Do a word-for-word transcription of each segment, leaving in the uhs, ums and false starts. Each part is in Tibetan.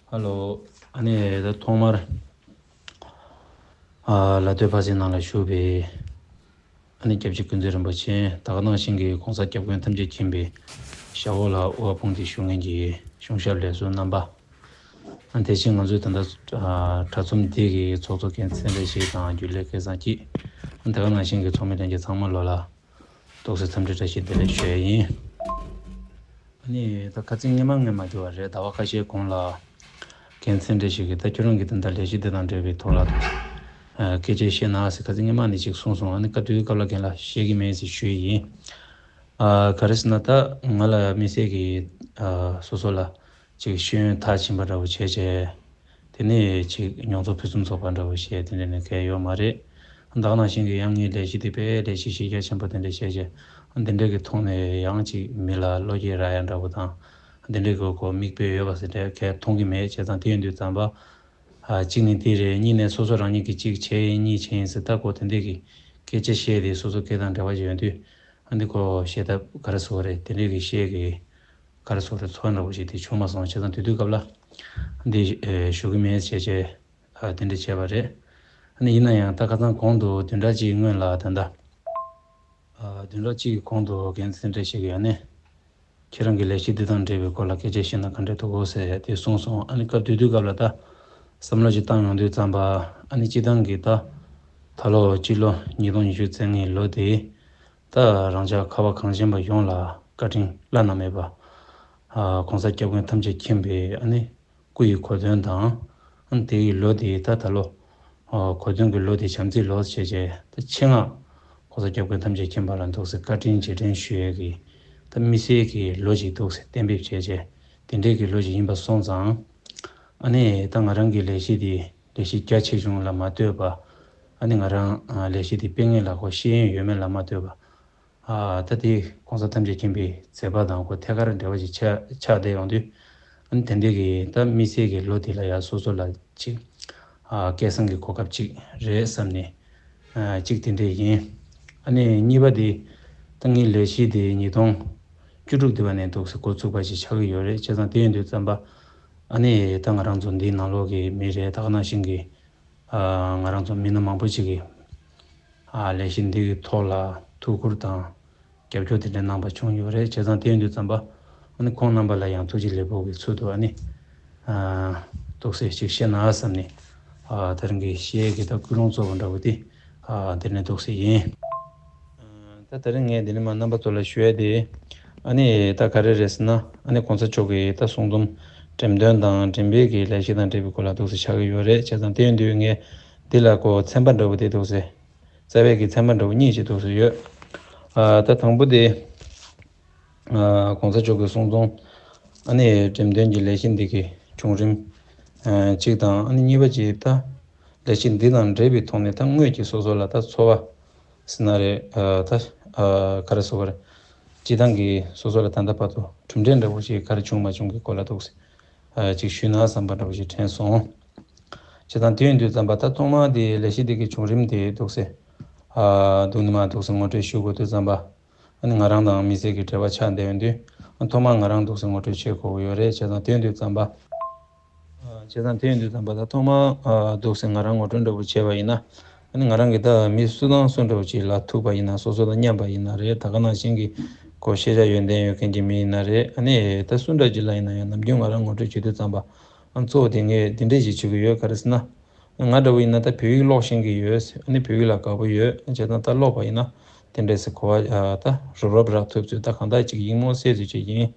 ཧ་ལོ། ཨ་ནི་ད་ཐོག་མར་ཨ་ལ་སྟོད་ཕ་སའི་ནང་ལ་བཞུགས་པའི་ཨ་ནི་སྐྱབས་རྗེ་ཀུན་མཛོད་རིན་པོ་ཆེ། ད་ག་ནང་བཞིན་གྱི་༸གོང་ས་༸སྐྱབས་མགོན་ཐམས་ཅད་མཁྱེན་པའི་ཞབས་འོག་ལ་དབུ་བ་དཔུང་སྡེ་ཞུ་མཁན་གྱི་གཞུང་ཞབས་ལས་ཟུར་རྣམ་པ། ཨ་དེ་བཞིན་ང་ཚོའི་ད་ལྟ་ཨ་དྲ་ཚོམས་འདི་གི་ཚོགས་གཙོ་རྒན་ཚེ་བཀྲ་ཤིས་དང་རྒྱུན་ལས་སྐལ་བཟང་སྐྱིད། ཨ་ད་ག་ནང་བཞིན་གྱི་ཚོགས་མི་ལྷན་རྒྱས་ཚང་མ་ལོ་ལ་ཏོག་ཙམ་འཚམས་འདྲི་བཀྲ་ཤིས་བདེ་ལེགས་ཞུ་ཡ་ཡིན། ཨ་ནི་ད་ཁ་རྩང་སྔོན་མ་སྔོན་མ་དེ་བ་རེད། ཟླ་བ་ཁ་ཤས་གོང་ལ་རྒན་ཚེ་བཀྲ་ཤིས་ཀྱིས་ད་ཁྱོད་རང་གིས་ད་ལྟ་ལས་གཞི་འདི་དང་འབྲེལ་བའི་ཐོག་ལ་ཨ་སྐད་ཆ་བཤད་ན་ཟེར་ཁ་རྩང་སྔོན་མ་ནས་ཅིག་གསུངས་སོང་། ཨ་ནི་སྐབས་དེ་དུས་སྐབས་ལ་རྒན་ལགས་བཤད་ཀྱི་མེད་ཟེར་ཞུས་ཡིན། ཨ་ག་རེ་ཟེར་ན་ད་ང་ལ་དམིགས་བསལ་གྱི་ཨ་སོ་སོ་ལ་ཅིག་ཤེས་ཡོན་མཐར་ཕྱིན་པ་འདྲ་བོ་བྱས་བྱས། དེ་ནས་ཅིག་མྱོང་ཚོར་ཕུན་སུམ་ཚོགས་པ་འདྲ་བོ་བཤད་དེ་འདྲ་ནི་གལ་ཡོད་མ་རེད། ད་ག་ནང་བཞིན་གྱི་ཡང་ངའི་ལས་གཞི་དེ་དཔེ་ལས་གཞི་གཞི་རྒྱ་ཆེན་པོ་དེ་འདྲ་བྱས་བྱས། འདི་འདྲ་གི་ཐོག་ནས་ཡང་ཅིག་མི་ལ་བློ་སྐྱེད་རག་ཡ་འདྲ་བོ་དང་། འདི་འདྲ་གི་གོ་མིག་དཔེ་ཡོད་པ་ཟེར་འདྲ་གལ་མཐོང་གི་མེད། བྱས་ཙང་དེ་ཡོད་དུས་ཙམ་པ། ཨ་གཅིག་ནི་དེ་རེད། གཉིས་ནས་སོ་སོ་རང་ཉིད་ཀྱིས་གཅིག་བྱས་ཡིན་གཉིས་བྱས་ཡིན་ཟེར་ད་གོ་དེ་འདྲ་གི་སྐད་ཆ་བཤད་དེ་སོ་སོ་སྐད་དང་འདྲ་བ་ཞིག་ཡོང་དུས། ཨ་འདི་གོ་བཤད་ཐབས་ག་རེ་ཟེར་དགོས་རེད། དེ་འདྲ་གི་བཤད་གི་ག་རེ་ཟེར་དགོས་རེད། ཚོར་བ་འདྲ་བོ་ཞིག་དེ་བྱུང་མ་སོང་། བྱས་ཙང་དེ་དུས་སྐབས་ལ་འདི་ཨེ་ཞུ་གི་མེད་བྱས་བྱས་ཨ་དེ་འདྲ་བྱས་པ་རེད། ཨ་ནི་ཡིན་ན་ཡང་ད་ཁ་སང་གོང་དུ་བདུན་ཕྲག་གཅིག་སྔོན་ལ་ད་ལྟ་ཨ་བདུན་ཕྲག་གཅིག་གི་གོང་དུ་རྒན་ཚེ་བཀྲ་ཤིས་ཀྱིས་ཨ་ནི་ཁྱེད་རང་གི་ལས་གཞི་འདི་དང་འབྲེལ་བའི་སྐོར་ལ་སྐད་ཆ་བཤད་ན་ག་འདྲ་འདུག་གོ་ཟེར་དེ་གསུངས་སོང་། ཨ་ནི་སྐབས་དེ་དུས་སྐབས་ལ་ད་བསམ་བློ་ཞིག་བཏང་ཡོང་དུས་ཙམ་པ། ཨ་ནི་སྤྱི་བཏང་གི་ད་ད་ལོ་སྤྱི་ལོ་ཉིས་སྟོང་ཉི་ཤུ་རྩ་ལྔའི་ལོ་དེ་ད་རང་ཅག་ཁ་བ་གངས་ཅན་པ་ཡོངས་ལ་བཀའ་དྲིན་བླ་ན་མེད་པ། ཨ་༸གོང་ས་༸སྐྱབས་མགོན་ཐམས་ཅད་མཁྱེན་པའི་ཨ་ནི་སྐུ་ཡི་གོ་སྟོན་དང་། ཨ་ནི་དེ་ཡི་ལོ་དེ་ད་ད་ལོ་ཨ་གོ་སྟོན་གྱི་ལོ་དེ་བྱམས་བརྩེའི་ལོ་བྱས་བྱས་ད་ཆེད་མངགས་༸གོང་ས་༸སྐྱབས་མགོན་ཐམས་ཅད་མཁྱེན་པ་ལ་འདུག་སེ་བཀའ་དྲིན་རྗེས་དྲན་ཞུ་ཡས་ཀྱི་ད་དམིགས་བསལ་གྱི་ལོ་ཞིག་འདུག་སེ་གཏན་འབེབས་བྱས་བྱས་དེ་འདྲའི་གི་ལོ་ཞིག་ཡིན་པ་སོང་ཙང་། ཨ་ནི་ད་ང་རང་གི་ལས་གཞི་དེ་ལས་གཞི་རྒྱ་ཆེ་ཆུང་ལ་མ་ལྟོས་པ། ཨ་ནི་ང་རང་ཨ་ལས་གཞི་དེ་སྤེལ་ངེས་ལ་གོ་ཤེས་ཡོན་ཡོད་མེད་ལ་མ་ལྟོས་པ། ཨ་ད་དེ་༸གོང་ས་ཐམས་ཅད་མཁྱེན་པའི་མཛད་པ་དང་གོ་ཐད་ཀར་འབྲེལ་བ་ཞིག་ཆགས་ཆགས་བསྡད་ཡོང་དུས། ཨ་ནི་དེ་འདྲའི་གི་ད་དམིགས་བསལ་གྱི་ལོ་དེ་ལ་ཡ་སོ་སོ་ལ་ཅིག་ཨ་སྐལ་བཟང་གི་གོ་སྐབས་ཅིག་རེད་བསམ་ནས་ཨ་ཅིག་དེ་འདྲས་ཡིན། ཨ་ནི་གཉིས་པ་དེ་ད་ངའི་ལས་གཞི་དེ་ཉིས་སྟོང་བཅུ་དྲུག་དེ་བ་ནས་འདུག་སེ་འགོ་ཚུགས་པ་ཞིག་ཆགས་ཀྱི་ཡོད་རེད། བྱས་ཙང་དེ་ཡིན་དུས་ཙམ་པ་ཨ་ནི་ད་ང་རང་ཚོ་འདིའི་ནང་ལོགས་ཀྱི་མི་རེད། ད་ག་ནང་བཞིན་གྱི་ཨ་ང་རང་ཚོ་མི་སྣ་མང་པོ་ཅིག་གིས་ཨ་ལས་གཞི་འདི་གི་ཐོག་ལ་ཐུགས་ཁུར་དང་རྒྱབ་སྐྱོར་དེ་འདྲ་གནང་པ་བྱུང་ཡོད་རེད། བྱས་ཙང་དེ་ཡིན་དུས་ཙམ་པ་ཨ་ནི་ཁོང་རྣམ་པ་ལ་ཡང་ཐུགས་རྗེ་ལེགས་འབུལ་གྱི་ཚུལ་དུ་ཨ་ནི་ཨ་ཏོག་ཙམ་ཅིག་བཤད་ན་བསམ་ནས་ཨ་དེ་རིང་གི་བཤད་ཀྱི་ད་སྐུལ་སློང་གཙོ་བོ་འདྲ་བོ་དེ་ཨ་དེ་ནས་ཏོག་ཙམ་ཡིན། ད་དེ་རིང་ངས་འདི་ནས་མར་རྣམ་པ་ཚོ་ལ་ཞུ་ཡ་དེ། ཨ་ནི་ད་ག་རེ་རེད་ཟེར་ན། ཨ་ནི་༸གོང་ས་མཆོག་གི་ད་གསུང་རྩོམ་འགྲེམས་སྟོན་དང་འགྲེམས་སྤེལ་གྱི་ལས་གཞི་དང་འབྲེལ་བའི་སྐོར་ལ་འདུག་སེ་ཆགས་ཀྱི་ཡོད་རེད། བྱས་ཙང་དེ་ཡིན་དུས་ངས་འདི་ལ་ཀོ་ཚན་པ་འདྲ་བོ་དེ་འདུག་སེ། རྩ་བའི་གི་ཚན་པ་འདྲ་བོ་གཉིས་ཅིག་འདུག་སེ་ཡོད། ཨ་ད་དང་པོ་དེ། ཨ་༸གོང་ས་མཆོག་གི་གསུང་རྩོམ་ཨ་ནི་འགྲེམས་སྟོན་གྱི་ལས་གཞི་འདི་གི་བྱུང་རིམ་ཨ་གཅིག་དང་། ཨ་ནི་གཉིས་པ་ཅིག་ད་ལས་གཞི་འདི་དང་འབྲེལ་བའི་ཐོག་ནས་ད་དངོས་ཀྱི་སོ་སོ་ལ་ད་ཚོར་བ་ཟེར་ན་རེད། ཨ་ད་ཨ་ག་རེ་ཟེར་དགོས་རེད། སྤྱི་བཏང་གི་སོ་སོ་ལ་ད་ལྟ་བར་དུ་གྲུབ་འབྲས་འདྲ་བོ་ཞིག་ག་རེ་བྱུང་མ་བྱུང་གི་སྐོར་ལ་འདུག་སེ་ཨ་ཅིག་ཞུས་ན་བསམ་པ་འདྲ་བོ་ཞིག་དྲན་སོང་། བྱས་ཙང་དེ་ཡིན་དུས་ཙམ་པ་ད་ཐོག་མར་དེ་ལས་གཞི་དེ་གི་བྱུང་རིམ་དེ་འདུག་སེ་ཨ་འདུག་ནི་མ་འདུག་སེ་ངོ་སྤྲོད་ཞུ་དགོས་དུས་ཙམ་པ། ཨ་ནི་ང་རང་དང་དམིགས་བསལ་གྱི་འབྲེལ་བ་ཆགས་བསྡད་ཡོང་དུས། ཨ་ཐོག་མར་ང་རང་འདུག་སེ་ངོ་སྤྲོད་བྱེད་དགོས་ཀྱི་ཡོད་རེད། བྱས་ཙང་དེ་ཡིན་དུས་ཙམ་པ། ཨ་བྱས་ཙང་དེ་ཡིན་དུས་ཙམ་པ་ད་ཐོག་མར་ཨ་འདུག་སེ་ང་རང་ངོ་སྤྲོད་འདྲ་པོ་བྱས་པ་ཡིན་ན། ཨ་ནི་ང་རང་གིས་ད་མི་སུ་དང་སུ་འདྲ་པོ་ཅིག་ལ་ཐུག་པ་ཡིན་ན། སོ་སོ་དང་མཉམ་པ་ཡིན་ན་རེད། ད་ག་ནང་བཞིན་གྱི་གོ་ཤེས་བྱ་ཡོན་ཏན་ཡོད་མཁན་གྱི་མི་ཡིན་ན་རེད། ཨ་ནི་ད་སུ་འདྲ་ཅིག་ལ་ཡིན་ན་ཡང་ནམ་རྒྱུན་ང་རང་ངོ་སྤྲོད་བྱེད་དུས་ཙམ་པ། ཨ་གཙོ་བོ་དེ་ངས་འདི་འདྲས་ཅིག་བྱེད་ཀྱི་ཡོད། ག་རེ་ཟེར་ན། ང་འདྲ་བོ་ཡིན་ན་ད་བོད་ཡིག་ཀློག་ཤེས་ཀྱི་ཡོད། ཨ་ནི་བོད་ཡིག་ལ་དགའ་པོ་ཡོད། བྱས་ཙང་ད་ཀློག་པ་ཡིན་ན་དེ་འདྲས་སེ་གོ་བ་ཨ་ད་རུབ་རུབ་རག་ཐུབ་ཚོད་ད་གང་ལྟར་ཅིག་ཡིག་རྨོངས་སེལ་ཚོད་ཅིག་ཡིན།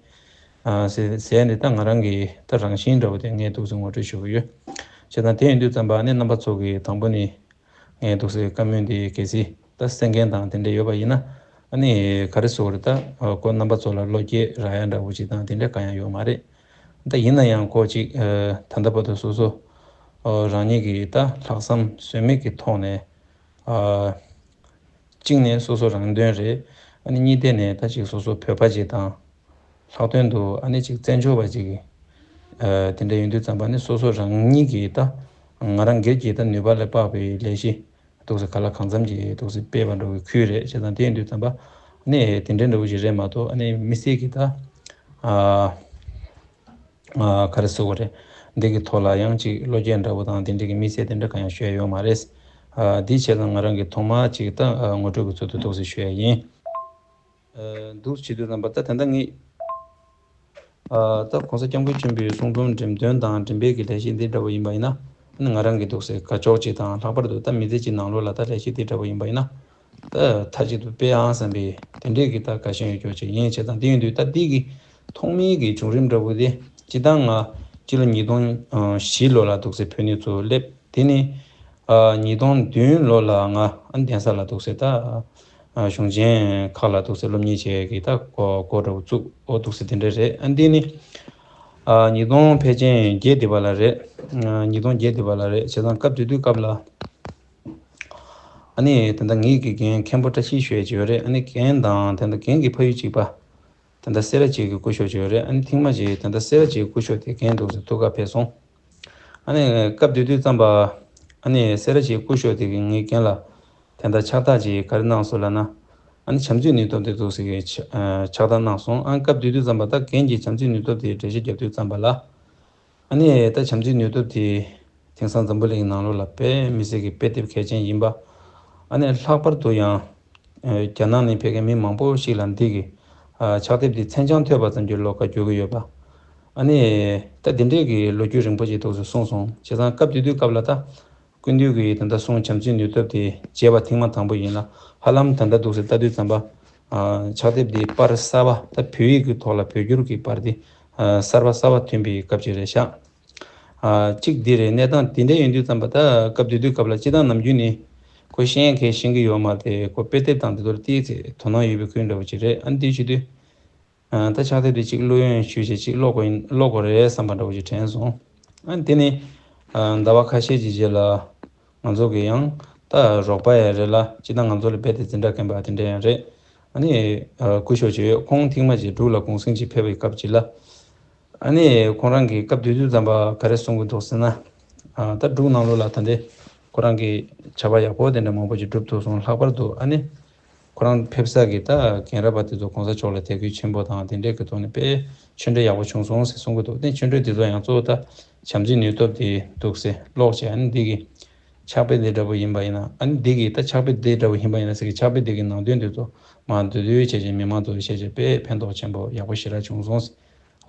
ཨ་ཟེར་ཟེར་ནས་ད་ང་རང་གི་ད་རང་བཞིན་འདྲ་བོ་དེ་ངས་འདུག་སེ་ངོ་སྤྲོད་ཞུ་གི་ཡོད། བྱས་ཙང་དེ་ཡིན་དུས་ཙམ་པ་ཨ་ནི་རྣམ་པ་ཚོ་གིས་དང་པོ་ནས་ངས་འདུག་སེ་བཀའ་མོལ་འདི་གལ་སྲིད་ད་གསན་མཁན་དང་དེ་འདྲས་ཡོད་པ་ཡིན་ན། ཨ་ནི་ག་རེ་ཟེར་དགོས་རེད། ད་ཁོ་རྣམ་པ་ཚོ་ལ་བློ་སྐྱེད་རག་ཡ་འདྲ་བོ་ཅིག་དང་དེ་འདྲས་གང་ཡང་ཡོད་མ་རེད། ད་ཡིན་ན་ཡང་ཁོ་ཅིག་ཨ་ད་ལྟ་བར་དུ་སོ་སོ་ཨ་རང་ཉིད་ཀྱི་ད་ལྷག་བསམ་ཟོལ་མེད་ཀྱི་ཐོག་ནས་ཨ་གཅིག་ནས་སོ་སོ་རང་དོན་རེད། ཨ་ནི་གཉིས་ཐད་ནས་ད་ཅིག་སོ་སོ་བོད་པ་ཅིག་དང་ལྷག་དོན་དུ་ཨ་ནི་ཅིག་བཙན་བྱོལ་བ་ཅིག་ཨ་དེ་འདྲ་ཡིན་དུས་ཙམ་པ་ནི་སོ་སོ་རང་ཉིད་ཀྱི་ད་ང་རང་སྒེར་གྱི་ད་ནུས་པ་ལས་དཔག་པའི་ལས་གཞི་འདུག་སེ་ག་ལ་གང་འཚམ་གྱིས་འདུག་སེ་སྤེལ་བ་འདྲ་བོའི་ཁུལ་རེད། བྱས་ཙང་དེ་ཡིན་དུས་ཙམ་པ་ནི་དེ་འདྲའི་འདྲ་བོ་ཞིག་རེད་མ་གཏོགས། ཨ་ནི་དམིགས་བསལ་གྱི་ད་ཨ་ཨ་ག་རེ་ཟེར་དགོས་རེད། འདི་གི་ཐོག་ལ་ཡང་ཅིག་བློ་སྐྱེད་འདྲ་བོ་དང་དེ་འདྲའི་གི་དམིགས་བསལ་དེ་འདྲ་གང་ཡང་ཞུ་ཡ་ཡོད་མ་རེད། ཨ་འདི་བྱས་ཙང་ང་རང་གི་ཐོག་མ་ཅིག་ད་ཨ་ངོ་སྤྲོད་ཀྱི་ཚུལ་དུ་འདུག་སེ་ཞུ་ཡ་ཡིན། ཨ་འདུག་བྱེད་དུས་ཙམ་པ་ད་ད་ལྟ་ངས་ཨ་ད་༸གོང་ས་༸སྐྱབས་མགོན་ཆེན་པོའི་གསུང་འབུམ་འགྲེམས་སྟོན་དང་འགྲེམས་སྤེལ་གྱི་ལས་གཞི་འདི་འདྲ་བོ་ཡིན་པ་ཡིན་ན། ང་རང་གི་འདུག་སེ་དགའ་ཕྱོགས་ཅིག་དང་ལྷག་པར་དུ་ད་མི་ཚེ་གཅིག་ནང་ལོགས་ལ་ད་ལས་གཞི་འདི་འདྲ་བོ་ཡིན་པ་ཡིན་ན། ད་མཐའ་གཅིག་ཏུ་སྤེལ་ཨང་བསམ་པའི་དེ་འདྲས་ཀྱི་ད་དགའ་ཞེན་ཡོད་ཀྱོག་ཅིག་ཡིན་བྱས་ཙང་དེ་ཡིན་དུས་ད་འདི་གི་ཐོག་མའི་གི་བྱུང་རིམ་འདྲ་བོ་དེ་སྤྱི་བཏང་ང་སྤྱི་ལོ་ཉིས་སྟོང་བཞི་ལོ་ལ་འདུག་སེ་བོད་ནས་ཚུར་སླེབས། དེ་ནས་ཉིས་སྟོང་བདུན་ལོ་ལ་ང་གདན་ས་ལ་འདུག་སེ་ད་གཞུང་ཆེན་ཁག་ལ་འདུག་སེ་སློབ་གཉེར་བྱེད་ཀྱི་ད་འགོ་འདྲ་བོ་བཙུགས། འོ་འདུག་སེ་དེ་འདྲས་རེད། ཨ་འདི་ནི་ཉིས་སྟོང་ཕལ་ཆེར་བརྒྱད་དེ་བ་ལ་རེད། ཉིས་སྟོང་བརྒྱད་དེ་བ་ལ་རེད། བྱས་ཙང་སྐབས་དེ་དུས་སྐབས་ལ། ཨ་ནི་ད་ལྟ་ངེད་ཀྱི་རྒན་མཁན་པོ་བཀྲ་ཤིས་ཞུ་ཡས་ཅིག་ཡོད་རེད། ཨ་ནི་རྒན་དང་ད་ལྟ་རྒན་གྱི་ཕ་ཡུལ་གཅིག་པ་ད་ལྟ་སེ་ར་བྱེས་ཀྱི་སྐུ་ཞབས་ཅིག་ཡོད་རེད། ཨ་ནི་ཐེངས་མ་ཅིག་ད་ལྟ་སེ་ར་བྱེས་སྐུ་ཞབས་དེ་རྒན་འདུག་སེ་ཐུག་ག་ཕེབས་སོང་། ཨ་ནི་སྐབས་དེ་དུས་ཙམ་པ་ཨ་ནི་སེ་ར་བྱེས་སྐུ་ཞབས་དེ་གིས་ངའི་རྒན་ལ་དེ་འདྲ་ཕྱག་རྟགས་ཅིག་ག་རེ་གནང་སོང་ལབ་ན། ཨ་ནི་བྱམས་བརྩེའི་ནུས་སྟོབས་དེ་འདུག་སེ་གི་ཕྱག་རྟགས་གནང་སོང་། ཨ་ནི་སྐབས་དེ་དུས་ཙམ་པ་ད་རྒན་གྱིས་བྱམས་བརྩེའི་ནུས་སྟོབས་དེ་འགྲེལ་བཤད་རྒྱབ་དུས་ཙམ་པ་ལ། ཨ་ནི་ད་བྱམས་བརྩེའི་ནུས་སྟོབས་དེ་དེང་སང་འཛམ་བུ་གླིང་ནང་ལོགས་ལ་དཔེ་མི་སྲིད་ཀྱི་དཔེ་དེབ་གལ་ཆེན་ཡིན་པ། ཨ་ནི་ལྷག་པར་དུ་ཡང་རྒྱ་ནག་ནས་ཕེབས་མཁན་མི་མང་པོ་ཞིག་ལ་འདི་གི་ཕྱག་དེབ་འདི་མཚན་བྱང་ཐོས་པ་ཙམ་གྱིས་བློ་ཁ་འགྱུར་གྱི་ཡོད་པ། ཨ་ནི་ད་འདི་འདྲའི་གི་ལོ་རྒྱུས་རིང་པོ་ཞིག་འདུག་སེ་གསུངས་སོང་། བྱས་ཙང་སྐབས་དེ་དུས་སྐབས་ལ་ད་ཀུན་འདུས་ཀྱི་ད་ལྟ་གསུང་བྱམས་བརྩེའི་ནུས་སྟོབས་དེ་མཇལ་བ་ཐེངས་མ་དང་པོ་ཡིན་ལ། ཧ་ལམ་ད་ལྟ་འདུག་སེ་ལྟ་དུས་ཙམ་པ་ཕྱག་དེབ་འདི་པར་གསར་པ་ད་བོད་ཡིག་གི་ཐོག་ལ་བོད་བསྒྱུར་གྱི་པར་འདི་གསར་པ་གསར་པ་ཐོན་པའི་སྐབས་ཅིག་རེད་ཤག་ཨ་གཅིག་འདི་རེད། གནས་སྟངས་འདི་འདྲ་ཡིན་དུས་ཙམ་པ་ད་སྐབས་དེ་དུས་སྐབས་ལ་སྤྱིར་བཏང་ནམ་རྒྱུན་ནས་ཁོ་ཤེས་མཁན་ཤེས་ཀྱི་ཡོད་མ་རེད་དེ། ཁོ་དཔེ་དེབ་དང་དེ་ཚོར་ཏོག་ཙམ་དོ་སྣང་ཡོད་པའི་ཁུལ་འདྲ་བོ་ཅིག་རེད། ཨ་འདི་བྱེད་དུས་ཨ་ད་ཕྱག་དེབ་དེ་གཅིག་ཀློག་ཡོང་ཞུས་བྱས་གཅིག་ཀློག་དགོས་ཡིན་ཀློག་དགོས་རེད་བསམ་པ་འདྲ་བོ་ཅིག་དྲན་སོང་། ཨ་དེ་ནས་ཨ་ཟླ་བ་ཁ་ཤས་ཀྱི་རྗེས་ལ། ང་ཚོ་གི་ཡང་ད་རོགས་པ་ཡང་རེད་ལ། སྤྱིར་བཏང་ང་ཚོ་ལ་རྦད་དེ་འཛིན་གྲྭ་རྒན་པ་དེ་འདྲ་ཡང་རེད། ཨ་ནི་ཨ་སྐུ་ཞབས་ཅིག་ཡོད། ཁོང་ཐེངས་མ་ཅིག་འབྲུག་ལ་གུང་སེང་ཅིག་ཕེབས་པའི་སྐབས་ཅིག་ལ། ཨ་ནི་ཁོང་རང་གིས་སྐབས་དེ་དུས་ཙམ་པ་ག་རེ་གསུང་གི་འདུག་ཟེར་ན། ཨ་ད་འབྲུག་ནང་ལོགས་ལ་ད་འདི་ཁོ་རང་གི་ཕྱག་དཔེ་ཡག་པོ་དེ་འདྲ་མང་པོ་ཅིག་བསྒྲུབས་ཐུབ་སོང་། ལྷག་པར་དུ་ཨ་ནི། ཁོ་རང་ཕེབས་ས་གི་ད་རྒན་རབས་པ་དེ་ཚོ་གོང་ས་མཆོག་ལ་དད་གུས་ཆེན་པོ་དང་དེ་འདྲའི་གི་ཐོག་ནས་དཔེ་ཆོས་འབྲེལ་ཡག་པོ་བྱུང་སོང་ཟེར་གསུང་གི་འདུག་དེ་ཆོས་འབྲེལ་དེ་ཚོ་ཡང་གཙོ་བོ་ད་བྱམས་བརྩེའི་ནུས་སྟོབས་དེ་འདུག་ཟེར་ཀློག་བྱས། ཨ་ནི་འདི་གི་ཕྱག་དཔེ་འདི་འདྲ་པོ་ཡིན་པ་ཡིན་ན། ཨ་ནི་འདི་གི་ད་ཕྱག་དཔེ་འདི་འདྲ་པོ་ཡིན་པ་ཡིན་ན་ཟེར་གི་ཕྱག་དཔེ་འདི་གི་ནང་དོན་དེ་ཚོ་མར་མདོར་བསྡུས་བྱས་བྱས་མི་མང་ཚོ་བཤད་བྱས་དཔེ་ཕན་ཐོགས་ཆེན་པོ་ཡག་པོ་ཞེ་དྲག་བྱུང་སོང་ཟེར།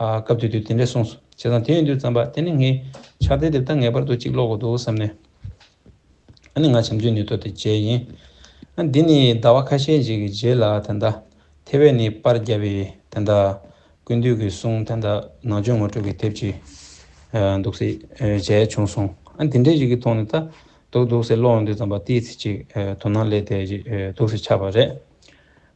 ཨ་སྐབས་དེ་དུས་དེ་འདྲས་གསུངས་སོང་། བྱས་ཙང་དེ་ཡིན་དུས་ཙམ་པ་དེ་ནི་ངས་ཕྱག་དཔེ་དེ་ད་ངེས་པར་དུ་གཅིག་ཀློག་དགོས་འདུག་བསམ་ནས། ཨ་ནི་ང་བྱམས་བརྩེའི་ནུས་སྟོབས་དེ་མཇལ་ཡིན། ཨ་འདི་ནི་ཟླ་བ་ཁ་ཤས་ཤིག་གི་རྗེས་ལ་ད་ལྟ་ཐེ་ཝན་ནས་པར་བརྒྱབ་པའི་ད་ལྟ་ཀུན་འདུས་ཀྱི་གསུང་ད་ལྟ་ནང་ཆོས་ངོ་སྤྲོད་ཀྱི་དེབ་ཅིག་ཨ་འདུག་སེ་ཨ་མཇལ་བྱུང་སོང་། ཨ་འདི་འདྲའི་ཞིག་གི་ཐོག་ནས་ད་འདུག་འདུག་སེ་ཀློག་ཡོང་དུས་ཙམ་པ་ཏོག་ཙམ་ཅིག་ཨ་དོ་སྣང་སླེབས་ཏེ་ཅིག་ཨ་འདུག་སེ་ཆགས་པ་རེད།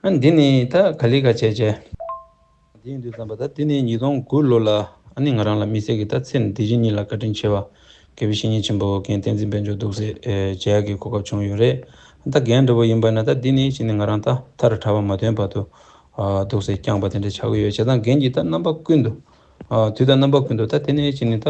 ཨ་འདི་ནི་ད་ག་ལེ་ག་བྱས་བྱས། དེ་ཡིན་དུས་ཙམ་པ་ད་དེ་ནས་ཉིས་སྟོང་དགུ་ལོ་ལ་ཨ་ནི་ང་རང་ལ་དམིགས་བསལ་གྱི་ད་ཚེ་འདི་ཕྱི་གཉིས་ལ་བཀའ་དྲིན་ཆེ་བ་དགེ་བའི་བཤེས་གཉེན་ཆེན་པོ་རྒན་བསྟན་འཛིན་དཔལ་འབྱོར་འདུག་སེ་ཨེ་མཇལ་ཡག་གི་གོ་སྐབས་བྱུང་ཡོད་རེད། ད་རྒན་འདྲ་པོ་ཡིན་པ་ན་ད་འདི་ནས་ཕྱིན་ནས་ང་རང་ད་མཐར་གྲགས་པ་མ་ཐོན་བར་དུ་ཨ་འདུག་སེ་བསྐྱངས་པ་དེ་འདྲ་ཆགས་ཀྱི་ཡོད། བྱས་ཙང་རྒན་གྱིས་ད་རྣམ་པ་ཀུན་ཏུ་ཨ་དུས་དང་རྣམ་པ་ཀུན་ཏུ་ད་དེ་ནས་ཕྱིན་ནས་ད་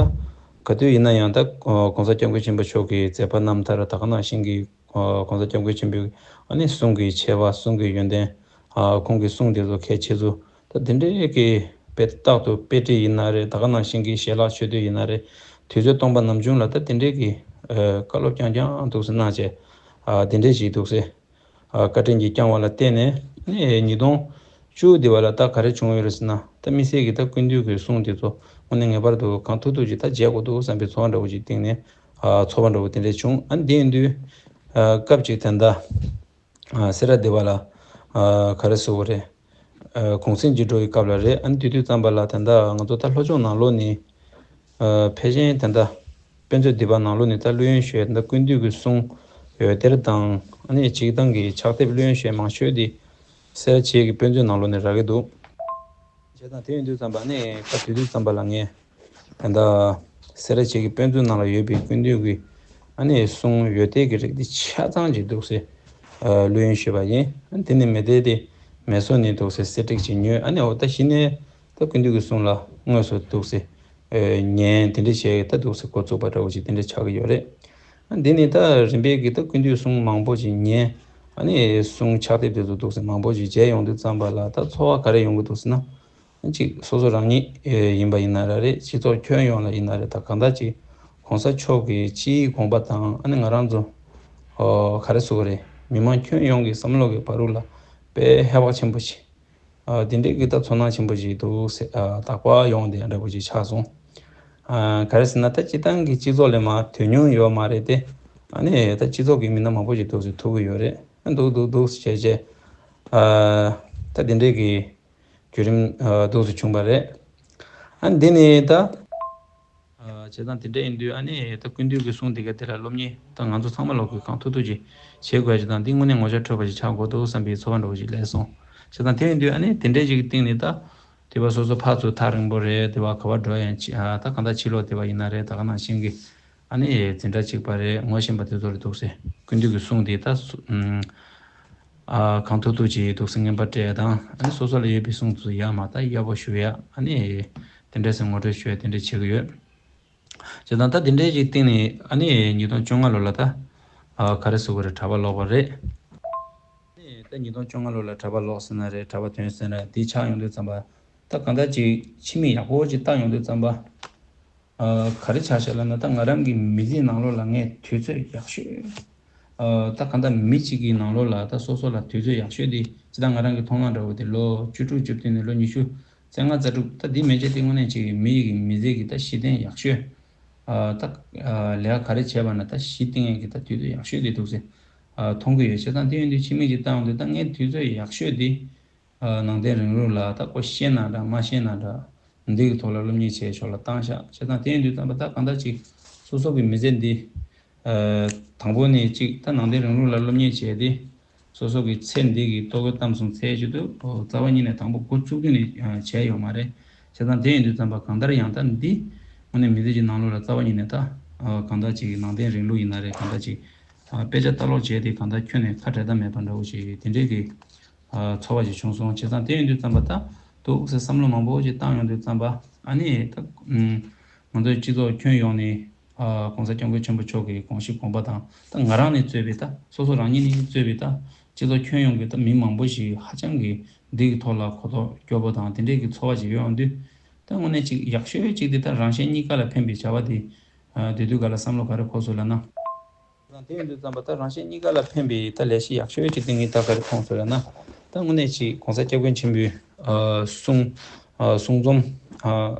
ག་དུས་ཡིན་ན་ཡང་ད་ཨ་༸གོང་ས་༸སྐྱབས་མགོན་ཆེན་པོ་མཆོག་གི་མཛད་པ་རྣམ་ཐར་ད་ག་ནང་བཞིན་གྱི་༸གོང་ས་༸སྐྱབས་མགོན་ཆེན་པོའི་ཨ་ནི་གསུང་གི་ཆེ་བ། གསུང་གི་ཡོན་ཏན། ཨ་ཁོང་གི་གསུང་དེ་ཚོ་གལ་ཆེ་ཚུལ་ད་དེ་འདྲའི་གི་དཔེ་རྟག་ཏུ་དཔེ་ཁྲིད་ཡིན་ན་རེད། ད་ག་ནང་བཞིན་གྱི་ཞལ་ལག་མཆོད་བསྟོད་ཡིན་ན་རེད། དུས་ཚོད་སྟོང་པ་ནམ་བྱུང་ལ་ད་དེ་འདྲའི་གི་ཨ་བཀའ་སློབ་རྐྱང་རྐྱང་འདུག་སེ་གནང་བྱས། ཨ་དེ་འདྲའི་ཞིག་འདུག་སེ་ཨ་བཀའ་དྲིན་གྱིས་བསྐྱངས་པ་ལ་བརྟེན་ནས་ཨ་ནི་ཉིས་སྟོང་བཅུ་དེ་བ་ལ་ད་ག་རེ་བྱུང་ཡོད་རེད་ཟེར་ན། ད་དམིགས་བསལ་གྱི་ད་ཀུན་འདུས་ཀྱི་གསུང་དེ་ཚོ་དངོས་གནས་ངེས་པར་དུ་གང་ཐུབ་ཐུབ་ཀྱིས་ད་མཇལ་དགོས་འདུག་བསམ་པའི་ཚོར་བ་འདྲ་བོ་ཅིག་སྟེང་ནས་ཨ་ཚོར་བ་འདྲ་བོ་དེ་འདྲ་བྱུང་། ཨ་འདི་ཡིན་དུས་ཨ་སྐབས་ཅིག་ད་ལྟ་ཨ་སེ་ར་སྡེ་བ་ལ་ཨ་ག་རེ་ཟེར་དགོས་རེད། ཨ་གུང་སེང་ཅིག་འགྲོ་བའི་སྐབས་ལ་རེད། ཨ་ནི་དེ་དུས་ཙམ་པ་ལ་ད་ལྟ་ང་ཚོ་ད་ལྷོ་ཕྱོགས་ནང་ལོགས་ནས་ཨ་ཕལ་ཆེར་ད་ལྟ་དཔེ་མཛོད་སྡེ་པ་ནང་ལོགས་ནས་ད་ལྷོད་ཡོན་ཞུ་ཡས་ད་ལྟ་ཀུན་འདུས་ཀྱི་གསུང་འོད་སྡེར་དང་ཨ་ནི་སྤྱིར་བཏང་གི་ཕྱག་དེབ་ལྷོད་ཡོན་ཞུ་ཡས་མང་ཤོས་དེ་སེ་ར་བྱེས་ཀྱི་དཔེ་མཛོད་ནང་ལོགས་ནས་རག་གི་འདུག་བྱས་ཙང་དེ་ཡིན་དུས་ཙམ་པ་ནས་སྐབས་དེ་དུས་ཙམ་པ་ལ་ངས་ད་ལྟ་སེ་ར་བྱེས་ཀྱི་དཔེ་མཛོད་ནང་ལ་ཡོད་པའི་ཀུན་འདུས་ཀྱི་ཨ་ནི་གསུང་འོད་སྡེར་གྱི་རིགས་འདི་ཆ་ཚང་ཅིག་འདུག་སེ་ཨ་ལྷོད་ཡོན་ཞུས་པ་ཡིན། ཨ་ནི་དེ་ནས་མི་སྡེ་དེ་མེ་སོར་ནས་འདུག་སེ་གསེར་བྲིས་ཅིག་ཉོས། ཨ་ནི་འོ་ད་གཞི་ནས་ད་ཀུན་འདུས་ཀྱི་གསུང་ལ་དངོས་སུ་འདུག་སེ་ཨ་ཉན། དེ་འདྲ་བྱས་ད་འདུག་སེ་འགོ་བཙུགས་པ་འདྲ་བོ་ཅིག་དེ་འདྲ་ཆགས་ཀྱི་ཡོད་རེད། ཨ་འདི་ནི་ད་རིམ་པས་ཀྱི་ད་ཀུན་འདུས་གསུང་མང་པོ་ཅིག་ཉན། ཨ་ནི་གསུང་ཕྱག་དེབ་དེ་ཚོ་འདུག་སེ་མང་པོ་ཅིག་མཇལ་ཡོང་དུས་ཙམ་པ་ལ་ད་ཚོར་བ་ག་རེ་ཡོང་གི་འདུག་ཟེར་ན། གཅིག་སོ་སོ་རང་ཉིད་ཡིན་པ་ཡིན་ན་ར་རེད། སྤྱི་ཚོགས་ཁྱོན་ཡོངས་ལ་ཡིན་ན་རེད། ད་གང་ལྟར་གཅིག་གོང་ས་མཆོག་གི་སྤྱིའི་དགོངས་པ་དང་ཨ་ནི་ང་རང་ཚོ་ག་རེ་ཟེར་དགོས་རེད། མི་མང་ཁྱོན་ཡོངས་ཀྱི་བསམ་བློ་གི་བར་དུ་ལ་དཔེ་ཧེ་བག་ཆེན་པོ་ཞིག་ཨ། དེ་འདྲའི་གི་ད་ཚོར་སྣང་ཆེན་པོ་ཞིག་འདུག་ཟེར། ཨ། དག་པ་ཡོང་དེ་འདྲ་པོ་ཞིག་ཆགས་སོང་། ཨ། ག་རེ་ཟེར་ན་ད་སྤྱིར་བཏང་གི་སྤྱི་ཚོགས་ལས་མ་དོན་སྙིང་ཡོད་མ་རེད་དེ། ཨ་ནི་ད་སྤྱི་ཚོགས་ཀྱི་མི་སྣ་མང་པོ་ཞིག་འདུག་ཟེར་ཐུག་གི་ཡོད་རེད། ཨ། འདུག་འདུག་འདུག་ཟེར་བྱས་བྱས། ཨ། ད་དེ་འདྲའི་གི་བརྒྱུད་རིམ་ཨ་འདུག་ཟེར་བྱུང་བ་རེད། ཨ། འདི་ནི་ད། ཨ། བྱས་ཙང་དེ་འདྲ་ཡིན་དུས་ཨ་ནི་ད་སྐུ་མདུན་གྱི་གསུང་དེ་ག་དེ་ལ་སློབ་གཉེར་ད་ང་ཚོ་ཚང་མ་ལོག་གི་གང་ཐུབ་ཐུབ་ཀྱིས་བྱེད་དགོས་ཡ་ཅིག་དང་། འདི་དངོས་གནས་ངོ་ཤེས་འཕྲོད་པ་ཞིག་ཆགས་དགོས་འདུག་བསམ་པའི་ཚོར་བ་འདྲ་བོ་ཞིག་སླེབས་སོང་། བྱས་ཙང་དེ་ཡིན་དུས་ཨ་ནི་དེ་འདྲའི་ཅིག་གི་སྟེང་ནས་ད་དེ་བ་སོ་སོ་ཕར་ཚུར་ཐག་རིང་པོ་རེད། དེ་བ་ག་བ་འགྲོ་ཡང་ཅི། ཨ། ད་གང་ལྟར་ཕྱི་ལོགས་དེ་བ་ཡིན་ན་རེད། ད་ག་ནང་བཞིན་གྱི་ཨ་ནི་འཛིན་གྲྭ་གཅིག་པ་རེད། ངོ་ཤེས་པ་དེ་ཚོ་རེད་འདུག་ཟེར། སྐུ་མདུན་གྱི་གསུང་དེ་ད་སུ་ཨ། གང་ཐུབ་ཐུབ་ཀྱིས་འདུག་ཟེར་ངན་པ་སྤྲད་དང་། ཨ་ནི་སོ་སོ་ལ་ཡོད་པའི་གསུང་དེ་ཚོ་ཡར་མར་ད་ཡག་པོ་ཞུ་ཡ། ཨ་ནི་དེ་འདྲ་ཟེར་ངོ་སྤྲོད་ཞུ་ཡ་དེ་འདྲ་བྱེད་ཀྱི་ཡོད། བྱས་ཙང་ད་དེ་འདྲའི་ཅིག་སྟེང་ནས་ཨ་ནི་ཉིས་སྟོང་བཅོ་ལྔ་ལོ་ལ་ད། ཨ། ག་རེ་ཟེར་དགོས་རེད། གྲྭ་པ་ལོག་པ་རེད། ཨ་ནི་ད་ཉིས་སྟོང་བཅོ་ལྔ་ལོ་ལ་གྲྭ་པ་ལོག་ཟེར་ན་རེད། གྲྭ་པ་ཐོན་ཟེར་ན་རེད། དེ་ཆགས་ཡོང་དུས་ཙམ་པ་ད་གང་ལྟར་ཅིག་ཕྱི་མིག་ཡག་པོ་ཅིག་བལྟ་ཡོང་དུས་ཙམ་པ། ཨ། ག་རེ་ཆགས་ཤག་ལབ་ན། ད་ང་རང་གི་མི་ཚེའི་ནང་ལོགས་ལ་ངས་དུས་ཚོད་ཡག་ཤོས། ཨ། ད་གང་ལྟར་མི་གཅིག་གི་ནང་ལོགས་ལ་ད་སོ་སོ་ལ་དུས་ཚོད་ཡག་ཤོས་དེ་ཅི་ད་ང་རང་གི་མཐོང་སྣང་འདྲ་བོ་དེ་ལོ་བཅུ་དྲུག་བཅུ་བདུན་ནས་ལོ་ཉི་ཤུ་རྩ་ལྔ་རྩ་དྲུག་ད་འདི་མན་ཆད་དེ་དངོས་གནས་ཅིག་མི་ཡི་གི་མི་ཚེ་གི་ད་གཞི་རྟེན་ཡག་ཤོས། ཨ། ད་ཨ་ལས་ཀ་ག་རེ་བྱས་པ་ན་ད་གཞི་རྟེན་གྱི་ད་དུས་ཚོད་ཡག་ཤོས་དེ་འདུག་ཟེར། ཨ། མཐོང་གི་ཡོད། བྱས་ཙང་དེ་ཡིན་དུས་ཕྱི་མིག་ཅིག་བལྟ་ཡོང་དུས་ད་ངས་དུས་ཚོད་ཡག་ཤོས་དེ། ཨ། ནང་བསྟན་རིང་ལུགས་ལ་ད་ཁོ་ཤེས་ན་འདྲ་མ་ཤེས་ན་འདྲ། འདི་གི་ཐོག་ལ་སློབ་གཉེར་བྱེད་ཕྱོགས་ལ་བཏང་ཤག་བྱས་ཙང་དེ་ཡིན་དུས་ཙམ་པ་ད་གང་ལྟར་ཅིག་སོ་སོ་གི་མི་ཚེ་འདི། ཨ། དང་པོ་ནས་ཅིག་ད་ནང་བསྟན་རིང་ལུགས་ལ་སློབ་གཉེར་བྱས་ཏེ། སོ་སོ་གི་ཚེ་འདི་གི་ལྟོ་གོས་གཏམ་གསུམ་ཚེ་གཅིག་ཏུ་རྩ་བ་ཉིད་ནས་དང་པོ་འགོ་བཙུགས་དུས་ནས་བྱས་ཡོད་མ་རེད། བྱས་ཙང་དེ་ཡིན་དུས་ཙམ་པ་གང་ལྟར་ཡང་ད་འདི་དངོས་གནས་མི་ཚེ་གི་ནང་ལོགས་ལ་རྩ་བ་ཉིད་ནས་ད། ཨ། གང་ལྟར་ཅིག་ནང་བསྟན་རིང་ལུགས་ཡིན་ན་རེད། གང་ལྟར་ཅིག་ཨ། དཔེ་ཆ་ལྟ་ཀློག་བྱས་ཏེ་གང་ལྟར་ཁྱོན་ནས་ཁ་བྲལ་ཐབས་མེད་པ་འདྲ་བོ་ཞིག་དེ་འདྲའི་གི་ཨ། ཚོར་བ་ཞིག་བྱུང་སོང་། བྱས་ཙང་དེ་ཡིན་དུས་ཙམ་པ་ད་འདུག་ཟེར་བསམ་བློ་མང་པོ་ཞིག་བཏང་ཡོང་དུས་ཙམ་པ། ཨ་ནི་ད་ཨུམ། ང་ཚོའི་སྤྱི་ཚོགས་ཁྱོན་ཡོངས་ནས། ཨ། ༸གོང་ས་༸སྐྱབས་མགོན་ཆེན་པོ་མཆོག་གི་དགོངས་གཞི་དགོངས་པ་དང་ད་ང་རང་ནས་གཙོས་པའི་ད་སོ་སོ་རང་ཉིད་ནས་གཙོས་པའི་ད་སྤྱི་ཚོགས་ཁྱོན་ཡོངས་ཀྱི་ད་མི་མང་པོ་ཞིག་ཧ་ཅང་གི་འདི་གི་ཐོག་ལ་གོ་རྟོགས་སྐྱོ་པོ་དང་དེ་འདྲའི་གི་ཚོར་བ་ཞིག་ཡོང་དུས། ད་དངོས་གནས་ཅིག་ཡག་ཤོས་ཅིག་དེ་ད་རང་གཞན་གཉིས་ཀ་ལ་ཕན་པའི་བྱ་བ་དེ། ཨ། དེ་དུས་ག་ལ་བསམ་བློ་ག་རེ་འཁོར་སོང་ལབ་ན། དེ་ཡིན་དུས་ཙམ་པ་ད་རང་གཞན་གཉིས་ཀ་ལ་ཕན་པའི་ད་ལས་གཞི་ཡག་ཤོས་ཅིག་དེ་ངས་ད་ག་རེ་མཐོང་སོང་ལབ་ན། ད་དངོས་གནས་ཅིག་༸གོང་ས་༸སྐྱབས་མགོན་ཆེན་པོའི་ཨ་གསུང་ཨ་གསུང་རྩོམ་ཨ་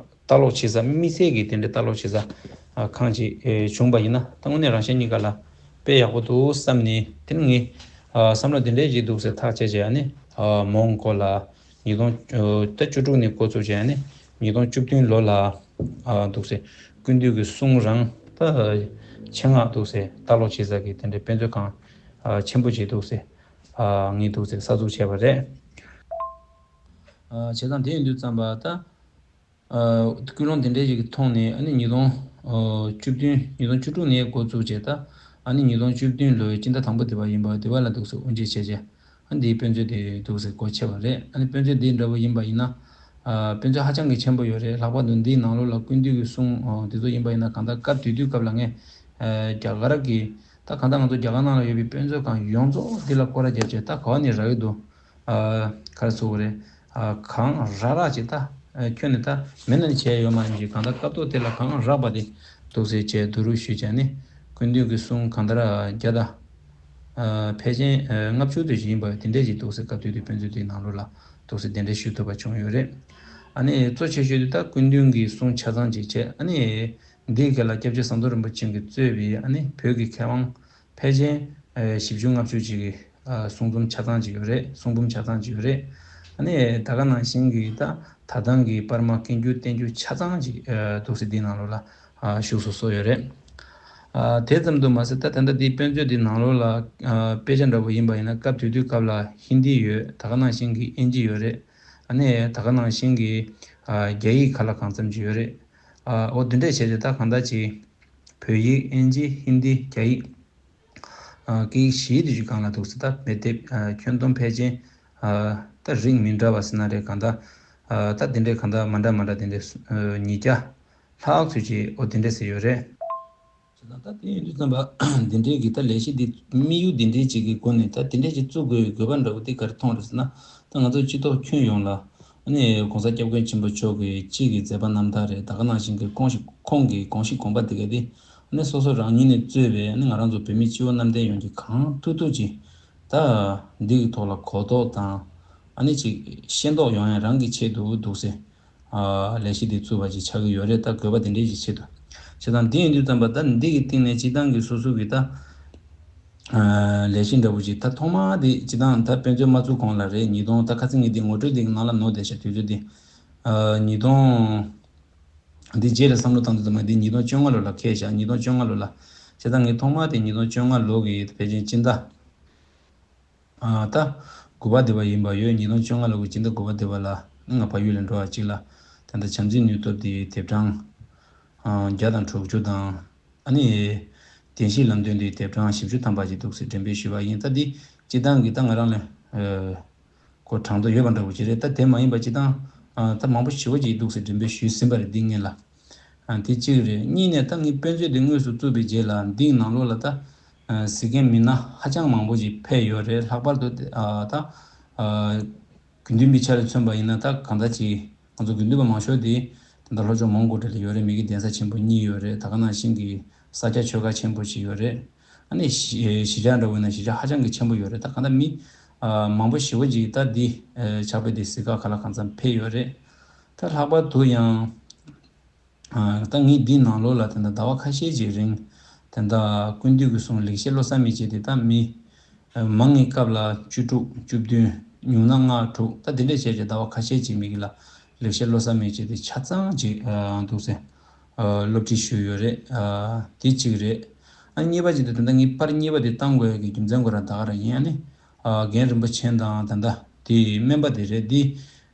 ལྟ་ཀློག་བྱེད་ས་དམིགས་བསལ་གྱི་དེ་འདྲའི་ལྟ་ཀློག་བྱེད་ས་ཨ་ཁང་ཅིག་ཨེ་བྱུང་བ་ཡིན་ན་ད་དངོས་གནས་རང་གཞན་གཉིས་ཀ་ལ་དཔེ་ཡག་པོ་འདུག་བསམ་ནས། དེ་ནས་ངས་ཨ་བསམ་བློ་དེ་འདྲའི་ཅིག་འདུག་ཟེར་ཐག་བཅད་བྱས། ཨ་ནི་ཨ་མོན་གྷོ་ལ། ཉིས་སྟོང་ད་བཅུ་དྲུག་ནས་འགོ་བཙུགས་བྱས་ནས་ཉིས་སྟོང་བཅུ་བདུན་ལོ་ལ་ཨ་འདུག་སེ་སྐུ་མདུན་གྱི་གསུང་རང་ད་ཆེད་མངགས་འདུག་སེ་ལྟ་ཀློག་བྱེད་ས་གི་དེ་འདྲའི་དཔེ་མཛོད་ཁང་ཨ་ཆེན་པོ་ཅིག་འདུག་སེ་ཨ་ངས་འདུག་སེ་གསར་འཛུགས་བྱས་པ་རེད། ཨ་བྱས་ཙང་དེ་ཡིན་དུས་ཙམ་པ་ད། ཨ་ཀུན་སློང་དེ་འདྲའི་ཞིག་གི་ཐོག་ནས། ཨ་ནི་ཉིས་སྟོང་ཨ་བཅུ་བདུན། ཉིས་སྟོང་བཅུ་དྲུག་ནས་འགོ་བཙུགས་བྱས། ད་ཨ་ནི་ཉིས་སྟོང་བཅུ་བདུན་ལོའི་སྤྱི་ཟླ་དང་པོ་དེ་བ་ཡིན་པ་དེ་བ་ལ་འདུག་སེ་དབུ་འབྱེད་བྱས་བྱས། ཨ་ནི་དེའི་དཔེ་མཛོད་དེ་འདུག་སེ་སྒོ་ཕྱེ་བ་རེད། ཨ་ནི་དཔེ་མཛོད་འདི་འདྲ་བོ་ཡིན་པ་ཡིན་ན། ཨ་དཔེ་མཛོད་ཧ་ཅང་གི་ཆེན་པོ་ཡོད་རེད། ལྷག་པར་དུ་འདིའི་ནང་ལོགས་ལ་སྐུ་མདུན་གྱི་གསུང་ཨ་དེ་ཚོ་ཡིན་པ་ཡིན་ན། གང་ལྟར་སྐབས་དེ་དུས་སྐབས་ལ་ངས་ཨ་རྒྱ་གར་གྱི་ད་གང་ལྟར་ང་ཚོ་རྒྱ་གར་ནང་ལ་ཡོད་པའི་དཔེ་མཛོད་ཁང་ཡོངས་རྫོགས་འདི་ལ་སྐོར་ར་བརྒྱབ་བྱས། ད་ག་བ་ནས་རག་གི་འདུག་ཨ་ག་རེ་ཟེར་དགོས་རེད། ཨ་གང་རག་རག་ཅིག་ད་ཨ་ཁྱོན་ནས་ད་མེད་ན་ནི་བྱས་ཡོད་མ་རེད་ཅིག་གང་ལྟར་སྐབས་ཐོག་དེ་ལ་གང་རག་པ་དེ་འདུག་སེ་བྱས་བསྡུ་རུབ་ཞུས་བྱས་ནས། སྐུ་མདུན་གྱི་གསུང་གང་ལྟར་བརྒྱ་དང་ཨ་ཕལ་ཆེར་ཨ་ལྔ་བཅུ་དེ་ཞིག་ཡིན་པ་དེ་འདྲས་ཅིག་འདུག་སེ་སྐབས་དེ་དུས་དཔེ་མཛོད་དེའི་ནང་ལོགས་ལ་འདུག་སེ་གདན་འདྲེན་ཞུ་ཐུབ་པ་བྱུང་ཡོད་རེད། ཨ་ནི་གཙོ་ཆེ་ཤོས་དེ་ད་སྐུ་མདུན་གྱི་གསུང་ཆ་ཚང་ཅིག་བྱས། ཨ་ནི་འདིའི་སྒང་ལ་སྐྱབས་རྗེ་ཟམ་གདོང་རིན་པོ་ཆེ་གིས་གཙོས་པའི་ཨ་ནི་བོད་ཀྱི་མཁས་དབང་ཕལ་ཆེར་ཨ་བཞི་བཅུ་ལྔ་བཅུ་ཅིག་གིས་ཨ་གསུང་འབུམ་ཆ་ཚང་ཅིག་ཡོད་རེད། གསུང་འབུམ་ཆ་ཚང་ཅིག་ཡོད་རེད། ཨ་ནི་ད་ག་ནང་བཞིན་གྱི་ད་ད་ཐེངས་ཀྱི་པར་མ་སྐད་འགྱུར་བསྟན་འགྱུར་ཆ་ཚང་ཅིག་ཨ་འདུག་སེ་འདིའི་ནང་ལོགས་ལ་ཨ་བཞུགས་སུ་གསོལ་ཡོད་རེད། ཨ་དེ་ཙམ་དུ་མ་ཟད། ད་ད་ལྟ་འདིའི་དཔེ་མཛོད་འདིའི་ནང་ལོགས་ལ་ཨ་དཔེ་ཆ་འདྲ་པོ་ཡིན་པ་ཡིན་ན། སྐབས་དེ་དུས་སྐབས་ལ་ཧིན་དི་ཡོད། ད་ག་ནང་བཞིན་གྱི་དབྱིན་ཇི་ཡོད་རེད། ཨ་ནི་ད་ག་ནང་བཞིན་གྱི་ཨ་རྒྱ་ཡིག་ཁ་ལ་གང་འཚམ་ཅིག་ཡོད་རེད། ཨ་འོ་དེ་འདྲས་བྱས་ཏེ་ད་གང་ལྟར་ཅིག་བོད་ཡིག་དབྱིན་ཇི་ཧིན་དི་རྒྱ་ཡིག་ཨ་སྐད་ཡིག་བཞི་དེ་ཅིག་སྒང་ལ་འདུག་སེ་ད་མེད་དེབ་ཨ་ཁྱོན་བསྡོམས་ཕལ་ཆེར་ཨ་ད་རིགས་མི་འདྲ་བ་ཟེར་ན་རེད། གང་ལྟར་ཨ་ད་དེ་འདྲས་གང་ལྟར་མ་འདྲ་མ་འདྲ་དེ་འདྲས་ཨ་ཉིས་བརྒྱ་ལྷག་ཙམ་ཅིག་འོ་དེ་འདྲས་ཟེར་ཡོད་རེད། ད་ད་དེ་ཡིན་དུས་ཙམ་པ་འདི་འདྲའི་གི་ད་ལས་གཞི་འདི་དམིགས་ཡུལ་འདི་འདྲའི་ཅིག་གི་སྒོ་ནས་ད་དེ་འདྲའི་ཅིག་བཙུགས་དགོས་དགོས་པ་འདྲ་བོ་དེ་ག་རེ་མཐོང་རེད་ཟེར་ན། ད་ང་ཚོ་སྤྱི་ཚོགས་ཁྱོན་ཡོངས་ལ་ ཨ་ནི་༸གོང་ས་༸སྐྱབས་མགོན་ཆེན་པོ་མཆོག་གི་གཅིག་གི་མཛད་པ་རྣམ་ཐར་རེད། ད་ག་ནང་བཞིན་གྱི་ཁོང་ཞིག་ཁོང་གི་དགོངས་གཞི་དགོངས་པ་དེ་ག་དེ་ཨ་ནི་སོ་སོ་རང་ཉིད་ནས་གཙོས་པའི་ཨ་ནི་ང་རང་ཚོ་བོད་མི་སྤྱི་བོ་གནམ་བསྟན་ཡོངས་ཀྱིས་གང་ཐུབ་ཐུབ་ཅིག་ད་འདི་གི་ཐོག་ལ་གོ་རྟོགས་དང་ཨ་ནི་ཅིག་ཤེས་རྟོགས་ཡོང་ཡ་རང་གི་ཆེད་དུ་འདུག་སེ། ཨ་ལས་གཞི་འདི་བཙུགས་པ་ཅིག་ཆགས་ཀྱི་ཡོད་རེད། ད་དགོས་པ་དེ་འདྲའི་ཅིག་ཆེད་དུ། བྱས་ཙང་འདི་ཡིན་དུས་ཙམ་པ་ད་འདི་གི་སྟེང་ནས་སྤྱི་བཏང་གི་སོ་སོ་གི་ད་ཨ་ལས་གཞི་འདྲ་བོ་ཅིག་ད་ཐོག་མ་དེ་སྤྱི་བཏང་ད་དཔེ་མཛོད་མ་བཙུགས་གོང་ལ་རེད། ཉིས་སྟོང་ད་ཁ་སང་ངས་འདི་ངོ་སྤྲོད་འདི་གི་ནང་ལ་ནོར་བསྡད་ཤག་དུས་ཚོད་འདི། ཨ་ཉིས་སྟོང་། འདི་རྗེས་ལ་བསམ་བློ་བཏང་དུས་ཙམ་པ་འདི་ཉིས་སྟོང་བཅོ་ལྔ་ལོ་ལ་འཁེལ་ཤག་ཉིས་སྟོང་བཅོ་ལྔ་ལོ་ལ། བྱས་ཙང་ངས་ཐོག་མ་དེ་ཉིས་སྟོང་བཅོ་ལྔ་ལོ་གི་ཕལ་ཆེར་སྤྱི་ཟླ། ཨ་ད་དགུ་པ་དེ་བ་ཡིན་པ་ཡོད། ཉིས་སྟོང་བཅོ་ལྔ་ལོ་གི་སྤྱི་ཟླ་དགུ་པ་དེ་བ་ལ་ང་ཕ་ཡུལ་ལ་འགྲོ་བ་གཅིག་ལ། ད་ལྟ་བྱམས་བརྩེའི་ནུས་སྟོབས་དེའི་དེབ་གྲངས་ཨ་བརྒྱ་དང་དྲུག་ཅུ་དང་། ཨ་ནི་བདེན་བཞིའི་ལམ་སྟོན་དེའི་དེབ་གྲངས་བཞི་བཅུ་ཐམ་པ་ཅིག་འདུག་སེ་འགྲེམས་སྤེལ་ཞུས་པ་ཡིན། ད་འདི་སྤྱི་བཏང་གི་ད་ང་རང་ལ་ཨ་གོ་གྲངས་ཐོ་ཡོད་པ་འདྲ་བོ་ཅིག་རེད། ད་དེ་མ་ཡིན་པ་སྤྱི་བཏང་ཨ་ད་མང་པོ་ཞེ་པོ་ཅིག་འདུག་སེ་འགྲེམས་སྤེལ་ཞུས་ཟིན་པ་རེད་འདི་སྔོན་ལ། ཨ་འདི་གཅིག་རེད། གཉིས་ནས་ད་ངས་དཔེ་མཛོད་འདི་དངོས་སུ་བཙུགས་པའི་རྗེས་ལ་འདིའི་ནང་ལོགས་ལ་ད་ཨ་གཟིགས་མཁན་མི་སྣ་ཧ་ཅང་མང་པོ་ཞིག་ཕེབས་ཡོད་རེད། ལྷག་པར་དུ་ཨ་ད་ཨ་དགེ་འདུན་པའི་ཆ་ལ་མཚོན་པ་ཡིན་ན་ད་གང་ལྟར་ཅིག་ང་ཚོ་དགེ་འདུན་པ་མང་ཤོས་དེ་ད་ལྟ་ལྷོ་ཕྱོགས་མོན་གྷོ་འདྲ་ལ་ཡོད་རེད། མི་གི་གདན་ས་ཆེན་པོ་གཉིས་ཡོད་རེད། ད་ག་ནང་བཞིན་གྱི་ས་སྐྱ་ཆོས་སྒར་ཆེན་པོ་ཞིག་ཡོད་རེད། ཨ་ནི་གཞིས་གཞིས་ཆགས་འདྲ་བོ་ཡིན་ན་གཞིས་ཆགས་ཧ་ཅང་གི་ཆེན་པོ་ཡོད་རེད། ད་གང་ལྟར་མི་ཨ་མང་པོ་ཞེ་པོ་ཅིག་ད་འདི་ཨ་ཕྱག་དཔེ་འདི་གཟིགས་ག་ག་ལ་གང་འཚམ་ཕེབས་ཡོད་རེད། ད་ལྷག་པར་དུ་ཡང་ཨ་ད་ངས་འདི་ནང་ལོགས་ལ་ད་ལྟ་ཟླ་བ་ཁ་ཤས་ཅིག་རིང་ད་ལྟ་ཀུན་འདུས་ཀྱི་གསུང་ལེགས་བཤད་བློ་གསར་མའི་སྤྱོད་དེ་ད་མི་ཨ་མང་ངེས་སྐབས་ལ་བཅུ་དྲུག་བཅུ་བདུན། ཉུང་ན་ལྔ་དྲུག་ད་དེ་འདྲས་བྱས་བྱས་ཟླ་བ་ཁ་ཤས་ཅིག་མི་གི་ལ་ལེགས་བཤད་བློ་གསར་མའི་སྤྱོད་དེ་ཆ་ཚང་ཅིག་ཨ་འདུག་སེ་ཨ་སློབ་ཁྲིད་ཞུས་ཡོད་རེད། ཨ་དེ་གཅིག་རེད། ཨ་གཉིས་པ་ཅིག་དེ་ད་ལྟ་ངས་པར་གཉིས་པ་དེ་བཏང་དགོས་ཡ་གི་རྒྱུ་མཚན་ཁོ་རང་ད་ག་རང་ཡིན། ཨ་ནི་ཨ་རྒན་རིན་པོ་ཆེ་དང་ད་ལྟ་དེ་སྨན་པ་དེ་རེད། དེ་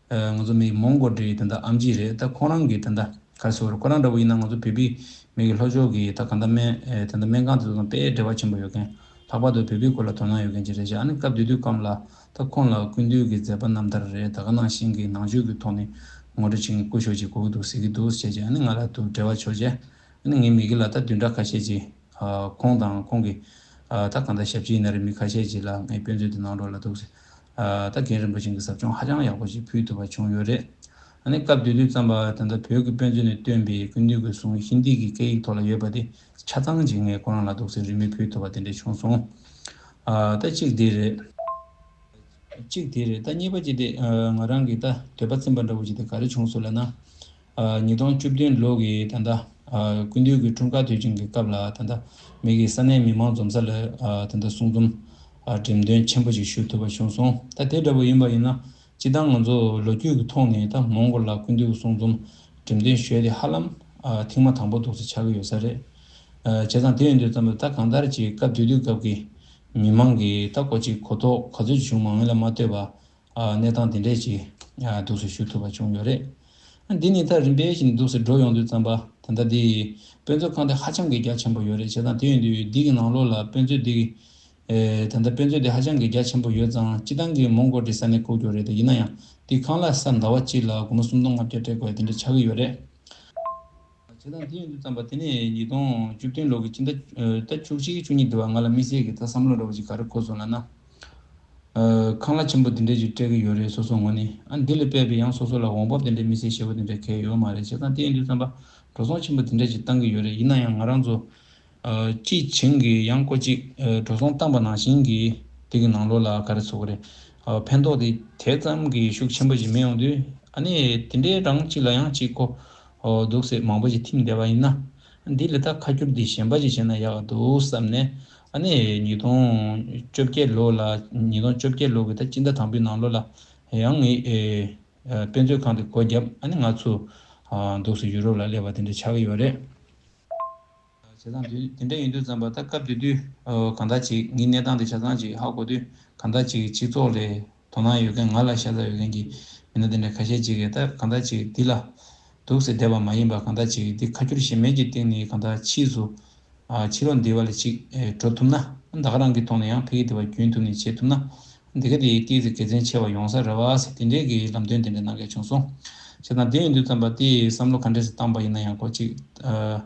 ཨ་ང་ཚོ་མི་མོན་གྷོ་འདྲེའི་ད་ལྟ་ཨམ་ཆི་རེད། ད་ཁོ་རང་གི་ད་ལྟ་ག་རེ་ཟེར་དགོས་རེད། ཁོ་རང་འདྲ་བོ་ཡིན་ན་ང་ཚོ་བོད་པའི་མི་གི་ལྷོ་ཕྱོགས་ཀྱི་ད་ག་ད་སྨན་ཨེ་ད་ལྟ་སྨན་ཁང་དེ་ཚོ་དང་དཔེ་འབྲེལ་བ་ཆེན་པོ་ཡོད་མཁན། ལྷག་པར་དུ་བོད་པའི་སྐོར་ལ་དོ་སྣང་ཡོད་མཁན་ཅིག་རེད་ཤག་ཨ་ནི་སྐབས་དེ་དུས་སྐབས་ལ་ད་ཁོང་ལ་ཀུན་འདུས་ཀྱི་མཛད་པ་རྣམ་ཐར་རེད། ད་ག་ནང་བཞིན་གྱི་ནང་ཆོས་ཀྱི་ཐོག་ནས་ངོ་སྤྲོད་བྱེད་མཁན་སྐུ་ཞབས་ཅིག་དགོས་ཀྱི་འདུག་ཟེར་གྱི་འདུག་བྱས་རྗེས་ཨ་ནི་ང་ལ་དུ་འབྲེལ་བ་ཆོག་རྗེས་ཨ་ནི་ངའི་མི་གི་ལ་ད་བདུན་ཕྲག་ཁ་ཤས་ཅིག་ཨ་ཁོང་དང་ཁོང་གི་ཨ་ད་གང་ལྟར་ཞབས་ཕྱི་ཡིན་ན་རེད། མི་ཁ་ཤས་ཅིག་ལ་ངའི་དཔེ་མཛོད་དེ་ནང་ལོགས་ལ་འདུག་ཟེར་ཨ་ད་རྒན་རིན་པོ་ཆེ་གི་ཟབ་སྦྱོང་ཧ་ཅང་ཡག་པོ་ཞིག་ཕུལ་ཐུབ་པ་བྱུང་ཡོད་རེད། ཨ་ནི་སྐབས་དེ་དུས་ཙམ་པ་ད་ལྟ་བོད་ཀྱི་དཔེ་མཛོད་ནས་བཏོན་པའི་ཀུན་འདུས་ཀྱི་གསུང་ཧིན་དི་གི་སྐད་ཡིག་ཐོག་ལ་ཡོད་པ་དེ་ཆ་ཚང་ཅིག་ངས་ཁོ་རང་ལ་འདུག་སེ་རིན་མེད་ཕུལ་ཐུབ་པ་དེ་འདྲ་བྱུང་སོང་། ཨ་ད་གཅིག་དེ་རེད། གཅིག་དེ་རེད། ད་གཉིས་པ་ཅིག་དེ་ཨ་ང་རང་གི་ད་འདོད་པ་ཚིམ་པ་འདྲ་བོ་ཅིག་དེ་ག་རེ་བྱུང་སོང་ལབ་ན། ཨ་ཉིས་སྟོང་བཅུ་བདུན་ལོ་གི་ད་ལྟ་ཨ་ཀུན་འདུས་ཀྱི་འཁྲུངས་སྐར་དུས་ཆེན་གྱི་སྐབས་ལ་ད་ལྟ་མི་གི་ས་གནས་མི་མང་འཛོམས་ས་ལ་ཨ་ད་ལྟ་གསུང་འཛོམས་ཨ་འགྲེམས་སྟོན་ཆེན་པོ་ཅིག་ཞུ་ཐུབ་པ་བྱུང་སོང་། ད་དེ་འདྲ་བོ་ཡིན་པ་ཡིན་ན། སྤྱིར་བཏང་ང་ཚོ་ལོ་རྒྱུས་ཀྱི་ཐོག་ནས་ད་མོན་གྷོ་ལ་ཀུན་འདུས་གསུང་འཛོམས་འགྲེམས་སྟོན་ཞུས་ཏེ་ཧ་ལམ་ཨ་ཐེངས་མ་དང་པོ་འདུག་སེ་ཆགས་ཀྱི་ཡོད་ས་རེད། ཨ་བྱས་ཙང་དེ་ཡིན་དུས་ཙམ་པ་ད་གང་ལྟར་གྱི་སྐབས་དེ་དུས་སྐབས་ཀྱི་མི་མང་གི་ད་གོ་ཅིག་གོ་རྟོགས་ག་ཚོད་བྱུང་མང་ལ་མ་ལྟོས་པ་ཨ་གནས་སྟངས་དེ་འདྲས་ཀྱི་ཨ་འདུག་སེ་ཞུ་ཐུབ་པ་བྱུང་ཡོད་རེད། ཨ་འདི་ནི་ད་རིམ་པས་བཞིན་འདུག་སེ་འགྲོ་ཡོང་དུས་ཙམ་པ་ད་ལྟ་འདི་དཔེ་མཛོད་ཁང་དེ་ཧ་ཅང་གི་རྒྱ་ཆེན་པོ་ཡོད་རེད། བྱས་ཙང་དེ་ཡིན་དུས་འདི་གི་ནང་ལོགས་ལ་དཔེ་མཛོད་འདི་གི་ཨེ་ད་ལྟ་དཔེ་མཛོད་དེ་ཧ་ཅང་གི་རྒྱ་ཆེན་པོ་ཡོད་ཙང་སྤྱི་བཏང་གི་མོན་གྷོ་འདྲའི་ས་གནས་ཁུག་ཀྱོག་རེད་དེ། ཡིན་ན་ཡང་དེ་གང་ལ་ས་ཟླ་བ་གཅིག་ལ་སྒོར་མོ་སུམ་སྟོང་ལྔ་བརྒྱ་སྤྲད་དགོས་དེ་འདྲ་ཆགས་ཀྱི་ཡོད་རེད། བྱས་ཙང་དེ་ཡིན་དུས་ཙམ་པ་དེ་ནས་ཉིས་སྟོང་བཅུ་བདུན་ལོ་གི་སྤྱི་ཟླ་ཨེ་ད་བཅུ་གཅིག་བཅུ་གཉིས་དེ་བ་ང་ལ་དམིགས་བསལ་གྱི་ད་བསམ་བློ་འདྲ་བོ་ཅིག་ག་རེ་འཁོར་སོང་ལབ་ན། ཨ་ཁང་གླ་ཆེན་པོ་དེ་འདྲས་ཅིག་སྤྲད་ཀྱི་ཡོད་རེད། སོ་སོ་ངོས་ནས། ཨ་འདི་ལས་སྤེལ་བའི་ཡང་སོ་སོ་ལ་འོང་འབབ་དེ་འདྲས་དམིགས་བསལ་ཞེ་པོ་དེ་འདྲས་གལ་ཡོད་མ་རེད། བྱས་ཙང་དེ་ཡིན་དུས་ཙམ་པ་འགྲོ་སོང་ཆེན་པོ་དེ་འདྲས་ཅིག་བཏང་གི་ཡོད་རེད། ཡིན་ན་ཡང་ང་རང་ཚོ་ཨ་དཔྱིས་ཕྱིན་གྱི་ཡང་སྐོར་ཅིག་ཨ་འགྲོ་སོང་བཏང་པ་ནང་བཞིན་གྱི་དེ་གི་ནང་ལོགས་ལ་ག་རེ་ཟེར་དགོས་རེད། ཨ་ཕན་ཐོགས་དེ་དེ་ཙམ་གྱི་ཤུགས་ཆེན་པོ་ཞིག་མི་ཡོང་དུས་ཨ་ནི་དེ་འདྲའི་རང་ཅིག་ལ་ཡང་ཅིག་གོ་ཨོ་འདུག་སེ་མང་པོ་ཞིག་ཐིམ་བསྡད་པ་ཡིན་ན། འདི་ལས་ད་ཁ་སྒྱུར་འདི་གཞན་པ་ཞིག་བྱས་ན་ཡག་འདུག་བསམ་ནས། ཨ་ནི་ཉིས་སྟོང་བཅོ་བརྒྱད་ལོ་ལ་ཉིས་སྟོང་བཅོ་བརྒྱད་ལོ་གི་ད་སྤྱི་ཟླ་དང་པོའི་ནང་ལོགས་ལ་ཡང་ངས་ཨེ་ཨེ་དཔེ་མཛོད་ཁང་དེ་སྒོ་བརྒྱབ། ཨ་ནི་ང་ཚོ་ཨ་འདུག་སེ་ཡུ་རོབ་ལ་སླེབས་པ་དེ་འདྲ་ཆགས་ཀྱི་ཡོད་རེད། བྱས་ཙང་དུས་དེ་འདྲ་ཡིན་དུས་ཙམ་པ་ད་སྐབས་དེ་དུས་ཨ་གང་ལྟར་ཅིག་ངའི་གནས་སྟངས་དེ་ཆ་ཚང་ཅིག་ཧ་གོ་དུས་གང་ལྟར་ཅིག་སྤྱི་ཚོགས་ལས་དོ་སྣང་ཡོད་མཁན། ང་ལ་ཤ་ཚ་ཡོད་མཁན་གྱི་མི་སྣ་དེ་འདྲ་ཁ་ཤས་ཅིག་གིས་ད་གང་ལྟར་ཅིག་འདི་ལ་འདུག་སེ་བསྡད་པ་མ་ཡིན་པ། གང་ལྟར་ཅིག་འདི་ཁ་སྒྱུར་གཞན་མིན་གྱི་སྟེང་ནས་གང་ལྟར་ཕྱིས་སུ་ཨ་ཕྱི་ལོགས་འདི་བ་ལ་ཅིག་ཨེ་འགྲོ་ཐུབ་ན། ད་ག་རང་གི་ཐོག་ནས་ཡང་ཕ་གི་འདི་བ་རྒྱུན་ཐུབ་ནས་བྱེད་ཐུབ་ན། འདི་ག་དེ་ཏོག་ཙམ་དགེ་མཚན་ཆེ་བ་ཡོང་ས་རེད་བ་ཟེར་དེ་འདྲའི་གི་ལམ་སྟོན་དེ་འདྲ་གནང་མཁན་བྱུང་སོང་། བྱས་ཙང་དེ་ཡིན་དུས་ཙམ་པ་དེ་བསམ་བློ་ག་འདྲས་སེ་བཏང་པ་ཡིན་ན་ཡང་ཁོ་ཅིག་ཨ།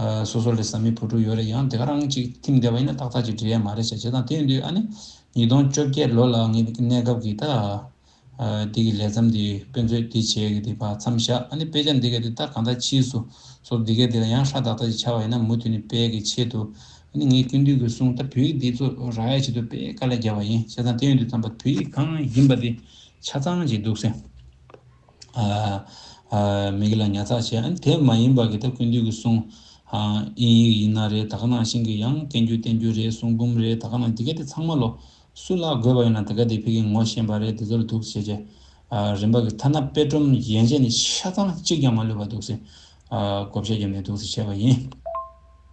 ཨ་སོ་སོ་ལས་བཟའ་མི་བུ་ཕྲུག་ཡོད་རེད། ཡང་དེ་ག་རང་ཅིག་ཐིམ་བསྡད་པ་ཡིན་ན་ཏག་ཏག་ཅིག་འགྲིག་ཡ་མ་རེད་ཤག་བྱས་ཙང་དེ་ཡིན་དུས་ཨ་ནི་ཉིས་སྟོང་བཅོ་བརྒྱད་ལོ་ལ་ངའི་གནས་སྐབས་ཀྱི་ད་ འདི་གི་ལས་མཚམས་འདི་དཔེ་མཛོད་འདི་བྱས་གི་འདི་ཕར་མཚམས་བཞག་ཨ་ནི་དཔེ་ཆ་འདི་ག་འདི་ད་གང་ལྟར་ཕྱིས་སུ་སོ་འདི་ག་འདི་ལ་ཡང་ཧྲ་ཏག་ཏག་ཅིག་ཆགས་པ་ཡིན་ན་མུ་མཐུད་ནས་སྤེལ་གི་ཆེད་དུ་ཨ་ནི་ངས་ཀུན་འདུས་ཀྱི་གསུང་ད་བོད་ཡིག་འདི་ཚོ་རག་ཡ་ཆེད་དུ་དཔེ་དཀའ་ལས་བརྒྱབ་པ་ཡིན། བྱས་ཙང་དེ་ཡིན་དུས་ཙམ་པ་བོད་ཡིག་གང་ཡིན་པ་འདི་ཆ་ཚང་ཅིག་འདུག་སེ། ཨ་ཨ་མི་གི་ལ་ཉར་ཚགས་བྱས། ཨ་ནི་དེ་མ་ཡིན་པ་གི་ད་ཀུན་འདུས་ཀྱི་གསུང་ཨ་དབྱིན་ཡིག་ཡིན་ན་རེད། ད་ག་ནང་བཞིན་གི་ཡང་བསྟན་འགྱུར་བསྟན་འགྱུར་རེད། གསུང་འབུམ་རེད། ད་ག་ནང་འདི་ག་དེ་ཚང་མ་ལོ་སུ་ལ་དགོས་པ་ཡོད་ན་ད་ག་དེ་ཕ་གི་ངོ་ཤེས་པ་རེད། དེ་ཚོ་ལ་འདུག་སེ་བྱས་བྱས། ཨ་རིམ་པ་གི་ཐ་ན་དཔེ་སྒྲོམ་ཡན་ཆད་ནས་ཆ་ཚང་གཅིག་ཀྱང་མ་ལུས་པ་འདུག་སེ། ཨ་བགོ་བཤའ་བརྒྱབ་ནས་འདུག་སེ་བྱས་པ་ཡིན།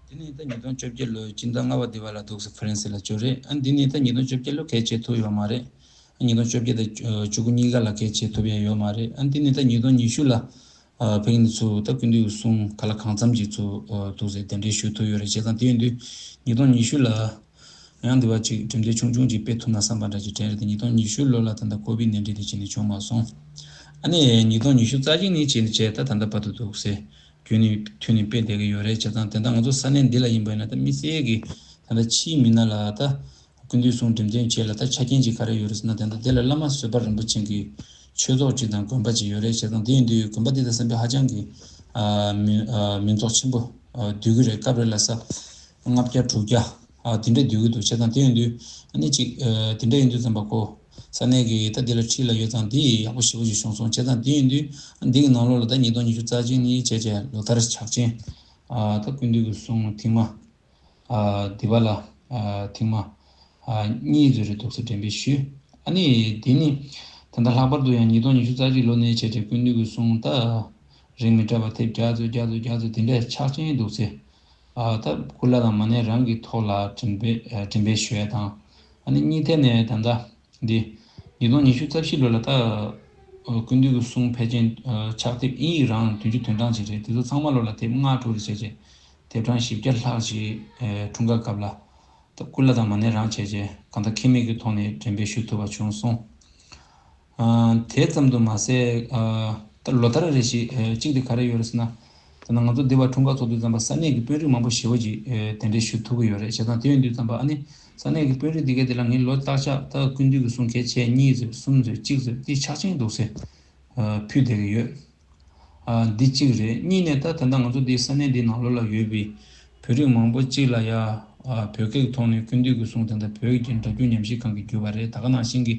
དེ་ནས་ད་ཉིས་སྟོང་བཅོ་བརྒྱད་ལོའི་སྤྱི་ཟླ་ལྔ་པ་འདི་བ་ལ་འདུག་སེ་ཧྥ་རན་སི་ལ་འབྱོར་རེད། ཨ་འདི་ནས་ད་ཉིས་སྟོང་བཅོ་བརྒྱད་ལོ་གལ་ཆེ་ཐུབ་ཡོད་མ་རེད། ཉིས་སྟོང་བཅོ་བརྒྱད་དང་བཅུ་དགུ་གཉིས་ཀ་ལ་གལ་ཆེ་ཐུབ་ཡ་ཡོད་མ་རེད། ཨ་འདི་ནས་ད་ཉིས་སྟོང་ཉི་ཤུ་ལ་ཨ་ཕ་གི་ནི་ཚུར་ད་ཀུན་འདུས་ཀྱི་གསུང་ག་ལ་གང་འཚམ་ཅིག་ཚུར་ཨ་འདུག་སེ་གདན་འདྲེན་ཞུ་ཐུབ་ཡོད་རེད། བྱས་ཙང་དེ་ཡིན་དུས་ཉིས་སྟོང་ཉི་ཤུ་ལ་ཡང་འདི་བ་ཅིག་གྲུབ་འབྲས་ཆུང་ཆུང་ཅིག་སྤེལ་ཐུབ་ན་བསམ་པ་འདྲ་ཅིག་དྲན་རེད་དེ། ཉིས་སྟོང་ཉི་ཤུ་ལོ་ལ་ད་ལྟ་ཀོ་བིད་ནད་འདྲེན་དེ་བྱས་ནས་བྱུང་མ་སོང་། ཨ་ནི་ཉིས་སྟོང་ཉི་ཤུ་རྩ་གཅིག་ནས་བྱས་ནས་བྱས་ད་ད་ལྟ་བར་དུ་འདུག་སེ་རྒྱུན་ནས་མཐུད་ནས་སྤེལ་བསྡད་ཀྱི་ཡོད་རེད། བྱས་ཙང་དེ་འདྲ་ང་ཚོ་ས་གནས་འདི་ལ་ཡིན་པ་ཡིན་ན་ད་དམིགས་བསལ་གྱི་ད་ལྟ་ཕྱིའི་མི་སྣ་ལ་ད་ཀུན་འདུས་གསུང་འགྲེམས་སྟོན་བྱས་ལ་ད་ཆ་རྐྱེན་ཅིག་ག་རེ་ཡོད་རེད་ཟེར་ན། དེ་འདྲ་དེ་ལ་བླ་མ་བཟོད་པ་རིན་པོ་ཆེ་གི་ཆོས་ཚོགས་ཅིག་དང་དགོན་པ་ཅིག་ཡོད་རེད། བྱས་ཙང་དེ་ཡིན་དུས་དགོན་པ་འདི་ད་བསམ་པའི་ཧ་ཅང་གི་ཨ་མི་ཨ་མིང་ཚོགས་ཆེན་པོ་ཨ་བསྡུ་གི་རེད། སྐབས་རེ་ལ་ས་ལྔ་བརྒྱ་དྲུག་བརྒྱ་ཨ་དེ་འདྲ་བསྡུ་གི་འདུག་བྱས་ཙང་དེ་ཡིན་དུས་ཨ་ནི་ཅིག་ཨ་དེ་འདྲ་ཡིན་དུས་ཙམ་པ་ཁོ་ས་གནས་ཀྱི་ད་འདི་ལ་ཁྲིད་ལ་ཡོད་ཙང་འདི་ཡག་པོ་ཞེ་པོ་ཅིག་བྱུང་སོང་། བྱས་ཙང་དེ་ཡིན་དུས་ཨ་འདི་གི་ནང་ལོགས་ལ་ད་ཉིས་སྟོང་ཉི་ཤུ་རྩ་གཅིག་ནས་བྱས་བྱས་ལོ་ལྟར་ཕྱག་ཆེན་ཨ་ད་ཀུན་འདུས་ཀྱི་གསུང་ཐེངས་མ་ཨ་འདི་བ་ལ་ཨ་ཐེངས་མ་ཨ་གཉིས་ཙམ་རེ་འདུག་སེ་འགྲེམས་སྤེལ་ཞུས། ཨ་ནི་དེ་ནི་ད་ལྟ་ལྷག་པར་དུ་ཡང་ཉིས་སྟོང་ཉི་ཤུ་རྩ་གཅིག་ལོ་ནས་བྱས་བྱས་ཀུན་འདུས་ཀྱི་གསུང་ད་རིང་མི་འདྲ་བ་དེབ་བརྒྱ་ཙམ་བརྒྱ་ཙམ་བརྒྱ་ཙམ་དེ་འདྲས་ཕྱག་ཆེན་འདུག་སེ། ཨ་ད་སྐུ་བླ་དང་མ་ཎི་རང་གི་ཐོག་ལ་འགྲེམས་སྤེལ་ཨ་འགྲེམས་སྤེལ་ཞུ་ཡ་དང་། ཨ་ནི་གཉིས་ཐད་ནས་ད་ལྟ་འདི་ཉིས་སྟོང་ཉི་ཤུ་རྩ་བཞི་ལོ་ལ་ད་ཨ་ཀུན་འདུས་ཀྱི་གསུང་ཕལ་ཆེར་ཨ་ཕྱག་དེབ་དབྱིན་ཡིག་རང་བདུན་ཅུ་དོན་གྲངས་ཅིག་རེད། དེ་ཚོ་ཚང་མ་ལོ་ལ་དེབ་ལྔ་དྲུག་རེ་བྱས་བྱས་དེབ་གྲངས་བཞི་བརྒྱ་ལྷག་ཅིག་ཨ་འཁྲུངས་སྐར་སྐབས་ལ་ད་སྐུ་བླ་དང་མ་ཎི་རང་བྱས་བྱས་གང་ལྟར་ཁེ་མེད་ཀྱི་ཐོག་ནས་འགྲེམས་སྤེལ་ཞུ་ཐུབ་པ་བྱུང་སོང་། ཨ་དེ་ཙམ་དུ་མ་ཟད་ཨ་ད་ལོ་ལྟར་རེ་བཞིན་ཨ་གཅིག་དེ་ག་རེ་ཡོད་རེད་ཟེར་ན། ད་ནང་ང་ཚོ་འདི་བར་འཁྲུངས་སྐར་ཚོགས་དུས་ཙམ་པ་ས་གནས་ཀྱི་དཔོན་རིགས་མང་པོ་ཞེ་པོ་ཅིག་ཨ་གདན་འདྲེན་ཞུ་ཐུབ་ཀྱི་ཡོད་རེད། བྱས་ཙང་དེ་ཡིན་དུས་ཙམ་པ་ཨ་ནི་ས་གནས་ཀྱི་དཔོན་རིགས་འདི་གས་དེ་ལ་ངས་ལོ་བརྟག་ཤག་ད་ཀུན་འདུས་ཀྱི་གསུང་གལ་ཆེ་གཉིས་ཙམ་གསུམ་ཙམ་གཅིག་ཙམ་འདི་ཕྱག་ཆེན་འདུག་སེ་ཨ་ཕུལ་བསྡད་ཀྱི་ཡོད། ཨ་འདི་གཅིག་རེད། གཉིས་ནས་ད་ད་ལྟ་ང་ཚོ་འདི་ས་གནས་འདི་ནང་ལོགས་ལ་ཡོད་པའི་བོད་རིགས་མང་པོ་གཅིག་ལ་ཡ་ཨ་བོད་སྐད་ཀྱི་ཐོག་ནས་ཀུན་འདུས་ཀྱི་གསུང་དེ་འདྲ་བོད་ཀྱི་སྒྲ་སྒྱུར་ཉམས་ཞིབ་ཁང་གིས་བསྒྱུར་བ་རེད། ད་ག་ནང་བཞིན་གྱི་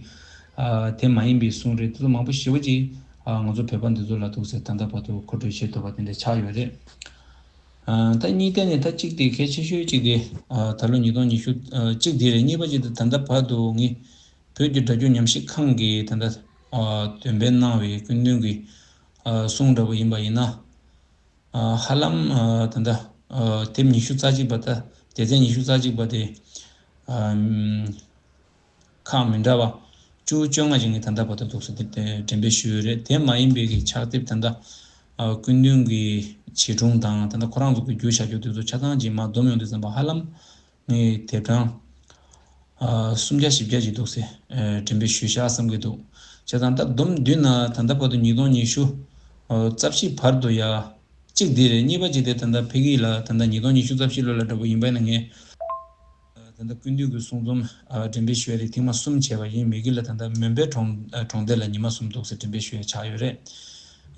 ཨ་དེ་མ་ཡིན་པའི་གསུང་རེད། དེ་ཚོ་མང་པོ་ཞེ་པོ་ཅིག་ཨ་ང་ཚོ་བོད་པ་འདི་ཚོ་ལ་འདུག་སེ་ད་ལྟ་བར་དུ་མཁོ་སྤྲོད་བྱེད་ཐུབ་པ་དེ་འདྲ་ཆགས་ཡོད་རེད། ཨ་ད་གཉིས་ཐད་ནས་ད་གཅིག་དེ་གལ་ཆེ་ཤོས་གཅིག་དེ་ཨ་ད་ལོ་ཉིས་སྟོང་ཉི་ཤུ་ཨ་གཅིག་དེ་རེད། གཉིས་པ་གཅིག་དེ་ད་ལྟ་བར་དུ་ངས་བོད་ཀྱི་སྒྲ་སྒྱུར་ཉམས་ཞིབ་ཁང་གིས་ད་ལྟ་ཨ་འདོན་སྤེལ་གནང་བའི་ཀུན་འདུས་ཀྱི་ཨ་གསུང་འདྲ་པོ་ཡིན་པ་ཡིན་ན། ཨ་ཧ་ལམ་ཨ་ད་ལྟ་ཨ་དེབ་ཉི་ཤུ་རྩ་གཅིག་པ་ད་སྡེ་ཚན་ཉི་ཤུ་རྩ་གཅིག་པ་དེ་ཨ་ཁག་མི་འདྲ་བ་བཅུ་བཅོ་ལྔ་ཅིག་ངས་ད་ལྟ་བར་དུ་འདུག་སེ་དེ་དེ་འགྲེམས་སྤེལ་ཞུས་ཡོད་རེད། དེ་མ་ཡིན་པའི་གི་ཕྱག་དེབ་ད་ལྟ་ཨ་ཀུན་འདུས་ཀྱི་བྱིས་སྒྲུང་དང་ད་ལྟ་ཁོ་རང་ཚོ་གི་བསྒྱུར་བཞག་རྒྱུ་དེ་ཚོ་ཆ་ཚང་ཅིག་མར་བསྡོམས་ཡོང་དུས་ཙམ་པ་ཧ་ལམ་ངས་དེབ་གྲངས་ཨ་སུམ་བརྒྱ་བཞི་བརྒྱ་ཅིག་འདུག་སེ་ཨ་འགྲེམས་སྤེལ་ཞུས་བཞག་བསམ་གྱི་འདུག་བྱས་ཙང་ད་བསྡོམས་བསྡུས་ན་ད་ལྟ་བར་དུ་ཉིས་སྟོང་ཉི་ཤུ་ཨ་རྩ་བཞི་བར་དུ་ཡ་གཅིག་འདི་རེད། གཉིས་པ་གཅིག་དེ་ད་ལྟ་ཕ་གི་ལ་ད་ལྟ་ཉིས་སྟོང་ཉི་ཤུ་རྩ་བཞི་ལོ་ལ་འདྲ་པོ་ཡིན་པ་ཡིན་ན་ངས་ད་ལྟ་ཀུན་འདུས་ཀྱི་གསུང་རྩོམ་ཨ་འགྲེམས་སྤེལ་ཞུ་ཡ་དེ་ཐེངས་མ་གསུམ་བྱས་པ་ཡིན། མ་གི་ལ་ད་ལྟ་མོན་པའི་གྲོང་ཨ་གྲོང་སྡེ་ལ་ཉི་མ་གསུམ་འདུག་སེ་འགྲེམས་སྤེལ་ཞུ་ཡ་ཆགས་ཡོད་རེད།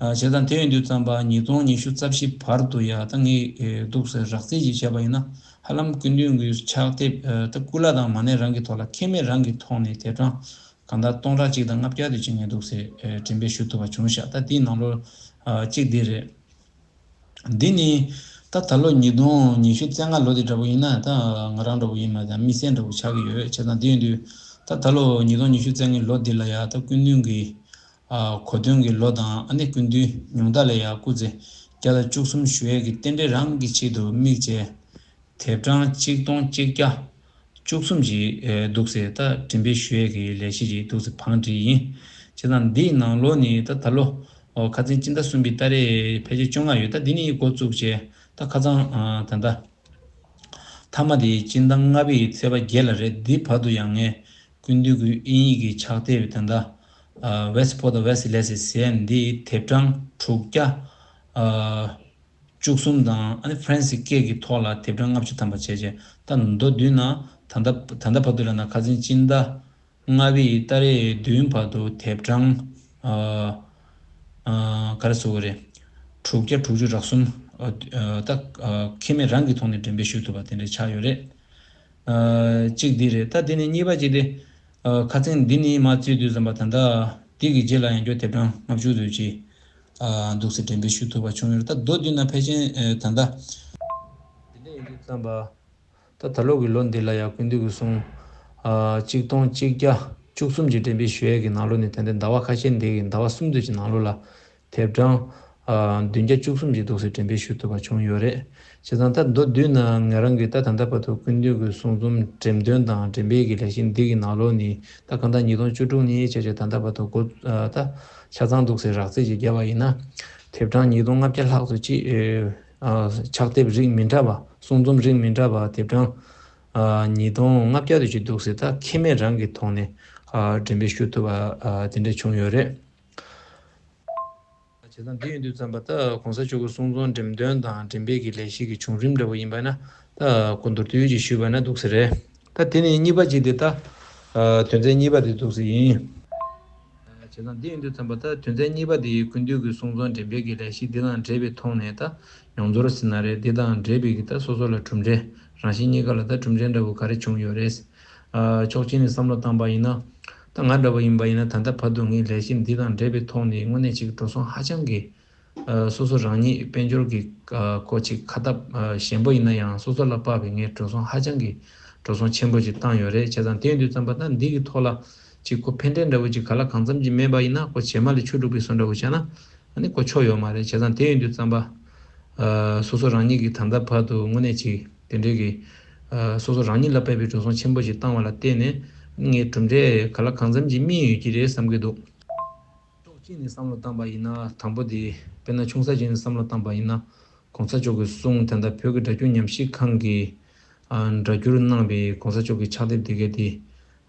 ཨ་བྱས་ཙང་དེ་ཡིན་དུས་ཙམ་པ་ཉིས་སྟོང་ཉི་ཤུ་རྩ་བཞི་བར་དུ་ཡ་ད་ངས་ཨེ་འདུག་སེ་རགས་རྩིས་ཅིག་བྱས་པ་ཡིན་ན་ཧ་ལམ་ཀུན་འདུས་ཀྱི་ཕྱག་དེབ་ཨ་ད་སྐུ་བླ་དང་མ་ཎི་རང་གི་ཐོག་ལ་ཁེ་མེད་རང་གི་ཐོག་ནས་དེབ་གྲངས་གང་ལྟར་སྟོང་ཕྲག་གཅིག་དང་ལྔ་བརྒྱ་དེ་ཅིག་ངས་འདུག་སེ་ཨེ་འགྲེམས་སྤེལ་ཞུ་ཐུབ་པ་བྱུང་ཤག་ད་དེའི་ནང་ལོགས་ཨ་གཅིག་དེ་རེད། འདི་ནི་ད་ད་ལོ་ཉིས་སྟོང་ཉི་ཤུ་རྩ་ལྔ་ལོ་དེ་འདྲ་པོ་ཡིན་ན་ད་ང་རང་འདྲ་པོ་ཡིན་མ་ད་དམིགས་བསལ་འདྲ་པོ་ཆགས་ཀྱི་ཡོད། བྱས་ཙང་དེ་ཡིན་དུས་ད་ད་ལོ་ཉིས་སྟོང་ཉི་ཤུ་རྩ་ལྔའི་ལོ་འདི་ལ་ཡ་ད་ཀུན་འདུས་ཀྱི་ཨ་གོ་སྟོན་གྱི་ལོ་དང་ཨ་ནི་ཀུན་འདུས་ཉུང་མཐའ་ལ་ཡ་སྐུ་ཚེ་བརྒྱ་དང་བཅུ་གསུམ་ཞུ་ཡས་ཀྱི་རྟེན་འབྲེལ་རང་གི་ཆེད་དུ་དམིགས་བྱས། དེབ་གྲངས་གཅིག་སྟོང་གཅིག་བརྒྱ་བཅུ་གསུམ་ཞིག་ཨེ་འདུག་སེ་ད་འགྲེམས་སྤེལ་ཞུ་ཡས་ཀྱི་ལས་གཞི་ཞིག་འདུག་སེ་བང་བསྒྲིགས་ཡིན། བྱས་ཙང་འདིའི་ནང་ལོགས་ནས་ད་ད་ལོ་ཨོ་ཁ་སང་སྤྱི་ཟླ་གསུམ་པའི་ཏ་རིག་ཕལ་ཆེར་བཅོ་ལྔ་ཡོད། ད་འདི་ནས་འགོ་བཙུགས་བྱས་ད་ཁ་སང་ཨ་ད་ད་མཐའ་མ་དེ་སྤྱི་ཟླ་ལྔ་པའི་ཚེས་པ་བརྒྱད་ལ་རེད། འདི་བར་དུ་ཡང་ངས་ཀུན་འདུས་ཀྱི་དབྱིན་ཡིག་གི་ཕྱག་དེབ་ད་ད་ཨ་Westport Wesleyan་ཟེར་འདི་དེབ་གྲངས་དྲུག་བརྒྱ་ཨ་བཅུ་གསུམ་དང་ཨ་ནི་ཧྥ་རན་སི་སྐད་ཀྱི་ཐོག་ལ་དེབ་གྲངས་ལྔ་བཅུ་ཐམ་པ་བྱས་རྗེས་ད་མདོ་བསྡུས་ན་ད་ལྟ་ད་ལྟ་བར་དུ་ལབ་ན་ཁ་སང་སྤྱི་ཟླ་ ལྔ་པའི་ཏ་རིག་བདུན་བར་དུ་དེབ་གྲངས་ཨ་ཨ་ག་རེ་ཟེར་དགོས་རེད། དྲུག་བརྒྱ་དྲུག་ཅུ་རག་གསུམ། ཨ་ཨ་ད་ཨ་ཁེ་མེད་རང་གི་ཐོག་ནས་འགྲེམས་སྤེལ་ཞུ་ཐུབ་པ་དེ་འདྲ་ཆགས་ཡོད་རེད། ཨ་གཅིག་འདི་རེད། ད་དེ་ནས་གཉིས་པ་གཅིག་དེ། ཨ་ཁ་སང་འདི་ནས་མར་བརྩིས་དུས་ཙམ་པ་ད་ལྟ་འདི་གི་རྗེས་ལ་ཡང་བསྐྱར་དེབ་གྲངས་ལྔ་བཅུ་ཙམ་ཅིག་ཨ་འདུག་སེ་འགྲེམས་སྤེལ་ཞུ་ཐུབ་པ་བྱུང་ཡོད་རེད། ད་མདོར་བསྡུས་ན་ཕལ་ཆེར་ཨ་ད་ལྟ་འདི་འདྲ་ཡིན་དུས་ཙམ་པ། ད་ད་ལོ་གི་ལོ་འདི་ལ་ཡང་ཀུན་འདུས་ཀྱི་གསུང་ཨ་གཅིག་སྟོང་གཅིག་བརྒྱ་བཅུ་གསུམ་གྱི་འགྲེམས་སྤེལ་ཞུ་ཡས་ཀྱི་ནང་ལོགས་ནས་ད་ལྟ་ཟླ་བ་ཁ་ཤས་འདི་གི་ཟླ་བ་གསུམ་དུ་གྱི་ནང་ལོགས་ལ་དེབ་གྲངས་ཨ་བདུན་བརྒྱ་བཅུ་གསུམ་གྱི་འདུག་སེ་འགྲེམས་སྤེལ་ཞུ་ཐུབ་པ་བྱུང་ཡོད་རེད། བྱས་ཙང་ད་མདོར་བསྡུས་ན་ང་རང་གིས་ད་ད་ལྟ་བར་དུ་ཀུན་འདུས་ཀྱི་གསུང་རྩོམ་འགྲེམས་སྟོན་དང་འགྲེམས་སྤེལ་གྱི་ལས་གཞི་འདི་གི་ནང་ལོགས་ནས་ད་གང་ལྟར་ཉིས་སྟོང་བཅུ་དྲུག་ནས་བྱས་བྱས་ད་ལྟ་བར་དུ་འགོ་ཨ་ད་ཆ་ཚང་འདུག་སེ་རགས་རྩིས་ཅིག་བརྒྱབ་པ་ཡིན་ན་དེབ་གྲངས་ཉིས་སྟོང་ལྔ་བརྒྱ་ལྷག་ཙམ་ཅིག་ཨ་ཕྱག་དེབ་རིགས་མི་འདྲ་བ། གསུང་རྩོམ་རིགས་མི་འདྲ་བ་དེབ་གྲངས་ཨ་ཉིས་སྟོང་ལྔ་བརྒྱ་དེ་ཅིག་འདུག་སེ་ད་ཁེ་མེད་རང་གི་ཐོག་ནས་ཨ་འགྲེམས་སྤེལ་ཞུ་ཐུབ་པ་ཨ་དེ་འདྲ་བྱུང་ཡོད་རེད། བྱས་ཙང་འདི་ཡིན་དུས་ཙམ་པ་ད་གོང་ས་མཆོག་གི་གསུང་རྩོམ་འགྲེམས་སྟོན་དང་འགྲེམས་སྤེལ་གྱི་ལས་གཞི་གི་བྱུང་རིམ་འདྲ་བོ་ཡིན་པ་ན་ད་གོ་མདོར་བསྡུས་ཅིག་ཞུས་པ་ན་འདུག་སེ་རེད། ད་དེ་ནས་གཉིས་པ་ཅིག་དེ་ད་ཨ་དོན་ཚན་གཉིས་པ་དེ་འདུག་སེ་ཡིན། བྱས་ཙང་འདི་ཡིན་དུས་ཙམ་པ་ད་དོན་ཚན་གཉིས་པ་དེ་ཀུན་འདུས་ཀྱི་གསུང་རྩོམ་འགྲེམས་སྤེལ་གྱི་ལས་གཞི་འདི་དང་འབྲེལ་བའི་ཐོག་ནས་ད་མྱོང་ཚོར་ཟེར་ན་རེད། འདི་དང་འབྲེལ་བའི་གི་ད་སོ་སོ་ལ་གྲུབ་འབྲས་རང་བཞིན་གཉིས་ཀ་ལ་ད་གྲུབ་འབྲས་འདྲ་བོ་ག་རེ་བྱུང་ཡོད་རེད། ཨ་ཕྱོགས་གཅིག་ནས་བསམ་བློ་བཏང་པ་ཡིན་ན། ད་ང་འདྲ་བོ་ཡིན་པ་ཡིན་ན་ད་ལྟ་བར་དུ་ངས་ལས་གཞི་འདི་དང་འབྲེལ་བའི་ཐོག་ནས་དངོས་གནས་ཅིག་འགྲོ་སོང་ཧ་ཅང་གི་ཨ་སོ་སོ་རང་ཉིད་དཔལ་འབྱོར་གྱི་ཨ་ཁོ་ཅིག་ཁ་སྟབས་ཨ་ཞན་པོ་ཡིན་ན་ཡང་སོ་སོ་ལ་དཔག་པའི་ངས་འགྲོ་སོང་ཧ་ཅང་གི་འགྲོ་སོང་ཆེན་པོ་ཅིག་བཏང་ཡོད་རེད། བྱས་ཙང་དེ་ཡིན་དུས་ཙམ་པ་ད་འདི་གི་ཐོག་ལ་ཅིག་ཁོ་ཕན་འབྲས་འདྲ་བོ་ཅིག་ག་ལ་གང་འཚམ་ཅིག་མེད་པ་ཡིན་ན་ཁོ་བྱེ་མ་ལས་ཆུ་འབྲུག་པའི་བཟོ་འདྲ་བོ་བྱས་ན་ཨ་ནི་ཁོ་ཆོ་ཡོད་མ་རེད། བྱས་ཙང་དེ་ཡིན་དུས་ཙམ་པ་ཨ་སོ་སོ་རང་ཉིད་ཀྱིས་ད་ལྟ་བར་དུ་དངོས་གནས་ཅིག་དེ་འདྲའི་གི་ཨ་སོ་སོ་རང་ཉིད་ལ་དཔག་པའི་འགྲོ་སོང་ཆེན་པོ་ཅིག་བཏང་བ་ལ་བརྟེན་ནས་ངས་གྲུབ་འབྲས་ག་ལ་གང་འཚམ་ཅིག་སྨིན་ཡོད་ཀྱི་རེད་བསམ་གྱི་འདུག་ཕྱོགས་གཅིག་ནས་བསམ་བློ་བཏང་པ་ཡིན་ན་དང་པོ་དེ་དཔེར་ན་ཆུང་ས་ཅིག་ནས་བསམ་བློ་བཏང་པ་ཡིན་ན་གོང་ས་མཆོག་གི་གསུང་དེ་འདྲ་བོད་ཀྱི་སྒྲ་སྒྱུར་ཉམས་ཞིབ་ཁང་གིས་ཨ་སྒྲ་སྒྱུར་གནང་པའི་གོང་ས་མཆོག་གི་ཕྱག་དེབ་དེ་གའི་དེ་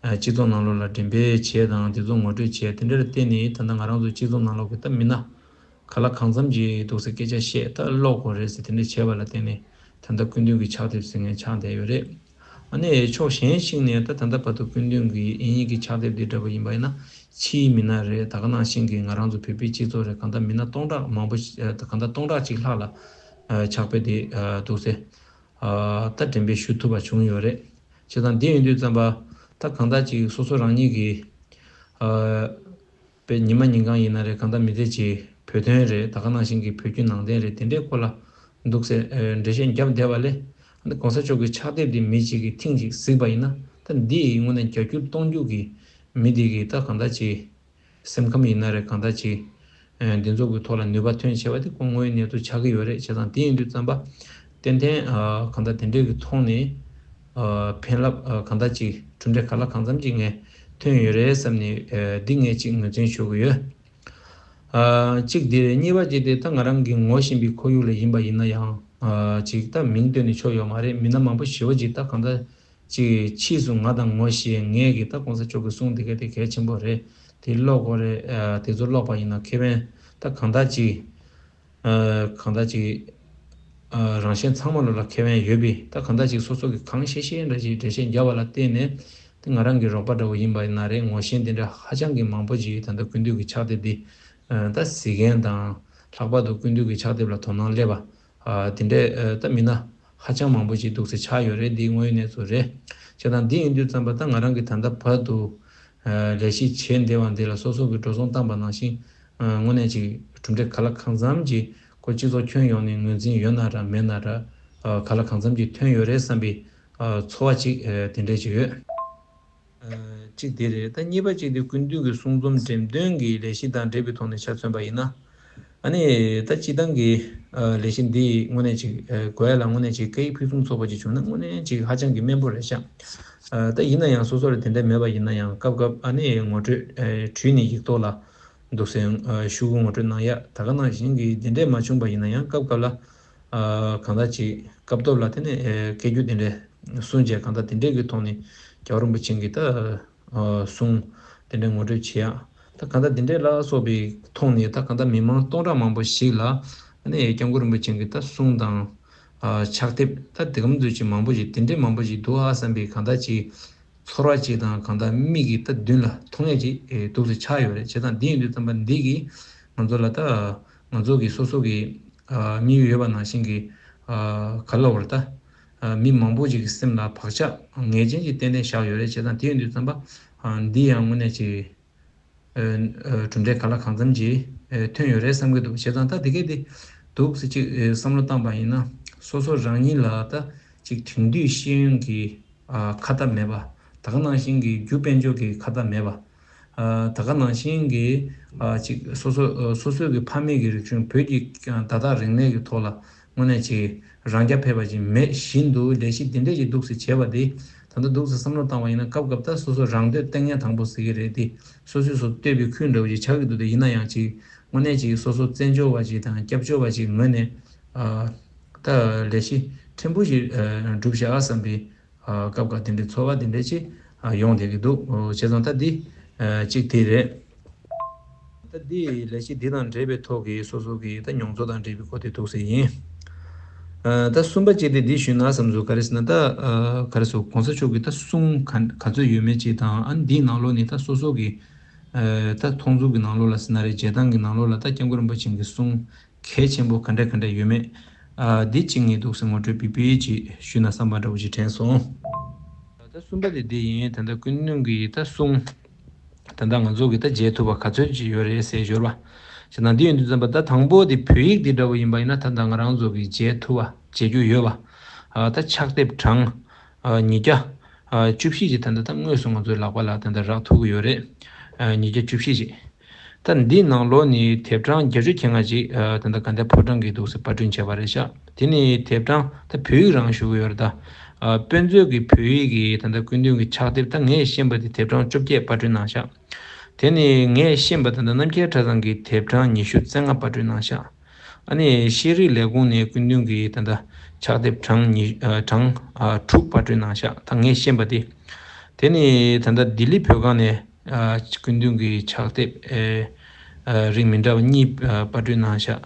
ཨ་སྤྱི་ཚོགས་ནང་ལོགས་ལ་འགྲེམས་སྤེལ་བྱས་དང་དེ་ཚོ་ངོ་སྤྲོད་བྱས་དེ་འདྲ་ལ་བརྟེན་ནས་ད་ལྟ་ང་རང་ཚོ་སྤྱི་ཚོགས་ནང་ལོགས་ཀྱི་ད་མི་སྣ་ག་ལ་གང་འཚམ་གྱིས་འདུག་སེ་སྐད་ཆ་བཤད་ད་ཀློག་དགོས་རེད་ཟེར་དེ་འདྲ་བྱས་པ་ལ་བརྟེན་ནས་ད་ལྟ་ཀུན་འདུས་ཀྱི་ཕྱག་དེབ་ཟེར་མཁན་ཆགས་བསྡད་ཡོད་རེད། ཨ་ནི་ཕྱོགས་གཞན་ཞིག་ནས་ད་ད་ལྟ་བར་དུ་ཀུན་འདུས་ཀྱི་དབྱིན་ཡིག་གི་ཕྱག་དེབ་འདི་འདྲ་པོ་ཡིན་པ་ཡིན་ན་ཕྱིའི་མི་སྣ་རེད། ད་ག་ནང་བཞིན་གྱི་ང་རང་ཚོ་བོད་པའི་སྤྱི་ཚོགས་རེད། གང་ལྟར་མི་སྣ་སྟོང་ཕྲག་མང་པོ་ཞིག་ཨ་གང་ལྟར་སྟོང་ཕྲག་གཅིག་ལྷག་ལ་ཨ་ཕྱག་དཔེ་འདི་ཨ་འདུག་སེ་ཨ་ད་འགྲེམས་སྤེལ་ཞུ་ཐུབ་པ་བྱུང་ཡོད་རེད། བྱས་ཙང་འདི་ཡིན་དུས་ཙམ་པ་ད་གང་ལྟར་ཅིག་སོ་སོ་རང་ཉིད་ཀྱི་ཨ་པའི་ཉི་མ་ཉིན་གང་ཡིན་ན་རེད། གང་ལྟར་མི་ཚེ་གཅིག་བོད་དོན་རེད། ད་ག་ནང་བཞིན་གྱི་བོད་བརྒྱུད་ནང་བསྟན་རེད། དེ་འདྲའི་སྐོར་ལ་འདུག་སེ་ཨ་འགྲེལ་བཤད་བརྒྱབ་བསྡད་པ་ལས་ཨ་ནི་གོང་ས་མཆོག་གི་ཕྱག་དེབ་འདི་མི་གཅིག་གིས་ཐེངས་གཅིག་གཟིགས་པ་ཡིན་ན་ད་འདི་ཡི་དངོས་གནས་རྒྱ་སྒྱུར་གཏོང་རྒྱུ་གི་མི་འདི་གི་ད་གང་ལྟར་ཅིག་སེམས་ཁམས་ཡིན་ན་རེད། གང་ལྟར་ཅིག་ཨ་འདི་ཚོ་གི་ཐོག་ལ་ནུས་པ་ཐོན་བྱས་པ་དེ་ཁོ་དངོས་ཡོད་གནས་ཚུལ་ཆགས་ཀྱི་ཡོད་རེད། བྱས་ཙང་དེ་ཡིན་དུས་ཙམ་པ་ཏན་ཏན་ཨ་གང་ལྟར་དེ་འདྲའི་གི་ཐོག་ནས་ཨ་ཕན་རླབས་ཨ་གང་ལྟར་ཅིག་གྲུབ་འབྲས་ག་ལ་གང་འཚམ་ཅིག་ངས་ཐོན་ཡོད་རེད་བསམ་ནས་ཨ་འདི་ངས་ཅིག་ངོས་འཛིན་ཞུ་གི་ཡོད། ཨ་གཅིག་དེ་རེད། གཉིས་པ་ཅིག་དེ་ད་ང་རང་གི་ངོ་ཤེས་པའི་ཁོར་ཡུག་ལ་ཡིན་པ་ཡིན་ན་ཡང་ཨ་ཅིག་ད་མིང་བཏོན་ནས་ཆོག་ཡོད་མ་རེད། མི་སྣ་མང་པོ་ཞེ་པོ་ཅིག་ད་གང་ལྟར་ཅིག་ཕྱིས་སུ་ང་དང་ངོ་ཤེས། ངས་ཀྱི་ད་གོང་ས་མཆོག་གི་གསུང་དེ་ག་དེ་གལ་ཆེན་པོ་རེད། དེ་ཀློག་དགོས་རེད། ཨ་དེ་ཚོ་ཀློག་པ་ཡིན་ན་ཁེ་ཕན་ད་གང་ལྟར་ཅིག་ཨ་གང་ལྟར་ཅིག་ཨ་རང་གཞན་ཚང་མ་ལོ་ལ་ཁེ་ཕན་ཡོད་པས། ད་གང་ལྟར་ཅིག་སོ་སོ་གི་གང་ཤེས་ཤེས་འདྲ་ཅིག་འགྲེལ་བཤད་བརྒྱབ་པ་ལ་བརྟེན་ནས་དེ་ང་རང་གི་རོགས་པ་འདྲ་བོ་ཡིན་པ་ཡིན་ན་རེད། ངོ་ཤེས་དེ་འདྲ་ཧ་ཅང་གི་མང་པོ་ཅིག་ད་ལྟ་ཀུན་འདུས་ཀྱི་ཕྱག་དེབ་འདི་ཨ་ད་གཟིགས་མཁན་དང་ལྷག་པར་དུ་ཀུན་འདུས་ཀྱི་ཕྱག་དེབ་ལ་དོ་སྣང་སླེབས་པ། ཨ་དེ་འདྲའི་ཨ་ད་མི་སྣ་ཧ་ཅང་མང་པོ་ཅིག་འདུག་སེ་ཆགས་ཡོད་རེད། འདི་དངོས་ཡོད་གནས་ཚུལ་རེད། བྱས་ཙང་འདི་ཡིན་དུས་ཙམ་པ་ད་ང་རང་གིས་ད་ལྟ་བར་དུ་ཨ་ལས་གཞི་བྱས་བསྡད་པ་འདི་ལ་སོ་སོ་གིས་འགྲོ་སོང་བཏང་པ་ནང་བཞིན་ཨ་དངོས་གནས་ཅིག་གྲུབ་འབྲས་ག་ལ་གང་འཚམ་ཅིག་ཁོ་སྤྱི་ཚོགས་ཁྱོན་ཡོངས་ནས་ངོས་འཛིན་ཡོད་ན་ར་མེད་ན་ར་ཨ་ག་ལ་གང་འཚམ་ཅིག་ཐོན་ཡོད་རེད་བསམ་པའི་ཨ་ཚོར་བ་ཅིག་ཨ་དེ་འདྲས་ཅིག་ཡོད། ཨ་གཅིག་དེ་རེད། ད་གཉིས་པ་གཅིག་དེ་ཀུན་འདུས་ཀྱི་གསུང་རྩོམ་འགྲེམས་སྟོན་གྱི་ལས་གཞི་དང་འབྲེལ་བའི་ཐོག་ནས་ཆ་མཚོན་པ་ཡིན་ན། ཨ་ནི་ད་སྤྱི་བཏང་གི་ཨ་ལས་གཞི་འདི་དངོས་གནས་ཅིག་ཨ་དགོས་ཡ་ལ་དངོས་གནས་ཅིག་སྐད་ཡིག་ཕུན་སུམ་ཚོགས་པ་ཅིག་བྱུང་ན་དངོས་གནས་ཅིག་ཧ་ཅང་གི་སྨན་པོ་རེད་ཤག་ཨ་ད་ཡིན་ན་ཡང་སོ་སོ་ལ་དེ་འདྲ་མེད་པ་ཡིན་ན་ཡང་སྐབས་སྐབས་ཨ་ནི་ངོ་སྤྲོད་ཨ་བྲིས་ནས་ཡིག་ཐོག་ལ་འདུག་སེ་ཨ་ཤོག་གུ་ངོ་སྤྲོད་གནང་ཡ། ད་ག་ནང་བཞིན་གྱི་དེ་འདྲས་མ་བྱུང་པ་ཡིན་ན་ཡང་སྐབས་སྐབས་ལ་ཨ་གང་ལྟར་ཅིག་སྐབས་ཐོག་ལ་དེ་ནས་ཨ་སྐད་སྒྱུར་དེ་འདྲས་གསུང་བྱས་གང་ལྟར་དེ་འདྲས་ཀྱི་ཐོག་ནས་རྒྱལ་བ་རིན་པོ་ཆེ་གི་ད་ཨ་གསུང་དེ་འདྲས་ངོ་སྤྲོད་བྱེད་ཡ། ད་གང་ལྟར་དེ་འདྲས་ལ་སོགས་པའི་ཐོག་ནས་ད་གང་ལྟར་མི་མང་སྟོང་ཕྲག་མང་པོ་ཞིག་ལ་ཨ་ནི་སྐྱབས་མགོན་རིན་པོ་ཆེ་གི་ད་གསུང་དང་ཨ་ཕྱག་དེབ་ད་དེ་གམ་དུ་ཅིག་མང་པོ་ཞིག་དེ་འདྲས་མང་པོ་ཞིག་འདུག་ཨ་བསམ་པའི་གང་ལྟར་ཅིག་ ཚོར་བ་ཅིག་དང་གང་ལྟར་མིག་གིས་ད་མདུན་ལ་མཐོང་ཡས་ཅིག་ཨེ་འདུག་སེ་ཆགས་ཡོད་རེད། བྱས་ཙང་འདི་ཡིན་དུས་ཙམ་པ་འདི་གིས་ང་ཚོ་ལ་ད་ང་ཚོ་གི་སོ་སོ་གི་ཨ་དམིགས་ཡུལ་ཡོད་པ་ནང་བཞིན་གྱི་ཨ་ག་ལབ་དགོས་རེད། ད་ཨ་མི་མང་པོ་ཅིག་གི་སེམས་ལ་བག་ཆགས་ངེས་ཅན་ཅིག་ཏན་ཏན་བཞག་ཡོད་རེད། བྱས་ཙང་དེ་ཡིན་དུས་ཙམ་པ་ཨ་འདི་ཡང་དངོས་གནས་ཅིག་ཨ་ཨ་གྲུབ་འབྲས་ག་ལ་གང་འཚམ་ཅིག་ཨ་ཐོན་ཡོད་རེད་བསམ་གྱི་འདུག། བྱས་ཙང་ད་དེ་གས་དེ་འདུག་སེ་ཅིག་ཨ་བསམ་བློ་བཏང་པ་ཡིན་ན་སོ་སོ་རང་ཉིད་ལ་ད་ཅིག་དེང་དུས་ཤེས་ཡོན་གྱི་ཨ་ཁ་ཏ་མེད་པ། ད་ག་ནང་བཞིན་གྱི་རྒྱུ་དཔལ་འབྱོར་གྱི་ཁ་ཏ་མེད་པ། ཨ་ད་ག་ནང་བཞིན་གྱི་ཨ་ཅིག་སོ་སོ་ཨ་སོ་སོའི་གི་ཕ་མེས་ཀྱི་རིག་གཞུང་བོད་ཀྱི་ཨ་བརྡ་དག་རིག་གནས་ཀྱི་ཐོག་ལ་དངོས་གནས་ཅིག་རང་རྐྱ་འཕེར་བ་ཅིག་མེད་བཞིན་དུ་ལས་གཞི་འདི་འདྲས་ཅིག་འདུག་སེ་བྱས་པ་དེ་ད་ལྟ་འདུག་སེ་བསམ་བློ་བཏང་བ་ཡིན་ན་སྐབས་སྐབས་ད་སོ་སོ་རང་འདོད་ལྟས་ངན་དང་པོ་ཟེར་གྱི་རེད་དེ། སོ་སོས་སོ་བལྟས་པའི་ཁུལ་འདྲ་བོ་ཅིག་ཆགས་ཀྱི་འདུག་སྟེ། ཡིན་ན་ཡང་ཅིག་དངོས་གནས་ཅིག་སོ་སོ་བཙན་བྱོལ་བ་ཅིག་དང་སྐྱབས་བཅོལ་བ་ཅིག་ངོས་ནས་ཨ་ད་ལས་གཞི་ཕྲན་བུ་ཞིག་ཨ་སྒྲུབ་བཞག་བསམ་པའི་ཨ་སྐབས་འགའ་དེ་འདྲའི་ཚོར་བ་དེ་འདྲ་ཅིག་ཨ་ཡོང་བསྡད་ཀྱི་འདུག། བྱས་ཙང་ད་འདི་ཨ་གཅིག་དེ་རེད། ད་འདི་ལས་གཞི་འདི་དང་འབྲེལ་བའི་ཐོག་གི་སོ་སོ་གི་ད་མྱོང་ཚོར་དང་འབྲེལ་བའི་སྐོར་དེ་འདུག་སེ་ཡིན། ཨ་ད་གསུམ་པ་གཅིག་དེ་འདི་ཞུས་ན་བསམ་སོང་། ག་རེ་ཟེར་ན་ད་ཨ་ག་རེ་ཟེར་གོང་ས་མཆོག་གི་ད་གསུང་ག་ག་ཚོད་ཡོད་མེད་ཅིག་དང་། ཨ་འདིའི་ནང་ལོགས་ནས་ད་སོ་སོ་གི་ཨ་ད་མཐོང་ཚུལ་གྱི་ནང་ལོགས་ལ་ཟེར་ན་རེད། བྱེད་སྟངས་ཀྱི་ནང་ལོགས་ལ་ད་སྐྱབས་མགོན་རིན་པོ་ཆེ་གི་གསུང་གལ་ཆེན་པོ་ག་འདྲ་ག་འདྲ་ཡོད་མེད། ཨ་འདི་གཅིག་ངས་འདུག་སེ་ངོ་སྤྲོད་བི་བི་ཅིག་ཞུས་ན་བསམ་པ་འདྲ་བོ་ཅིག་དྲན་སོང་། ད་གསུམ་པ་དེ་འདི་ཡིན། ད་ལྟ་སྐུ་མདུན་གྱི་ད་གསུང་ད་ལྟ་ང་ཚོ་གི་ད་མཇལ་ཐུབ་པ་ག་ཚོད་ཅིག་ཡོད་རེད་ཟེར་འབྱོར་བ་ཞེ་ན། འདི་ཡོད་དུས་ཙམ་པ་ད་དང་པོ་དེ་བོད་ཡིག་འདི་འདྲ་བོ་ཡིན་པ་ཡིན་ན་ད་ལྟ་ང་རང་ཚོ་གི་མཇལ་ཐུབ་པ་མཇལ་རྒྱུ་ཡོད་པ། ཨ་ད་ཕྱག་དེབ་གྲངས་ཨ་ཉིས་བརྒྱ་ཨ་བཅུ་བཞི་ཅིག་ད་ལྟ་ད་དངོས་སུ་ང་ཚོའི་ལག་པ་ལ་ད་ལྟ་རག་ཐུབ་ཀྱི་ཡོད་རེད། ཨ་ཉིས་བརྒྱ་བཅུ་བཞི་ཅིག། ད་འདི་ནང་ལོགས་ནས་དེབ་གྲངས་བརྒྱད་ཅུ་གྱ་ལྔ་ཅིག་ཨ་ད་ལྟ་དགའ་ལྡན་ཕོ་བྲང་གིས་འདུག་སེ་པར་སྐྲུན་བྱས་པ་རེད་ཤག། དེ་ནས་དེབ་གྲངས་ད་བོད་ཡིག་རང་ཞུ་གི་ཡོད་རེད་ད། ཨ་དཔེ་མཛོད་ཀྱི་བོད་ཡིག་གི་ད་ལྟ་སྐུ་མདུན་གྱི་ཕྱག་དེབ་ད་ངས་ཤེས་པ་དེ་དེབ་གྲངས་བཅོ་བརྒྱད་པར་སྐྲུན་གནང་ཤག། དེ་ནས་ངས་ཤེས་པ་ད་ལྟ་རྣམ་རྒྱལ་གྲྭ་ཚང་གི་དེབ་གྲངས་ཉི་ཤུ་རྩ་ལྔ་པར་སྐྲུན་གནང་ཤག། ཨ་ནི་ཤེས་རིག་ལས་ཁུངས་ནས་སྐུ་མདུན་གྱི་ད་ལྟ་ཕྱག་དེབ་གྲངས་ཉི་ཨ་གྲངས་ཨ་དྲུག་པར་སྐྲུན་གནང་ཤག། ད་ངས་ཤེས་པ་དེ། དེ་ནས་ད་ལྟ་ལྡི་ལི་བོད་ཁང་ནས་ཨ་སྐུ་མདུན་གྱི་ཕྱག་དེབ་ཨེ་ཨ་རིགས་མི་འདྲ་བ་གཉིས་ཨ་པར་སྐྲུན་གནང་ཤག།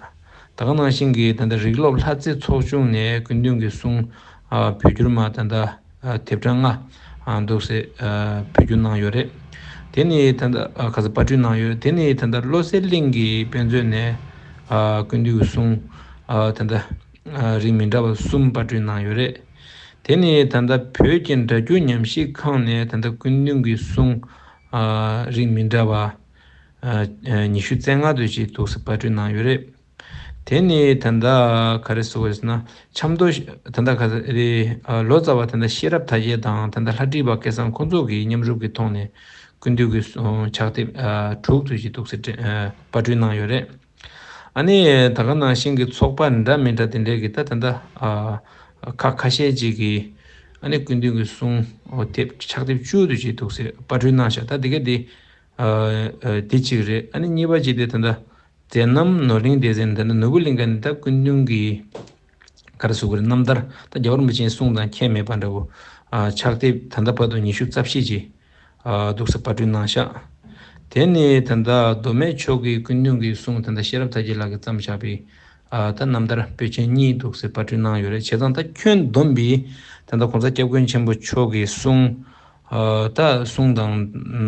ད་ག་ནང་བཞིན་གྱི་ད་ལྟ་རིགས་སློབ་ལྷ་རྩེ་ཚོགས་ཆུང་ནས་སྐུ་མདུན་གྱི་གསུང་ཨ་བོད་འགྱུར་མ་ད་ལྟ་ཨ་དེབ་གྲངས་ལྔ་ཨ་འདུག་སེ་ཨ་བོད་བསྒྱུར་གནང་ཡོད་རེད། དེ་ནས་ད་ལྟ་ཨ་ག་ས་པར་སྐྲུན་གནང་ཡོད། དེ་ནས་ད་ལྟ་བློ་གསལ་གླིང་གི་དཔེ་མཛོད་ནས་ཨ་སྐུ་མདུན་གྱི་གསུང་ཨ་ད་ལྟ་ཨ་རིགས་མི་འདྲ་བ་གསུམ་པར་སྐྲུན་གནང་ཡོད་རེད། དེ་ནས་ད་ལྟ་བོད་ཀྱི་སྒྲ་སྒྱུར་ཉམས་ཞིབ་ཁང་ནས་ད་ལྟ་སྐུ་མདུན་གྱི་གསུང་ཨ་རིགས་མི་འདྲ་བ་ཨ་ཉི་ཤུ་རྩ་ལྔ་དུ་ཅིག་འདུག་སེ་པར་སྐྲུན་གནང་ཡོད་རེད། དེ་ནས་ད་ལྟ་ག་རེ་ཟེར་དགོས་ཟེར་ན་ཆབ་མདོ་ད་ལྟ་ག་རེ་ཨ་ལོ་ཙཱ་བ་ད་ལྟ་ཤེས་རབ་དར་རྒྱས་དང་ད་ལྟ་ལྷ་བྲིས་པ་སྐལ་བཟང་ཁོང་ཚོ་གི་མཉམ་རུབ་ཀྱི་ཐོག་ནས་སྐུ་མདུན་གྱི་ཕྱག་དེབ་ཨ་དྲུག་ཙམ་ཅིག་འདུག་སེ་ཨ་པར་སྐྲུན་གནང་ཡོད་རེད། ཨ་ནི་ད་ག་ནང་བཞིན་གྱི་ཚོགས་པ་འདྲ་མི་འདྲ་དེ་འདྲས་ཀྱི་ད་ད་ལྟ་ཨ་ཁ་ཁ་ཤས་ཅིག་གིས་ཨ་ནི་སྐུ་མདུན་གྱི་གསུང་ཨོ་དེབ་ཕྱག་དེབ་བཅུ་དུ་ཅིག་འདུག་སེ་པར་སྐྲུན་གནང་ཤག། ད་དེ་ག་དེ་ཨ་ཨ་དེ་གཅིག་རེད། ཨ་ནི་གཉིས་པ་ཅིག་དེ་ད་ལྟ་མཛད་རྣམ་ནོར་གླིང་སྡེ་ཚན་ད་ལྟ་ནོར་བུ་གླིང་ག་ནས་ད་སྐུ་མདུན་གྱི་ག་རེ་ཟེར་དགོས་རེད། རྣམ་ཐར་ད་རྒྱལ་བ་རིན་པོ་ཆེའི་གསུང་དང་ཁྱད་མེད་པ་འདྲ་བོ་ཨ་ཕྱག་དེབ་ད་ལྟ་བར་དུ་ཉི་ཤུ་རྩ་བཞི་ཅིག་ཨ་འདུག་སེ་པར་སྐྲུན་གནང་ཤག། དེ་ནས་ད་ལྟ་མདོ་སྨད་ཕྱོགས་ཀྱི་སྐུ་མདུན་གྱི་གསུང་ད་ལྟ་ཤེས་རབ་དར་རྒྱས་ལགས་ཀྱིས་བརྩམས་བཞག་པའི་ཨ་ད་རྣམ་ཐར་པོད་ཆེན་གཉིས་འདུག་སེ་པར་སྐྲུན་གནང་ཡོད་རེད། བྱས་ཙང་ད་ཁྱོན་བསྡོམས་པའི་ད་ལྟ་༸གོང་ས་༸སྐྱབས་མགོན་ཆེན་པོ་མཆོག་གི་གསུང་ཨ་ད་གསུང་དང་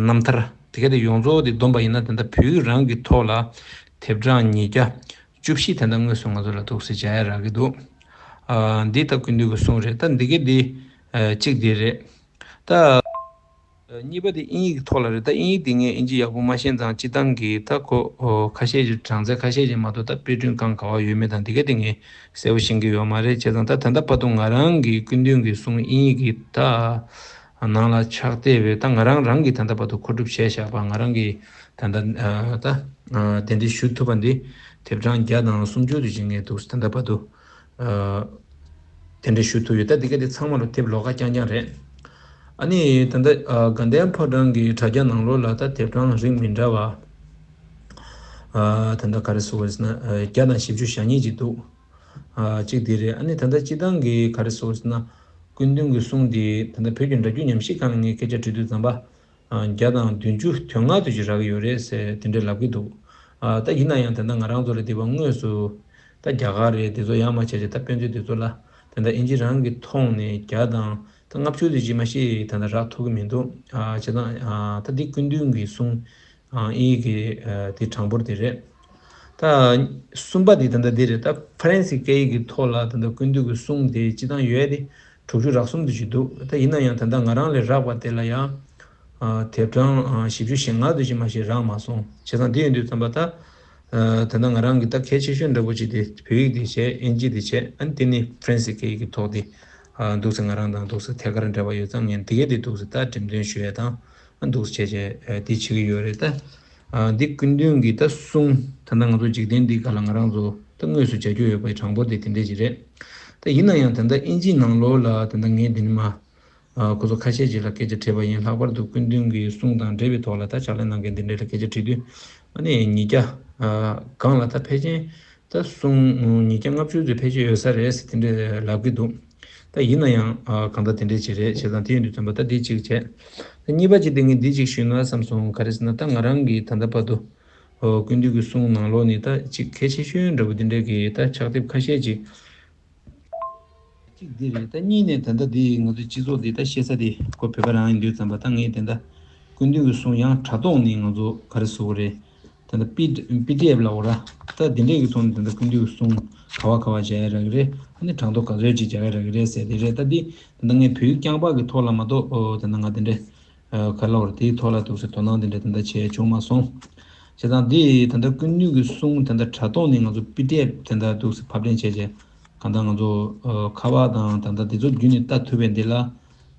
རྣམ་ཐར་དེ་ག་དེ་ཡོངས་རྫོགས་དེ་བསྡོམས་པ་ཡིན་ན་ད་ལྟ་བོད་ཡིག་རང་གི་ཐོག་ལ་དེབ་གྲངས་ཉིས་བརྒྱ་བཅུ་བཞི་དེ་འདྲ་དངོས་སུ་ང་ཚོ་ལ་འདུག་སེ་མཇལ་ཡ་རག་གི་འདུག། ཨ་འདི་ད་སྐུ་མདུན་གྱི་གསུང་རེད། ད་འདི་ག་འདི་ཨ་གཅིག་འདི་རེད། ད་ཨ་གཉིས་པ་དེ་དབྱིན་ཡིག་གི་ཐོག་ལ་རེད། ད་དབྱིན་ཡིག་འདི་ངས་དབྱིན་ཇི་ཡག་པོ་མ་ཤེས་ཙང་སྤྱིར་བཏང་གི་ད་ཁོ་ཨོ་ཁ་ཤས་ཀྱི་གྲངས་ཚད་ཁ་ཤས་ཀྱི་མ་གཏོགས་ད་དཔེ་སྐྲུན་གང་ག་བ་ཡོད་མེད་དང་འདི་ག་དེ་ངས་གསལ་པོ་ཤེས་ཀྱི་ཡོད་མ་རེད། བྱས་ཙང་ད་ད་ལྟ་བར་དུ་ང་རང་གི་སྐུ་མདུན་གྱི་གསུང་དབྱིན་ཡིག་གི་ད་ནང་ལ་ཕྱག་དེབ་རེད། ད་ང་རང་རང་གིས་ད་ལྟ་བར་དུ་མཁོ་སྒྲུབ་བྱས་བཞག་པ་ང་རང་གིས་ད་ལྟ་ཨ་ད་ཨ་གདན་འདྲེན་ཞུ་ཐུབ་པ་འདི་དེབ་གྲངས་བརྒྱ་དང་སུམ་ཅུ་དེ་ཅིག་ངས་འདུག་ད་ལྟ་བར་དུ་ཨ་གདན་འདྲེན་ཞུ་ཐུབ་ཡོད། ད་འདི་ག་དེ་ཚང་མ་ལ་དེབ་ལོགས་ཀ་རྐྱང་རྐྱང་རེད། ཨ་ནི་ད་ལྟ་ཨ་དགའ་ལྡན་ཕོ་བྲང་གི་དྲ་རྒྱ་ནང་ལོགས་ལ་ད་དེབ་གྲངས་རིགས་མི་འདྲ་བ་ཨ་ད་ལྟ་ག་རེ་ཟེར་དགོས་ཟེར་ན་ཨ་བརྒྱ་དང་བཞི་བཅུ་ཞེ་གཉིས་ཅིག་འདུག། ཨ་གཅིག་འདི་རེད། ཨ་ནི་ད་ལྟ་སྤྱིར་བཏང་གི་ག་རེ་ཟེར་དགོས་ཟེར་ན་སྐུ་མདུན་གྱི་གསུང་འདི་ད་ལྟ་བོད་ཀྱི་སྒྲ་སྒྱུར་ཉམས་ཞིབ་ཁང་ལ་ངས་སྐད་ཆ་དྲིས་དུས་ཙམ་པ། ཨ་བརྒྱ་དང་བདུན་ཅུ་དོན་ལྔ་དུ་ཅིག་རག་གི་ཡོད་རེད་ཟེར་དེ་འདྲ་ལབ་ཀྱི་འདུག། ཨ་ད་ཡིན་ན་ཡང་ད་ལྟ་ང་རང་ཚོ་ལ་དེ་བ་དངོས་སུ་ད་རྒྱ་གར་རེད། དེ་ཚོ་ཡང་མ་བྱས་ཅིག་ད་དཔེ་མཛོད་དེ་ཚོ་ལ་ ད་ལྟ་ཨིན་ཇི་རང་གི་ཐོག་ནས་བརྒྱ་དང་ད་ལྔ་བཅུ་དེ་ཅིག་མ་གཏོགས་ད་ལྟ་རག་ཐུབ་ཀྱི་མི་འདུག་ཨ་བྱས་ཙང་ཨ་ད་འདི་སྐུ་མདུན་གྱི་གསུང་ཨ་ཨིན་ཡིག་གི་ཨ་དེ་གྲངས་འབོར་དེ་རེད། ད་གསུམ་པ་དེ་ད་ལྟ་འདི་རེད། ད་ཧྥ་རན་སི་སྐད་ཡིག་གི་ཐོག་ལ་ད་ལྟ་སྐུ་མདུན་གྱི་གསུང་དེ་སྤྱི་བཏང་ཡོད་དེ་དྲུག་ཅུ་རག་གསུམ་དེ་ཅིག་འདུག་ད་ཡིན་ན་ཡང་ད་ལྟ་ང་རང་ལས་རག་པ་དེ་ལ་ཡང་ཨ་དེབ་གྲངས་ཨ་བཞི་བཅུ་ཞེ་ལྔ་དེ་ཅིག་མ་གཏོགས་རག་མ་སོང་། བྱས་ཙང་འདི་ཡིན་དུས་ཙམ་པ་ད་ཨ་ད་ལྟ་ང་རང་གི་ད་གལ་ཆེ་ཤོས་འདྲ་པོ་ཅིག་དེ་བོད་ཡིག་དེ་བྱས། ཨིན་ཇི་དེ་བྱས། ཨ་ནི་དེ་ནི་ཧྥ་རན་སི་སྐད་ཡིག་གི་ཐོག་དེ་ཨ་འདུག་སེ་ང་རང་དང་འདུག་སེ་ཐད་ཀར་འབྲེལ་བ་ཡོད་ཙང་ངས་འདི་གས་དེ་འདུག་སེ་ད་འགྲེམས་སྟོན་ཞུ་ཡས་དང་། ཨ་འདུག་སེ་བྱས་བྱས་ཨ་འདི་བྱེད་ཀྱི་ཡོད་རེད། ད་ཨ་འདི་སྐུ་མདུན་གྱི་ད་གསུང་ད་ལྟ་ང་ཚོ་འཇིག་རྟེན་འདི་ག་ལ་ང་རང་ཚོ་ད་དངོས་སུ་མཇལ་རྒྱུ་ཡོད་པའི་གྲངས་འབོར་དེ་དེ་འདྲས་ཅིག་རེད། ད་ཡིན་ན་ཡང་ད་ལྟ་ཨིན་ཇིའི་ནང་ལོགས་ལ་ད་ལྟ་ངས་འདི་ནས་མར་ཨ་ཁོ་ཚོ་ཁ་ཤས་ཅིག་ལ་སྐད་ཆ་དྲིས་པ་ཡིན། ལྷག་པར་དུ་སྐུ་མདུན་གྱི་གསུང་དང་འབྲེལ་བའི་ཐོག་ལ་ད་ཕྱག་ལས་གནང་མཁན་འདི་འདྲས་ལ་སྐད་ཆ་དྲིས་དུས། ཨ་ནི་ཉིས་བརྒྱ་ཨ་སྒང་ལ་ད་ཕལ་ཆེར་ད་གསུང་ཉིས་བརྒྱ་ལྔ་བཅུ་ཙམ་ཕལ་ཆེར་ཡོད་ས་རེད་ཟེར་དེ་འདྲས་ལབ་ཀྱི་འདུག་ད་ཡིན་ན་ཡང་ཨ་གང་ལྟར་དེ་འདྲས་ཅིག་རེད། བྱས་ཙང་དེ་ཡིན་དུས་ཙམ་པ་ད་འདི་གཅིག་བྱས། ད་གཉིས་པ་གཅིག་དེ་ངས་འདི་གཅིག་ཞུས་ན་བསམ་སོང་། ག་རེ་ཟེར་ན་ད་ང་རང་གིས་ད་ལྟ་བར་དུ་ཨོ་སྐུ་མདུན་གྱི་གསུང་ནང་ལོགས་ནས་ད་གཅིག་གལ་ཆེ་ཤོས་འདྲ་པོ་འདི་འདྲས་ཀྱི་ད་ཕྱག་དེབ་ཁ་ཤས་ཅིག་གཅིག་འདི་རེད། ད་གཉིས་ནས་ད་ལྟ་འདི་ང་ཚོའི་སྤྱི་ཚོགས་འདི་ད་བཤད་ས་དེ་ཁོ་བོད་པ་རང་ཡིན་དུས་ཙམ་པ་ད་ངས་ད་ལྟ་སྐུ་མདུན་གྱི་གསུང་ཡང་དྲ་ཐོག་ནས་ང་ཚོ་ག་རེ་ཟེར་དགོས་རེད། ད་ལྟ་པི་པི་ཌི་ཨེཕ་ལབ་དགོས་ར། ད་འདི་འདྲས་ཀྱི་ཐོག་ནས་ད་ལྟ་སྐུ་མདུན་གྱི་གསུང་ག་བ་ག་བ་མཇལ་ཡ་རག་གི་རེད། ཨ་ནི་གྲངས་ཐོ་ག་ཚོད་ཅིག་མཇལ་ཡ་རག་གི་རེད་ཟེར་དེ་རེད། ད་འདི་ད་ལྟ་ངས་བོད་ཡིག་རྐྱང་པ་གི་ཐོག་ལ་མ་གཏོགས་ཨོ་ད་ལྟ་ང་དེ་འདྲས་ཨ་ག་རེ་ལབ་དགོས་རེད། དེའི་ཐོག་ལ་འདུག་སེ་དོ་སྣང་དེ་འདྲས་ད་ལྟ་བྱས་བྱུང་མ་སོང་། བྱས་ཙང་འདི་ད་ལྟ་སྐུ་མདུན་གྱི་གསུང་ད་ལྟ་དྲ་ཐོག་ནས་ང་ཚོ་པི་ཌི་ཨེཕ་ད་ལྟ་འདུག་སེ་ཕབ་ལེན་བྱས་བྱས། གང་ལྟར་ང་ཚོ་ཨ་ཁ་པར་དང་ད་ལྟ་དེ་ཚོ་བརྒྱུད་ནས་ལྟ་ཐུབ་པའི་འདི་ལ།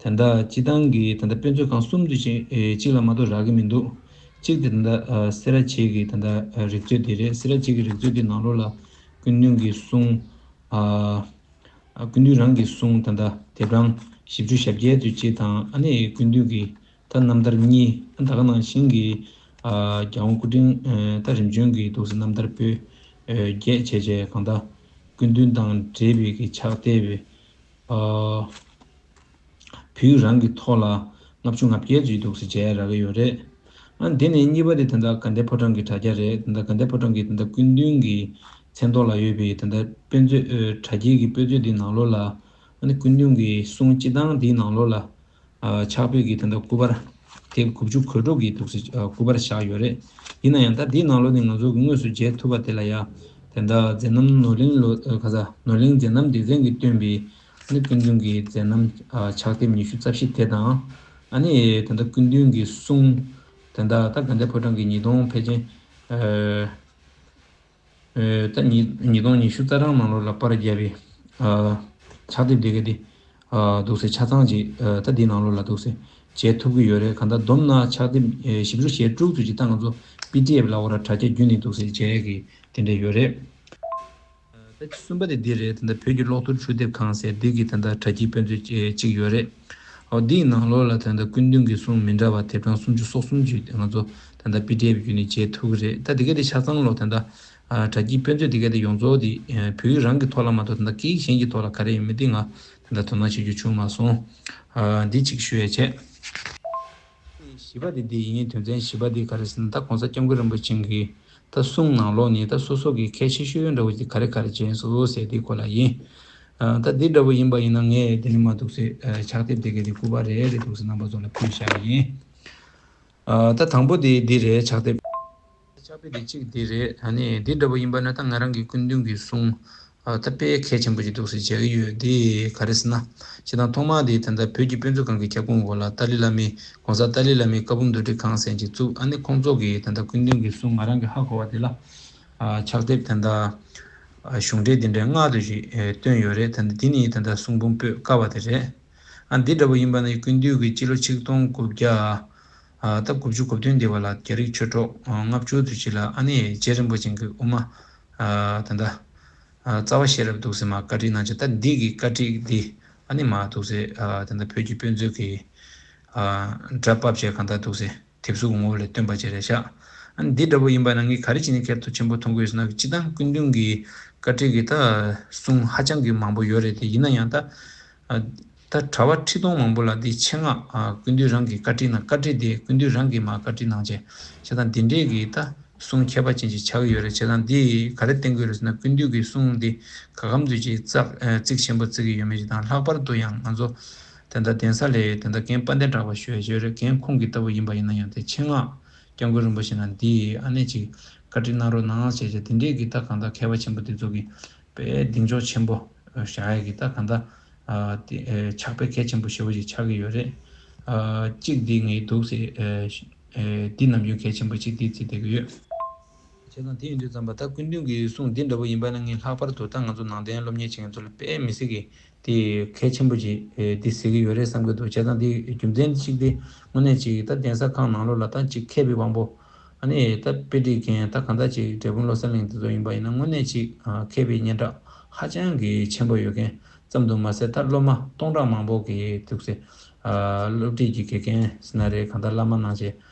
ད་ལྟ་སྤྱི་བཏང་གི་ད་ལྟ་དཔེ་མཛོད་ཁང་གསུམ་དུ་ཅིག་ཨེ་གཅིག་ལ་མ་གཏོགས་རག་གི་མི་འདུག་གཅིག་དེ་ད་ལྟ་ཨ་སེ་ར་བྱེས་ཀྱི་ད་ལྟ་ཨ་རིག་མཛོད་དེ་རེད། སེ་ར་བྱེས་ཀྱི་རིག་མཛོད་དེ་ནང་ལོགས་ལ་སྐུ་མདུན་གྱི་གསུང་ཨ་ཨ་སྐུ་མདུན་རང་གི་གསུང་ད་ལྟ་དེབ་གྲངས་བཞི་བཅུ་ཞེ་བརྒྱད་དུ་གཅིག་དང་། ཨ་ནི་སྐུ་མདུན་གྱི་ད་རྣམ་ཐར་གཉིས། ད་ག་ནང་བཞིན་གྱི་ཨ་རྒྱལ་དབང་སྐུ་ཕྲེང་ཨ་ད་རིམ་བྱོན་གྱི་འདུག་སེ་རྣམ་ཐར་པོད་ཨ་བརྒྱད་བྱས་བྱས། གང་ལྟར་སྐུ་མདུན་དང་འབྲེལ་བའི་གི་ཕྱག་དེབ་ཨ་བོད་ཡིག་རང་གི་ཐོག་ལ་ལྔ་བཅུ་ང་བརྒྱད་ཙམ་འདུག་སེ་མཇལ་ཡ་རག་གི་ཡོད་རེད། ཨ་དེ་ནས་གཉིས་པ་དེ་ད་ལྟ་དགའ་ལྡན་ཕོ་བྲང་གི་དྲ་རྒྱ་རེད། ད་ལྟ་དགའ་ལྡན་ཕོ་བྲང་གི་ད་ལྟ་སྐུ་མདུན་གྱི་མཚན་ཐོག་ལ་ཡོད་པའི་ད་ལྟ་དཔེ་མཛོད་ཨ་དྲ་རྒྱའི་གི་དཔེ་མཛོད་དེ་ནང་ལོགས་ལ་ཨ་ནི་སྐུ་མདུན་གྱི་གསུང་སྤྱི་བཏང་དེའི་ནང་ལོགས་ལ། ཨ་ཕྱག་དཔེ་གི་ད་ལྟ་སྐུ་པར་དེབ་དགུ་བཅུ་གོ་དྲུག་གི་འདུག་སེ་ཨ་སྐུ་པར་བཞག་ཡོད་རེད། ཡིན་ན་ཡང་ད་འདིའི་ནང་ལོགས་ནས་ང་ཚོ་གི་དངོས་སུ་མཇལ་ཐུབ་པ་དེ་ལ་ཡ། ད་ལྟ་མཛད་རྣམ་ནོར་གླིང་ལོ་ཨ་ག་ས་ནོར་གླིང་མཛད་རྣམ་སྡེ་ཚན་གྱིས་བཏོན་པའི་ཨ་ནི་སྐུ་མདུན་གྱི་མཛད་རྣམ་ཨ་ཕྱག་དེབ་ཉི་ཤུ་རྩ་བཞི་དེ་དང་། ཨ་ནི་ད་ལྟ་སྐུ་མདུན་གྱི་གསུང་ད་ལྟ་ད་དགའ་ལྡན་ཕོ་བྲང་གི་ཉིས་སྟོང་ཕལ་ཆེར་ཨ། ཨེ་ད་ཉིས་ཉིས་སྟོང་ཉི་ཤུ་རྩ་གྲངས་ནང་ལོགས་ལ་པར་བརྒྱབ་པའི་ཨ་ཕྱག་དེབ་དེ་ག་དེ་ཨ་འདུག་སེ་ཆ་ཚང་ཅིག་ཨ་ད་འདི་ནང་ལོགས་ལ་འདུག་སེ་མཇལ་ཐུབ་ཀྱི་ཡོད་རེད། གང་ལྟར་བསྡོམས་ན་ཕྱག་དེབ་ཨེ་བཞི་བཅུ་ཞེ་དྲུག་ཙམ་ཅིག་ད་ང་ཚོ་པི་ཌི་ཨེཕ་ལབ་དགོས་ར། དྲ་རྒྱ་བརྒྱུད་ནས་འདུག་སེ་མཇལ་ཡས་ཀྱི་དེ་འདྲ་ཡོད་རེད། ཨ་ད་གསུམ་པ་དེ་འདི་རེད། ད་ལྟ་བོད་ཀྱི་གློག་ཐུར་ཆུ་དེབ་ཁང་ཟེར་འདི་གི་ད་ལྟ་དྲ་རྒྱའི་དཔེ་མཛོད་ཅིག་ཡོད་རེད། ཨོ་འདིའི་ནང་ལོགས་ལ་ད་ལྟ་སྐུ་མདུན་གྱི་གསུང་མི་འདྲ་བ་དེབ་གྲངས་སུམ་ཅུ་སོ་གསུམ་ཅིག་ང་ཚོ་ད་ལྟ་པི་ཌི་ཨེཕ་བརྒྱུད་ནས་མཇལ་ཐུབ་ཀྱི་རེད། ད་འདི་ག་དེ་ཆ་ཚང་ལོ་ད་ལྟ་ཨ་དྲ་རྒྱའི་དཔེ་མཛོད་འདི་ག་དེ་ཡོངས་རྫོགས་དེ་ཨ་བོད་ཡིག་རང་གི་ཐོག་ལ་མ་གཏོགས་ད་ལྟ་སྐད་ཡིག་གཞན་གྱི་ཐོག་ལ་ག་རེ་ཡོད་མེད་དེ་ང་ད་ལྟ་དོ་སྣང་བྱེད་རྒྱུ་བྱུང་མ་སོང་། ཨ་འདི་གཅིག་ཞུ་ཡས་བྱས། བཞི་པ་དེ་འདི་ཡིན། དོན་ཚན་བཞི་པ་འདི་ག་རེ་ཟེར་ན། ད་༸གོང་ས་༸སྐྱབས་མགོན་རིན་པོ་ཆེ་གི་ད་གསུང་ནང་ལོགས་ནས་ད་སོ་སོ་གི་གལ་ཆེ་ཤོས་འདྲ་བོ་ཅིག་ག་རེ་ག་རེ་བྱས་སོང་ཟེར་དེའི་སྐོར་ལ་ཡིན། ཨ་ད་འདི་འདྲ་བོ་ཡིན་པ་ཡིན་ན་ངས་དེ་ནས་མར་འདུག་སེ་ཨ་ཕྱག་དེབ་དེ་ག་དེ་སྐུ་པར་རེ་རེ་འདུག་སེ་རྣམ་པ་ཚོ་ལ་ཕུལ་བཞག་གི་ཡིན། ཨ་ད་དང་པོ་དེ་འདི་རེད། ཕྱག་དེབ། ཕྱག་དཔེ་དེ་གཅིག་འདི་རེད། ཨ་ནི་འདི་འདྲ་བོ་ཡིན་པ་ན་ད་ང་རང་གི་སྐུ་མདུན་གྱི་གསུང་ཨ་ད་དཔེ་གལ་ཆེན་པོ་ཅིག་འདུག་སེ་མཇལ་གྱི་ཡོད། འདི་ག་རེ་ཟེར་ན། སྤྱིར་བཏང་ཐོག་མ་དེ་ད་ལྟ་བོད་ཀྱི་དཔེ་མཛོད་ཁང་གི་ཁྱབ་ཁོངས་འོག་ལ་ཏཱ་ལའི་བླ་མའི་༸གོང་ས་ཏཱ་ལའི་བླ་མའི་བཀའ་འབུམ་བསྡུ་སྒྲིག་ཁང་ཟེར་ཅིག་བཙུགས། ཨ་ནི་ཁོང་ཚོ་གིས་ད་ལྟ་སྐུ་མདུན་གྱི་གསུང་ང་རང་གི་ཧ་གོ་བ་དེ་ལ་ཨ་ཕྱག་དེབ་ད་ལྟ་ཨ་གཞུང་འབྲེལ་དེ་འདྲའི་ལྔ་དེ་ཅིག་ཨེ་བཏོན་ཡོད་རེད། ད་ལྟ་འདི་ནི་ད་ལྟ་གསུང་འབུམ་པོད་ཀ་བ་དེ་རེད། ཨ་འདི་འདྲ་བོ་ཡིན་པ་ན་སྐུ་མདུན་གྱི་སྤྱི་ལོ་ཆིག་སྟོང་དགུ་བརྒྱ་ཨ་ད་དགུ་བཅུ་གོ་བདུན་འདི་བ་ལ་རྒྱ་རིགས་ཆོས་གྲོགས་ཨ་ལྔ་བཅུ་དེ་ཅིག་ལ་ཨ་ནི་རྗེ་རིན་པོ་ཆེ་གི་དབུ་མ་ཨ་ད་ལྟ་ཨ་རྩ་བ་ཤེས་རབ་འདུག་སེ་མར་བཀའ་ཁྲིད་གནང་བྱས། ད་འདི་གི་བཀའ་ཁྲིད་འདི་ཨ་ནི་མར་འདུག་སེ་ཨ་ད་ལྟ་བོད་ཀྱི་དཔེ་མཛོད་ཀྱི་ཨ་སྒྲ་ཕབ་བྱས་གང་ལྟར་འདུག་སེ་དེབ་གཟུགས་ངོ་བོ་ལ་བཏོན་པ་བཅས་རེད་ཤག་ཨ་ནི་འདི་འདྲ་བོ་ཡིན་པ་ན་ངས་ག་རེ་བྱས་ནས་ཁྱད་དུ་ཆེན་པོ་མཐོང་གི་ཡོད་ཟེར་ན། སྤྱིར་བཏང་སྐུ་མདུན་གྱི་བཀའ་ཁྲིད་ཀྱི་ད་གསུང་ཧ་ཅང་གི་མང་པོ་ཡོད་རེད་དེ། ཡིན་ན་ཡང་ད་ཨ་ད་གྲྭ་པ་ཁྲི་སྟོང་མང་པོ་ལ་འདི་ཆེད་མངགས་ཨ་སྐུ་མདུན་རང་གི་བཀའ་ཁྲིད་གནང་། བཀའ་ཁྲིད་དེ་སྐུ་མདུན་རང་གིས་མར་བཀའ་ཁྲིད་གནང་བྱས། བྱས་ཙང་འདི་འདྲས་ཀྱི་ད་ གསུང་ཁྱད་པར་ཅན་ཅིག་ཆགས་ཀྱི་ཡོད་རེད། བྱས་ཙང་འདི་ག་རེ་བསྟན་གྱི་ཡོད་རེད་ཟེར་ན། ཀུན་འདུས་ཀྱི་གསུང་འདི་ག་གམ་དུ་ཅིག་ཙག་ཨ་ཚིག་ཆེན་པོ་བརྩི་གི་ཡོད་མེད་ཅིག་དང་། ལྷག་པར་དུ་ཡང་ང་ཚོ་དེ་འདྲ་གདན་ས་ལས་དེ་འདྲ་རྒན་དཔལ་ལྡན་གྲགས་པ་ཞུ་ཡ་ཞིག་ཡོད་རེད། རྒན་ཁོང་གི་ལྟ་བུ་ཡིན་པ་ཡིན་ན་ཡང་དེ་ཆེད་མངགས་སྐྱབས་མགོན་རིན་པོ་ཆེ་ནས་འདི་ཨ་ནེ་ཅིག་བཀའ་འདྲི་གནང་རོགས་གནང་ཞེས་བྱས་དེ་འདྲས་ཀྱི་ད་གང་ལྟར་མཁས་པ་ཆེན་པོ་དེ་ཚོ་གི་དཔེ་གདེང་འཇོག་ཆེན་པོ་བཞག་ཡ་གི་ད་གང་ལྟར་ཨ་དེ་ཨེ་ཕྱག་དཔེ་གལ་ཆེན་པོ་ཞེ་པོ་ཅིག་ཆགས་ཀྱི་ཡོད་རེད། ཨ་གཅིག་འདི་ངའི་འདུག་སེ་ཨེ་ཨེ་འདི་ནམ་རྒྱུན་གལ་ཆེན་པོ་གཅིག་འདི་བརྩིས་བསྡད་ཀྱི་ཡོད། བྱས་ཙང་དེ་ཡིན་དུས་ཙམ་པ་ད་སྐུ་མདུན་གྱི་གསུང་འདི་འདྲ་པོ་ཡིན་པ་ན་ངས་ལྷག་པར་དུ་ད་ང་ཚོ་ནང་བསྟན་སློབ་གཉེར་བྱེད་མཁན་ཚོ་ལ་དཔེ་མི་སྲིད་ཀྱི་དེ་གལ་ཆེན་པོ་ཅིག་ཨེ་འདི་གཟིགས་ཀྱི་ཡོད་རེད་བསམ་གྱི་འདུག་བྱས་ཙང་འདི་རྒྱུ་མཚན་གཅིག་འདི་དངོས་གནས་ཅིག་ད་གདན་ས་ཁག་ནང་ལོགས་ལ་ད་ཅིག་མཁས་པའི་དབང་པོ། ཨ་ནི་ད་དཔེ་ཁྲིད་མཁན་ད་གང་ལྟར་ཅིག་འབྲས་སྤུངས་བློ་གསལ་གླིང་དེ་ཚོ་ཡིན་པ་ཡིན་ན་དངོས་གནས་ཅིག་ཨ་མཁས་པའི་སྙན་གྲགས་ཧ་ཅང་གི་ཆེན་པོ་ཡོད་མཁན་ཙམ་དུ་མ་ཟད། ད་སློབ་མ་སྟོང་ཕྲག་མང་པོ་གི་འདུག་སེ་ཨ་སློབ་ཁྲིད་ཀྱི་དགེ་རྒན་ཟེར་ན་རེད། གང་ལྟར་བླ་མ་གནང་བྱས་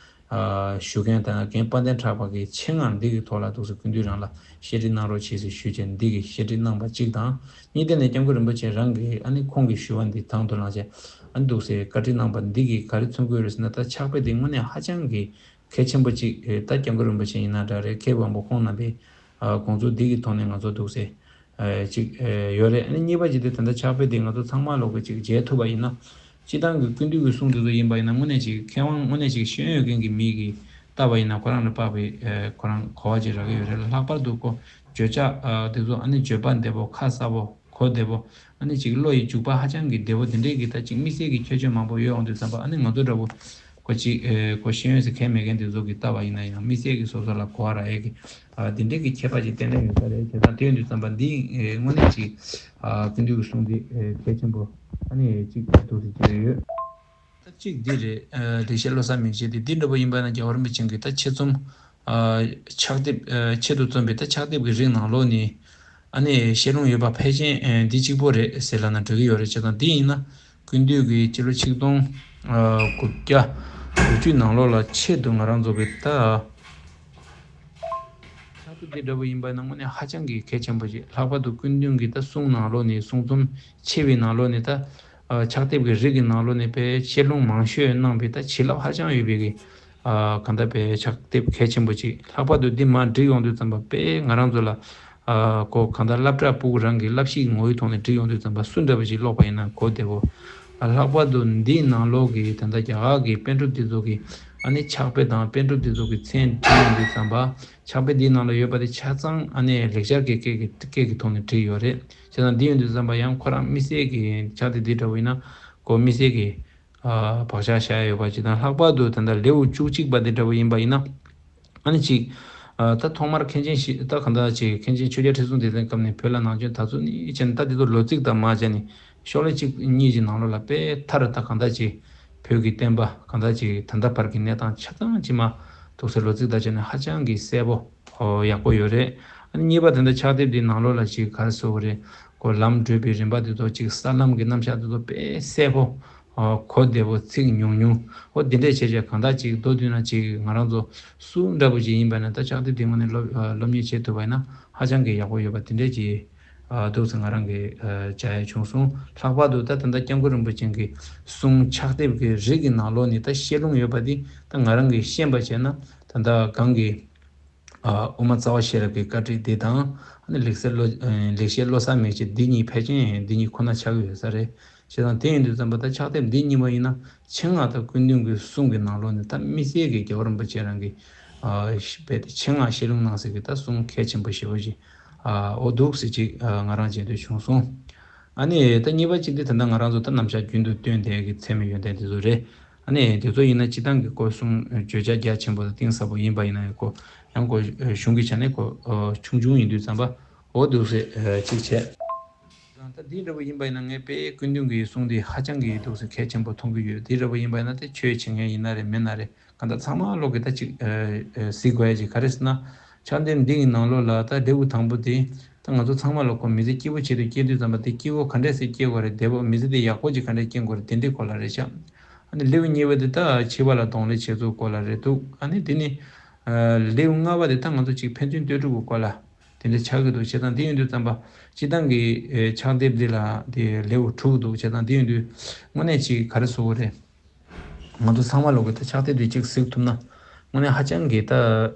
ཨ་ཞུ་མཁན་དང་རྒན་དཔལ་ལྡན་གྲགས་པ་གིས་ཆེད་མངགས་འདི་གི་ཐོག་ལ་འདུག་སེ་སྐུ་མདུན་རང་ལ་བཤད་ཁྲིད་གནང་རོགས་བྱེད་ཟེར་ཞུས་བྱས་འདི་གི་བཤད་ཁྲིད་གནང་པ་གཅིག་དང་། གཉིས་དེ་ནས་སྐྱབས་མགོན་རིན་པོ་ཆེ་རང་གིས་ཨ་ནི་ཁོང་གི་ཞུ་བ་འདི་དང་དུ་བླངས་བྱས་ཨ་ནི་འདུག་སེ་བཀའ་ཁྲིད་གནང་པ་འདི་གིས་ག་རེ་མཚོན་གྱི་ཡོད་རེད་ཟེར་ན། ད་ཕྱག་དཔེ་འདི་དངོས་གནས་ཧ་ཅང་གི་གལ་ཆེན་པོ་གཅིག་ད་སྐྱབས་མགོན་རིན་པོ་ཆེ་ཡིན་ན་འདྲ་རེད། མཁས་པ་དབང་པོ་ཁོང་རྣམ་པའི་དགོངས་ཚུལ་འདི་གི་ཐོག་ནས་ང་ཚོ་འདུག་སེ་གཅིག་ཡོད་རེད། ཨ་ནི་གཉིས་པ་གཅིག་དེ་ད་ལྟ་ཕྱག་དཔེ་འདི་ང་ཚོ་ཚང་མ་ལོག་གི་གཅིག་མཇལ་ཐུབ་པ་ཡིན་ན། སྤྱི་བཏང་གི་སྐུ་མདུན་གྱི་གསུང་འདི་ཚོ་ཡིན་པ་ཡིན་ན་དངོས་གནས་ཅིག་མཁས་དབང་དངོས་གནས་ཅིག་ཤེས་ཡོན་ཅན་གྱི་མི་གིས་བལྟས་པ་ཡིན་ན་ཁོ་རང་ལ་དཔག་པའི་ཁོ་རང་གོ་བ་ཅིག་རག་གི་ཡོད་རེད་ལ། ལྷག་པར་དུ་ཁོ་བརྗོད་བྱ་འདི་ཚོ་ཨ་ནི་བརྗོད་པ་བདེ་པོ་ཁ་གསལ་པོ། གོ་བདེ་པོ། ཨ་ནི་ཅིག་བློ་ཡི་འཇུག་པ་ཧ་ཅང་གི་བདེ་པོ་དེ་འདྲའི་གི་ད་ཅིག་དམིགས་བསལ་གྱི་ཁྱད་ཆོས་མང་པོ་ཡོད་འོང་དུས་ཙམ་པ། ཨ་ནི་ང་ཚོ་འདྲ་པོ་གོ་ཅིག་ཨེ་གོ་ཤེས་ཡོན་ཟེར་མཁན་མེད་མཁན་དེ་ཚོ་གི་ལྟ་བ་ཡིན་ན་ཡང་དམིགས་བསལ་གྱི་སོ་སོ་ལ་གོ་བ་རག་ཡས་ཀྱི་ཨ་དེ་འདྲའི་གི་ཁྱད་པར་ཅིག་ཏན་ཏན་ཡོད་ས་རེད། བྱས་ཙང་དེ་ཡོང་དུས་ཙམ་པ་འདི་ཨེ་དངོས་གནས་ཅིག་ཨ་སྐུ་མདུན་གྱི་གསུང་འདི་ཨེ་གལ་ཆེན་པོ་ཨ་ནི་ཅིག་ཐུགས་སུ་ཆེ་ཡོད། ད་གཅིག་འདི་རེད། ཨ་ལེགས་བཤད་བློ་གསར་མིག་འབྱེད་དེ་འདི་འདྲ་པོ་ཡིན་པ་ན་རྒྱལ་བ་རིན་པོ་ཆེ་གིས་ད་ཆེད་རྩོམ་ཨ་ཕྱག་དེབ་ཨ་ཆེད་དུ་རྩོམ་པའི་ད་ཕྱག་དེབ་ཀྱི་རིགས་ནང་ལོགས་ནས་ཨ་ནི་བཤད་ལུང་ཡོད་པ་ཕལ་ཆེར་ཨ་འདི་གཅིག་པོ་རེད་ཟེར་ལབ་ན་འགྲིག་གི་ཡོད་རེད། བྱས་ཙང་འདི་ཡིན་ན་སྐུ་མདུན་གྱིས་སྤྱི་ལོ་ཆིག་སྟོང་ཨ་དགུ་བརྒྱ་དགུ་བཅུ་ནང་ལོགས་ལ་ཆེད་དུ་ང་རང་ཚོ་གི་ད། ཕྱག་དེབ་འདི་འདྲ་པོ་ཡིན་པ་ན་དངོས་གནས་ཧ་ཅང་གི་གལ་ཆེན་པོ་ཞིག་ལྷག་པར་དུ་སྐུ་མདུན་གྱི་ད་གསུང་ནང་ལོགས་ནས་གསུང་རྩོམ་ཆེ་བའི་ནང་ལོགས་ནས་ད་ཨ་ཕྱག་དེབ་ཀྱི་རིགས་ཀྱི་ནང་ལོགས་ནས་དཔེ་བཤད་ལུང་མང་ཤོས་གནང་བའི་ད་བྱིན་རླབས་ཧ་ཅང་ཡོད་པའི་གི་ཨ་གང་ལྟར་དཔེ་ཕྱག་དེབ་གལ་ཆེན་པོ་ཅིག་ལྷག་པར་དུ་འདི་མར་བསྒྲིགས་ཡོང་དུས་ཙམ་པ་དཔེ་ང་རང་ཚོ་ལ་ཨ་གོ་གང་ལྟར་སློབ་གྲྭ་ཕྲུ་གུ་རང་གི་བསླབ་གཞིའི་ངོ་བོའི་ཐོག་ནས་བསྒྲིགས་ཡོང་དུས་ཙམ་པ་སུ་འདྲ་པོ་ཞིག་ཀློག་པ་ཡིན་ན་གོ་བདེ་པོ། ལྷག་པར་དུ་འདིའི་ནང་ལོགས་ཀྱི་ད་ལྟ་རྒྱ་གར་གྱི་པཎ་གྲུབ་འདི་ཚོ་གི་ཨ་ནི་ཕྱག་དཔེ་དང་པཎ་གྲུབ་འདི་ཚོ་གི་མཚན་བྲིས་ཡོང་དུས་ཙམ་པ། ཕྱག་དཔེ་འདིའི་ནང་ལ་ཡོད་པ་དེ་ཆ་ཚང་ཨ་ནི་ལེགས་སྦྱར་གྱི་སྐད་ཀྱི་སྐད་ཀྱི་ཐོག་ནས་བྲིས་ཡོད་རེད། བྱས་ཙང་འདི་ཡོང་དུས་ཙམ་པ་ཡང་ཁོ་རང་དམིགས་བསལ་གྱི་ཕྱག་དེབ་འདི་འདྲ་བོ་ཡིན་ན་ཁོ་དམིགས་བསལ་གྱི་ཨ་བག་ཆགས་བཞག་ཡོད་པ་ཅིག་དང་། ལྷག་པར་དུ་ད་ལྟ་ལེའུ་བཅུ་གཅིག་པ་འདི་འདྲ་བོ་ཡིན་པ་ཡིན་ན། ཨ་ནི་ཅིག་ཨ་ད་ཐོག་མར་མཁན་ཆེན་ཞིག་ད་གང་ལྟར་ཅིག་མཁན་ཆེན་ཆོས་རྒྱལ་ཁྲི་སྲོང་ལྡེ་བཙན་སྐབས་ནས་བོད་ལ་ནང་ཆོས་དར་ཚུལ་ནི་བྱས་ནས་ད་འདི་ཚོ་ལོ་ཚིགས་དང་མ་བྱས་ནས་ཤོག་ལྷེ་གཅིག་གཉིས་ཀྱི་ནང་ལོགས་ལ་དཔེ་མཐར་ད་གང་ལྟར་ཅིག་བོད་ཀྱི་བསྟན་པ་གང་ལྟར་ཅིག་ད་ལྟ་བར་གྱི་གནས་སྟངས་ཆ་ཚང་ཅིག་མ་ཐུག་སའི་ལོ་ཚིགས་དང་བྱས་ནས་ཧ་ཅང་གི་གསལ་པོ་ཡག་པོ་ཡོད་རེད། ཨ་ནི་གཉིས་པ་དེ་འདྲ་ཕྱག་དེབ་འདིའི་ནང་ལོགས་ལ་ཅིག་ག་རེ་ཟེར་དགོས་རེད། ཁོ་ལམ་བགྲོད་པའི་རིམ་པ་དེ་ཚོ་ཅིག་ས་ལམ་གྱི་རྣམ་གཞག་དེ་ཚོ་དཔེ་གསལ་པོ། ཨ་གོ་བདེ་པོ་ཚིག་ཉུང་ཉུང་། ཨོ་འདི་འདྲས་བྱས་བྱས་གང་ལྟར་ཅིག་མདོར་བསྡུས་ན་ཅིག་ང་རང་ཚོ་སུ་འདྲ་པོ་ཅིག་ཡིན་པ་ན་ད་ཕྱག་དེབ་དེ་དངོས་གནས་སློབ་ཨ་སློབ་གཉེར་བྱེད་ཐུབ་པ་ཡིན་ན་ཧ་ཅང་གི་ཡག་པོ་ཡོད་པ་དེ་འདྲས་ཅིག་ཨ་འདུག་ཟེར་ང་རང་གི་ཨ་བྱ་ཡ་བྱུང་སོང་། ལྷག་པར་དུ་ད་ད་ལྟ་སྐྱབས་མགོན་རིན་པོ་ཆེ་གི་གསུང་ཕྱག་དེབ་ཀྱི་རིགས་ཀྱི་ནང་ལོགས་ནས་ད་བཤད་ལུང་ཡོད་པ་འདི་ད་ང་རང་གིས་ཤེས་པ་བྱས་ན་ད་ལྟ་གང་གི་ཨ་དབུ་མ་རྩ་བ་ཤེས་རབ་ཀྱི་བཀའ་ཁྲིད་འདི་དང་། ཨ་ནི་ལེགས་བཤད་བློ་ཨ་ལེགས་བཤད་བློ་གསར་མིག་འབྱེད་འདི་གཉིས་ཕལ་ཆེར་འདི་གཉིས་ཁོ་ན་ཆགས་ཀྱི་ཡོད་ས་རེད། བྱས་ཙང་དེ་ཡིན་དུས་ཙམ་པ་ད་ཕྱག་དེབ་འདི་གཉིས་པ་ཡིན་ན་ཆེད་མངགས་ད་སྐུ་མདུན་གྱི་གསུང་གི་ནང་ལོགས་ནས་ད་དམིགས་བསལ་གྱི་རྒྱལ་བ་རིན་པོ་ཆེ་རང་གི་ཨ་རྦད་དེ་ཆེད་མངགས་བཤད་ལུང་གནང་སྲིད་ཀྱི་ད་གསུང་གལ་ཆེན་པོ་ཞེ་པོ་ཅིག་ཨ་འོ་འདུག་སེ་ཅིག་ཨ་ང་རང་མཇལ་འདོད་བྱུང་སོང་། ཨ་ནི་ད་གཉིས་པ་གཅིག་དེ་ད་ལྟ་ང་རང་ཚོ་ད་རྣམ་གཞག་རྒྱུན་དུ་སྟོན་བསྡད་ཀྱི་ཚད་མེད་ཡོན་ཏན་དེ་ཚོ་རེད། ཨ་ནི་དེ་ཚོ་ཡིན་ན་སྤྱི་བཏང་གི་སྐོར་གསུང་བརྗོད་བྱ་རྒྱ་ཆེན་པོ་དང་གཏིང་ཟབ་པོ་ཡིན་པ་ཡིན་ན་ཡང་ཁོ་ཡང་ཁོ་གཞུང་གི་ཆ་ནས་ཁོ་ཆུང་ཆུང་ཡིན་དུས་ཙམ་པ་འོ་འདུག་སེ་གཅིག་བྱས། ད་འདི་འདྲ་པོ་ཡིན་པ་ཡིན་ན་ངས་དཔེ་སྐུ་མདུན་གྱི་གསུང་འདི་ཧ་ཅང་གི་འདུག་སེ་གལ་ཆེན་པོ་མཐོང་གི་ཡོད། འདི་འདྲ་པོ་ཡིན་པ་ཡིན་ན་དེ་ཆོས་བྱེད་མཁན་ཡིན་ན་རེད་མིན་ན་རེད། གང་ལྟར་ཚང་མ་ལོག་གི་ད་ཅིག་ཨ་ཨ་གཟིགས་དགོས་ཡ་ཅིག་ག་རེ་ཟེར་ན། ཕྱག་དེབ་འདི་གི་ནང་ལོགས་ལ་ད་ལེའུ་དང་པོ་དེ་ད་ང་ཚོ་ཚང་མ་ལོག་གོ་མི་ཚེ་སྐྱིད་པོ་བྱེད་དུ་སྐྱེལ་དུས་ཙམ་པ་དེ་སྐྱིད་པོ་ག་འདྲས་སེ་སྐྱེལ་དགོས་རེད། བདེ་པོ་མི་ཚེ་དེ་ཡག་པོ་ཅིག་ག་འདྲས་སྐྱེལ་དགོས་རེད། དེ་འདྲའི་སྐོར་ལ་རེད་ཤག་ཨ་ནི་ལེའུ་གཉིས་པ་དེ་ད་འཆི་བ་ལ་གདོང་ལེན་བྱེད་ཚུལ་སྐོར་ལ་རེད་འདུག་ཨ་ནི་དེ་ནི་ཨ་ལེའུ་ལྔ་པ་དེ་ད་ང་ཚོ་ཅིག་ཕན་ཚུན་ལྟོས་གྲུབ་ཀྱི་སྐོར་ལ་དེ་འདྲ་ཆགས་ཀྱི་འདུག་བྱས་ཙང་དེ་ཡིན་དུས་ཙམ་པ་སྤྱི་བཏང་གི་ཨ་ཕྱག་དེབ་འདི་ལ་དེ་ལེའུ་དྲུག་འདུག་བྱས་ཙང་དེ་ཡིན་དུས་དངོས་གནས་ཅིག་ག་རེ་ཟེར་དགོས་རེད། ང་ཚོ་ཚང་མ་ལོག་གི་ད་ཕྱག་དེབ་དེ་གཅིག་གཟིགས་ཐུབ་ན་ དངོས་གནས་ཧ་ཅང་གི་ད་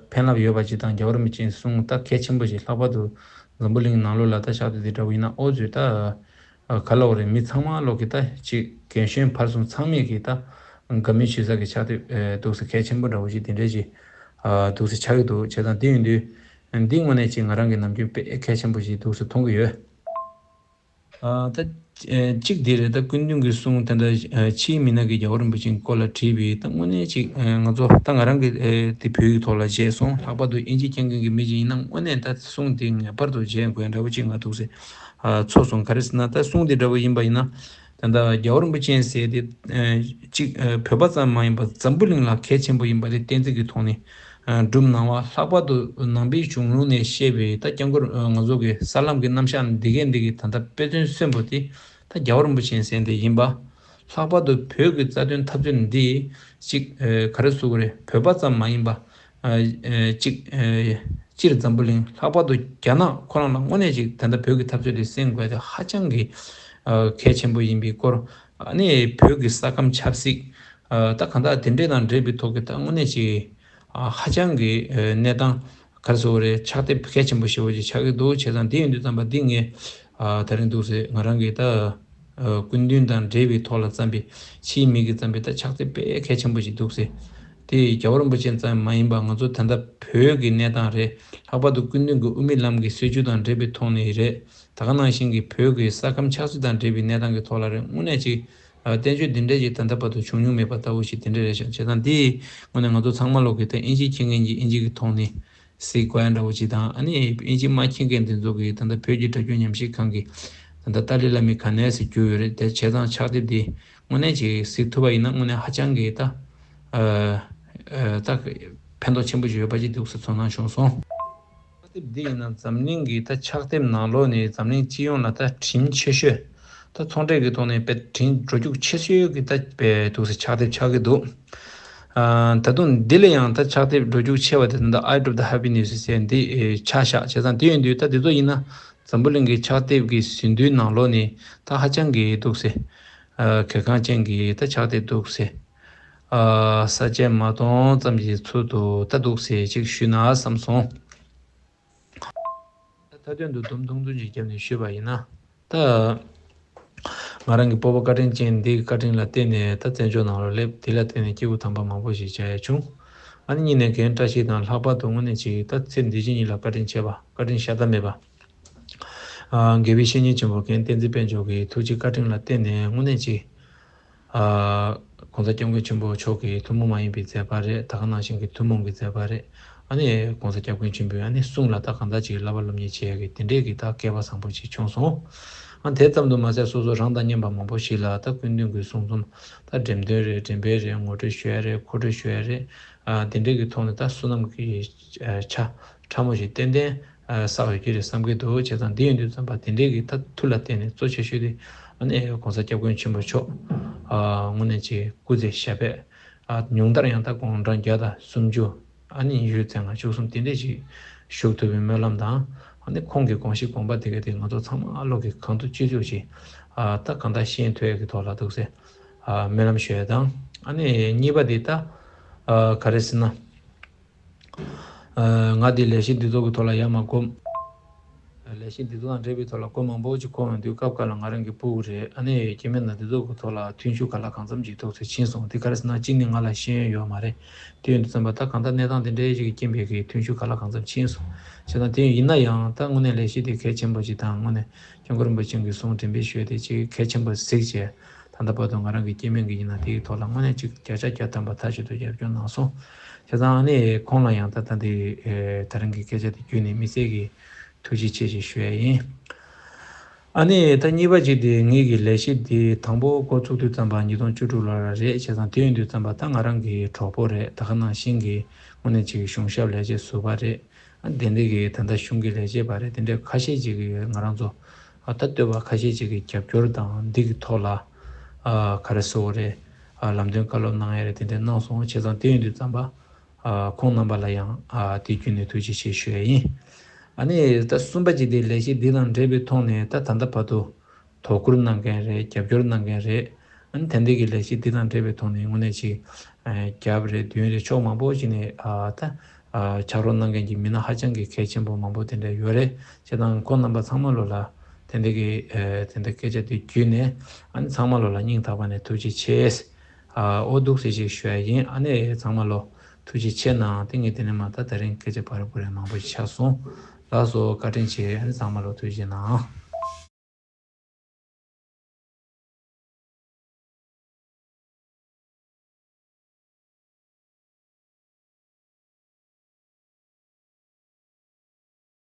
ཕན་རླབས་ཡོད་པ་ཅིག་དང་། རྒྱལ་བ་རིན་པོ་ཆེའི་གསུང་ད་གལ་ཆེན་པོ་ཞིག། ལྷག་པར་དུ་འཛམ་བུ་གླིང་ནང་ལོགས་ལ་ད་ཕྱག་དེབ་དེ་འདྲ་བོ་ཡིན་ན་ཨོ་ཙུ་ད་ག་ལ་འོ་རེད། མི་ཚང་མ་ལོག་གི་ད་ཅིག་རྒན་གཞོན་བར་གསུམ་ཚང་མས་གི་ད་དགའ་མོས་བྱེད་ས་གི་ཕྱག་དེབ་འདུག་སེ་གལ་ཆེན་པོ་འདྲ་བོ་ཞིག་དེ་འདྲ་ཞིག་འདུག་སེ་ཆགས་ཀྱི་འདུག་བྱས་ཙང་དེ་ཡིན་དུས་འདི་དངོས་གནས་ཅིག་ང་རང་གི་ནམ་རྒྱུན་དཔེ་གལ་ཆེན་པོ་ཞིག་འདུག་སེ་མཐོང་གི་ཡོད། ཨ་ད་ཨེ་གཅིག་འདི་རེད། ད་སྐུ་མདུན་གྱི་གསུང་ད་ལྟ་ཨེ་ཕྱིའི་མི་སྣ་གིས་རྒྱལ་བ་རིན་པོ་ཆེའི་སྐོར་ལ་བྲིས་པའི་ད་དངོས་གནས་ཅིག་ཨེ་ང་ཚོ་ད་ང་རང་གི་ཨེ་དེ་བོད་ཀྱི་ཐོག་ལ་མཇལ་སོང་། ལྷག་པར་དུ་དབྱིན་ཇི་མཁྱེན་མཁན་གྱི་མི་ཅིག་ཡིན་ན་དངོས་གནས་ད་གསུང་དེ་ངེས་པར་དུ་མཇལ་དགོས་འདྲ་བོ་ཅིག་ང་འདུག་སེ་ཨ་ཚོར་སོང་། ག་རེ་ཟེར་ན་ད་གསུང་དེ་འདྲ་བོ་ཡིན་པ་ཡིན་ན། ད་ལྟ་རྒྱལ་བ་རིན་པོ་ཆེ་ཟེར་དེ་ཨེ་གཅིག་ཨེ་བོད་པ་ཙམ་མ་ཡིན་པར་འཛམ་བུ་གླིང་ལ་གལ་ཆེན་པོ་ཡིན་པ་དེ་གཏན་ཚིགས་ཀྱི་ཐོག་ནས་ཨ་སྒྲུབ་གནང་བ། ལྷག་པར་དུ་ནང་པའི་གཞུང་ལུགས་ནས་བཤད་པའི་ད་སྐྱབས་མགོན་ཨ་ང་ཚོ་གི་ས་ལམ་གྱི་རྣམ་གཞག་འདི་གས་འདི་གི་ད་ལྟ་དཔེ་མཚོན་གསོན་པོ་དེ་ད་རྒྱལ་བ་རིན་པོ་ཆེ་ཟེར་དེ་ཡིན་པ། ལྷག་པར་དུ་བོད་ཀྱི་རྩ་དོན་འཐབ་རྩོད་འདི་གཅིག་ཨེ་ག་རེ་ཟེར་དགོས་རེད། བོད་པ་ཙམ་མ་ཡིན་པ་ཨ་ཨ་གཅིག་ཨ་སྤྱིར་འཛམ་བུ་གླིང་ལྷག་པར་དུ་རྒྱ་ནག་ཁོ་རང་ལ་དངོས་གནས་ཅིག་ད་ལྟ་བོད་ཀྱི་འཐབ་རྩོད་དེ་གསན་དགོས་དེ་ཧ་ཅང་གི་ཨ་གལ་ཆེན་པོ་ཡིན་པའི་སྐོར། ཨ་ནི་བོད་ཀྱི་ས་ཁམས་ཆབ་སྲིད་ཨ་ད་གང་ལྟར་དེ་འདྲས་དང་འབྲེལ་བའི་ཐོག་གི་ད་དངོས་གནས་ཅིག་ཨ་ཧ་ཅང་གི་ཨ་གནས་སྟངས་ག་རེ་ཟེར་དགོས་རེད། ཕྱག་དེབ་གལ་ཆེན་པོ་ཞེ་པོ་ཅིག་ཆགས་ཀྱི་འདུག་བྱས་ཙང་དེ་ཡིན་དུས་ཙམ་པ་འདི་ངས་ཨ་དེ་རིང་འདུག་སེ་ང་རང་གི་ད་ཨ་སྐུ་མདུན་དང་འབྲེལ་བའི་ཐོག་ལ་བརྩམས་པའི་ཕྱིའི་མི་གིས་བརྩམས་པའི་ད་ཕྱག་དེབ་དཔེ་གལ་ཆེན་པོ་ཞིག་འདུག་སེ། དེ་རྒྱལ་བ་རིན་པོ་ཆེ་ཙམ་མ་ཡིན་པར་ང་ཚོ་ད་ལྟ་བོད་ཀྱི་གནས་སྟངས་རེད། ལྷག་པར་དུ་སྐུ་མདུན་གྱི་དབུ་མའི་ལམ་གྱི་སྲིད་བྱུས་དང་འབྲེལ་བའི་ཐོག་ནས་རེད། ད་ག་ནང་བཞིན་གྱི་བོད་ཀྱི་ས་ཁམས་ཆབ་སྲིད་དང་འབྲེལ་བའི་གནས་སྟངས་ཀྱི་ཐོག་ལ་རེད། དངོས་གནས་ཅིག་ཨ་བསྟན་བཅོས་འདི་འདྲ་ཞིག་ད་ལྟ་བར་དུ་བྱུང་མྱོང་མེད་པ་ལྟ་བུ་ཞིག་དེ་འདྲ་རེད་ཤག་བྱས་ཙང་འདི་དངོས་གནས་ང་ཚོ་ཚང་མ་ལོག་གི་ད་དབྱིན་ཇི་མཁྱེན་མཁན་གྱིས་དབྱིན་ཇི་གི་ཐོག་ནས་གཟིགས་དགོས་ཡ་འདྲ་བོ་ཅིག་དང་། ཨ་ནི་དབྱིན་ཇི་མ་མཁྱེན་མཁན་དེ་ཚོ་གིས་ད་ལྟ་བོད་ཀྱི་སྒྲ་སྒྱུར་ཉམས་ཞིབ་ཁང་གི་ད་ལྟ་ཏཱ་ལའི་བླ་མའི་ག་ནས་ཟེར་བསྒྱུར་ཡོད་རེད། དེ་བྱས་ཙང་ཕྱག་དེབ་འདི་དངོས་གནས་ཅིག་གཟིགས་ཐུབ་པ་ཡིན་ན་དངོས་གནས་ཧ་ཅང་གི་ད་ཨ་ཨ་ད་ཕན་ཐོགས་ཆེན་པོ་ཞིག་ཡོད་པ་ཅིག་འདུག་སེ་ཚོར་སྣང་བྱུང་སོང་། ཕྱག་དེབ་འདི་ཡིན་ན་འཛམ་གླིང་གི་ད་ཕྱག་དེབ་ནང་ལོགས་ནས་འཛམ་གླིང་སྤྱི་ཡོངས་ལ་ད་བྲིན་ཆེ་ཤོས་ད་ཚོང་འབྲེལ་གྱི་ཐོག་ནས་དཔེ་བྲིན་འགྲོ་རྒྱུགས་ཆེ་ཤོས་ཀྱི་ད་དཔེ་འདུག་སེ་ཕྱག་དེབ་ཆགས་ཀྱི་འདུག་ཨ་ད་དུང་འདི་ལས་ཡང་ད་ཕྱག་དེབ་འགྲོ་རྒྱུགས་ཆེ་བ་དེ་ད་ལྟ་Eye of the Happiness ཟེར་འདི་ཨེ་ཆགས་ཤག་བྱས་ཙང་དེ་ཡིན་དུས་ད་འདི་ཚོ་ཡིན་ན་འཛམ་བུ་གླིང་གི་ཕྱག་དེབ་ཀྱི་ཟིན་ཐོའི་ནང་ལོགས་ནས་ད་ཧ་ཅང་གི་འདུག་སེ་ཨ་གལ་འགངས་ཅན་གྱི་ད་ཕྱག་དེབ་འདུག་སེ་ཨ་ས་བཅད་མ་སྟོང་ཙམ་ཞིག་ཚུལ་དུ་ད་འདུག་སེ་ཅིག་ཞུས་ན་བསམ་སོང་། ད་མཐའ་དོན་དུ་སྡོམ་ཐུང་ཐུང་ཅིག་བརྒྱབ་ནས་ཞུས་པ་ཡིན་ན། ད་ང་རང་གི་སྤོབས་པ་བཀའ་དྲིན་ཅན་འདིའི་བཀའ་དྲིན་ལ་བརྟེན་ནས་ད་བཙན་བྱོལ་ནང་ལ་སླེབས། དེ་ལ་བརྟེན་ནས་སྐྱེས་བུ་དམ་པ་མང་པོ་ཞིག་མཇལ་ཡ་བྱུང་། ཨ་ནི་གཉིས་ནས་རྒན་བཀྲ་ཤིས་དང་། ལྷག་པར་དུ་དངོས་གནས་ཅིག་ད་ཚེ་འདི་ཕྱི་གཉིས་ལ་བཀའ་དྲིན་ཆེ་བ། བཀའ་དྲིན་བཤད་ཐབས་མེད་པ། ཨ་དགེ་བའི་བཤེས་གཉེན་ཆེན་པོ་རྒན་བསྟན་འཛིན་དཔལ་འབྱོར་གྱི་ཐུགས་རྗེ་བཀའ་དྲིན་ལ་བརྟེན་ནས་དངོས་གནས་ཅིག་ཨ་༸གོང་ས་༸སྐྱབས་མགོན་ཆེན་པོ་མཆོག་གི་ཐུན་མོང་མ་ཡིན་པའི་མཛད་པ་རེད། ད་ག་ནང་བཞིན་གྱི་ཐུན་མོང་གི་མཛད་པ་རེད། ཨ་ནི་༸གོང་ས་༸སྐྱབས་མགོན་ཆེན་པོའི་ཨ་ནི་གསུང་ལ་ད་གང་ལྟར་ཅིག་བསླབ་པ་སློབ་གཉེར་བྱེད་ཡ་གི་དེ་འདྲས་ཀྱི་ད་སྐལ་པ་བཟང་པོ་ཅིག་བྱུང་སོང་། ཨ་དེ་ཙམ་དུ་མ་ཟད་སོ་སོ་རང་དང་སྙན་པ་མང་པོ་ཞིག་ལ་ད་སྐུ་མདུན་གྱི་གསུང་རྩོམ་ད་འགྲེམས་སྟོན་རེད། འགྲེམས་སྤེལ་རེད། ངོ་སྤྲོད་ཞུ་ཡ་རེད། མཁོ་སྤྲོད་ཞུ་ཡ་རེད། ཨ་དེ་འདྲས་ཀྱི་ཐོག་ནས་ད་བསོད་ནམས་ཀྱི་ཆ་ཕྲ་མོ་ཞིག་ཏན་ཏན་ཨ་བསགས་ཡོད་ཀྱི་རེད་བསམ་གྱི་འདུག་བྱས་ཙང་འདི་ཡིན་དུས་ཙམ་པ་དེ་འདྲའི་གི་ད་མཐུ་ལ་བརྟེན་ནས་གཙོ་ཆེ་ཤོས་དེ་ཨ་ནི་༸གོང་ས་༸སྐྱབས་མགོན་ཆེན་པོ་མཆོག་ཨ་དངོས་གནས་ཀྱི་སྐུ་ཚེ་ཞབས་པད་ཨ་ཉུང་མཐར་ཡང་ད་དགུང་གྲངས་བརྒྱ་དང་སུམ་ཅུ་ཨ་ནི་ཉི་ཤུ་རྩ་ལྔ་བཅུ་གསུམ་དེ་འདྲས་ཅིག་བཞུགས་ཐུབ་པའི་སྨོན་ལམ་དང་། ཨ་ནི་ཁོང་གི་དགོངས་གཞི་དགོངས་པ་དེ་ག་དེ་ང་ཚོ་ཚང་མ་བློ་གི་གང་ཐུབ་ཅི་ཐུབ་ཅིག་ཨ་ད་གང་ལྟར་ཤེས་ཐུབ་ཡ་གི་ཐོག་ལ་འདུག་སེ་ཨ་སྨོན་ལམ་ཞུ་ཡ་དང་། ཨ་ནི་གཉིས་པ་དེ་ད་ཨ་ག་རེ་ཟེར་ན། ཨ་ང་དེ་ལས་གཞི་འདི་ཚོ་གི་ཐོག་ལ་ཡར་མར་སྒོམ། ལས་གཞི་འདི་ཚོ་དང་འབྲེལ་བའི་ཐོག་ལ་སྒོ་མང་པོ་ཅིག་གོ་ཡོང་དུས་སྐབས་འགའ་ལ་ང་རང་གི་ཕྲུ་གུ་རེད། ཨ་ནི་སྐྱེ་དམན་དང་འདི་ཚོ་གི་ཐོག་ལ་མཐུན་ཤུགས་ག་ལ་གང་འཚམ་ཅིག་ཐོགས་ཚད་ཕྱིན་སོང་། དེ་ག་རེ་ཟེར་ན་གཅིག་ནི་ང་ལ་ཤེས་ཡོན་ཡོད་མ་རེད། དེ་ཡིན་དུས་ཙམ་པ་ད་གང་ལྟར་གནས་སྟངས་དེ་འདྲའི་ཞིག་གི་རྐྱེན་པས་གི་མཐུན་ཤུགས་ག་ལ་གང་འཚམ་ཕྱིན་སོང་། བྱས་ཙང་དེ་ཡིན་ན་ཡང་ད་དངོས་གནས་ལས་གཞི་དེ་གལ་ཆེན་པོ་ཅིག་དང་། དངོས་གནས་སྐྱབས་མགོན་རིན་པོ་ཆེ་གི་གསུང་འགྲེམས་སྤེལ་ཞུས་ཏེ་ཅིག་གལ་ཆེན་པོ་གཟིགས་བྱས། ད་ལྟ་བར་དུ་ང་རང་གི་སྐྱེ་དམན་གྱི་ཡིན་ན་དེའི་ཐོག་ལ་དངོས་གནས་ཅིག་བརྒྱ་ཆ་བརྒྱ་ཐམ་པ་མཐའ་གཅིག་ཏུ་རྒྱབ་སྐྱོར་གནང་སོང་། བྱས་ཙང་ཨ་ནི་ཁོང་ལ་ཡང་ད་ད་འདི་ཨེ་ད་རིང་གི་སྐད་ཆ་དེ་བརྒྱུད་ནས་དམིགས་བསལ་གྱི་ཐུགས་རྗེ་ཆེ་ཞེས་ཞུ་ཡ་ཡིན། ཨ་ནི་ད་གཉིས་པ་ཅིག་དེ་ངེད་ཀྱི་ལས་གཞི་འདི་དང་པོ་འགོ་ཚུགས་དུས་ཙམ་པ་ཉིས་སྟོང་བཅུ་དྲུག་ལོ་ལ་རེད། བྱས་ཙང་དེ་ཡིན་དུས་ཙམ་པ་ད་ང་རང་གི་གྲོགས་པོ་རེད། ད་ག་ནང་བཞིན་གྱི་དངོས་གནས་ཅིག་གཞུང་ཞབས་ལས་བྱེད་ཟུར་པ་རེད། ཨ་དེ་འདྲ་གི་ད་ལྟ་གཞུང་གི་ལས་བྱེད་པ་རེད། དེ་འདྲ་ཁ་ཤས་ཅིག་གིས་ང་རང་ཚོ་ཨ་ད་བསྟོད་པ་ཁ་ཤས་ཅིག་གིས་རྒྱབ་སྐྱོར་དང་འདི་གི་ཐོག་ལ་ཨ་ག་རེ་ཟེར་དགོས་རེད། ཨ་ལམ་སྟོན་བཀའ་སློབ་གནང་ཡ་རེད། དེ་འདྲ་གནང་སོང་། བྱས་ཙང་དེ་ཡིན་དུས་ཙམ་པ་ཨ་ཁོང་རྣམ་པ་ལ་ཡང་ཨ་དེ་བརྒྱུད་ནས་ཐུགས་རྗེ་ཆེ་ཞུ་ཡ་ཡིན། ཨ་ནི་ད་གསུམ་པ་ཅིག་དེ་ལས་གཞི་འདི་དང་འབྲེལ་བའི་ཐོག་ནས་ད་ད་ལྟ་བར་དུ་དོ་ཁུར་གནང་མཁན་རེད། རྒྱབ་སྐྱོར་གནང་མཁན་རེད། ཨ་ནི་དེ་འདྲའི་གི་ལས་གཞི་འདི་དང་འབྲེལ་བའི་ཐོག་ནས་དངོས་གནས་ཅིག་ཨ་རྒྱབ་རེད་མདུན་རེད་ཕྱོགས་མང་པོ་ཅིག་ནས་ཨ་ད་ཨ་ཕྱག་རོགས་གནང་མཁན་གྱི་མི་སྣ་ཧ་ཅང་གི་གལ་ཆེན་པོ་མང་པོ་དེ་འདྲ་ཡོད་རེད། བྱས་ཙང་ཁོང་རྣམ་པ་ཚང་མ་ལོ་ལ་དེ་འདྲའི་གི་ཨ་དེ་འདྲ་སྐད་ཆ་དེ་བརྒྱུད་ནས་ཨ་ནི་ཚང་མ་ལོ་ལ་སྙིང་ཐག་པ་ནས་ཐུགས་རྗེ་ཆེ། ཨ་འོ་འདུག་སེ་ཅིག་ཞུ་ཡ་ཡིན། ཨ་ནི་ཚང་མ་ལོ་ཐུགས་རྗེ་ཆེ་གནང་། དེ་ངས་དེ་ནས་མ་ད་དེ་རིང་སྐད་ཆ་བར་བུ་རེ་མང་པོ་ཞིག་ཆགས་སོང་། ལགས་སོ། བཀའ་དྲིན་ཆེ། ཨ་ནི་ཚང་མ་ལོ་ཐུགས་རྗེ་གནང་།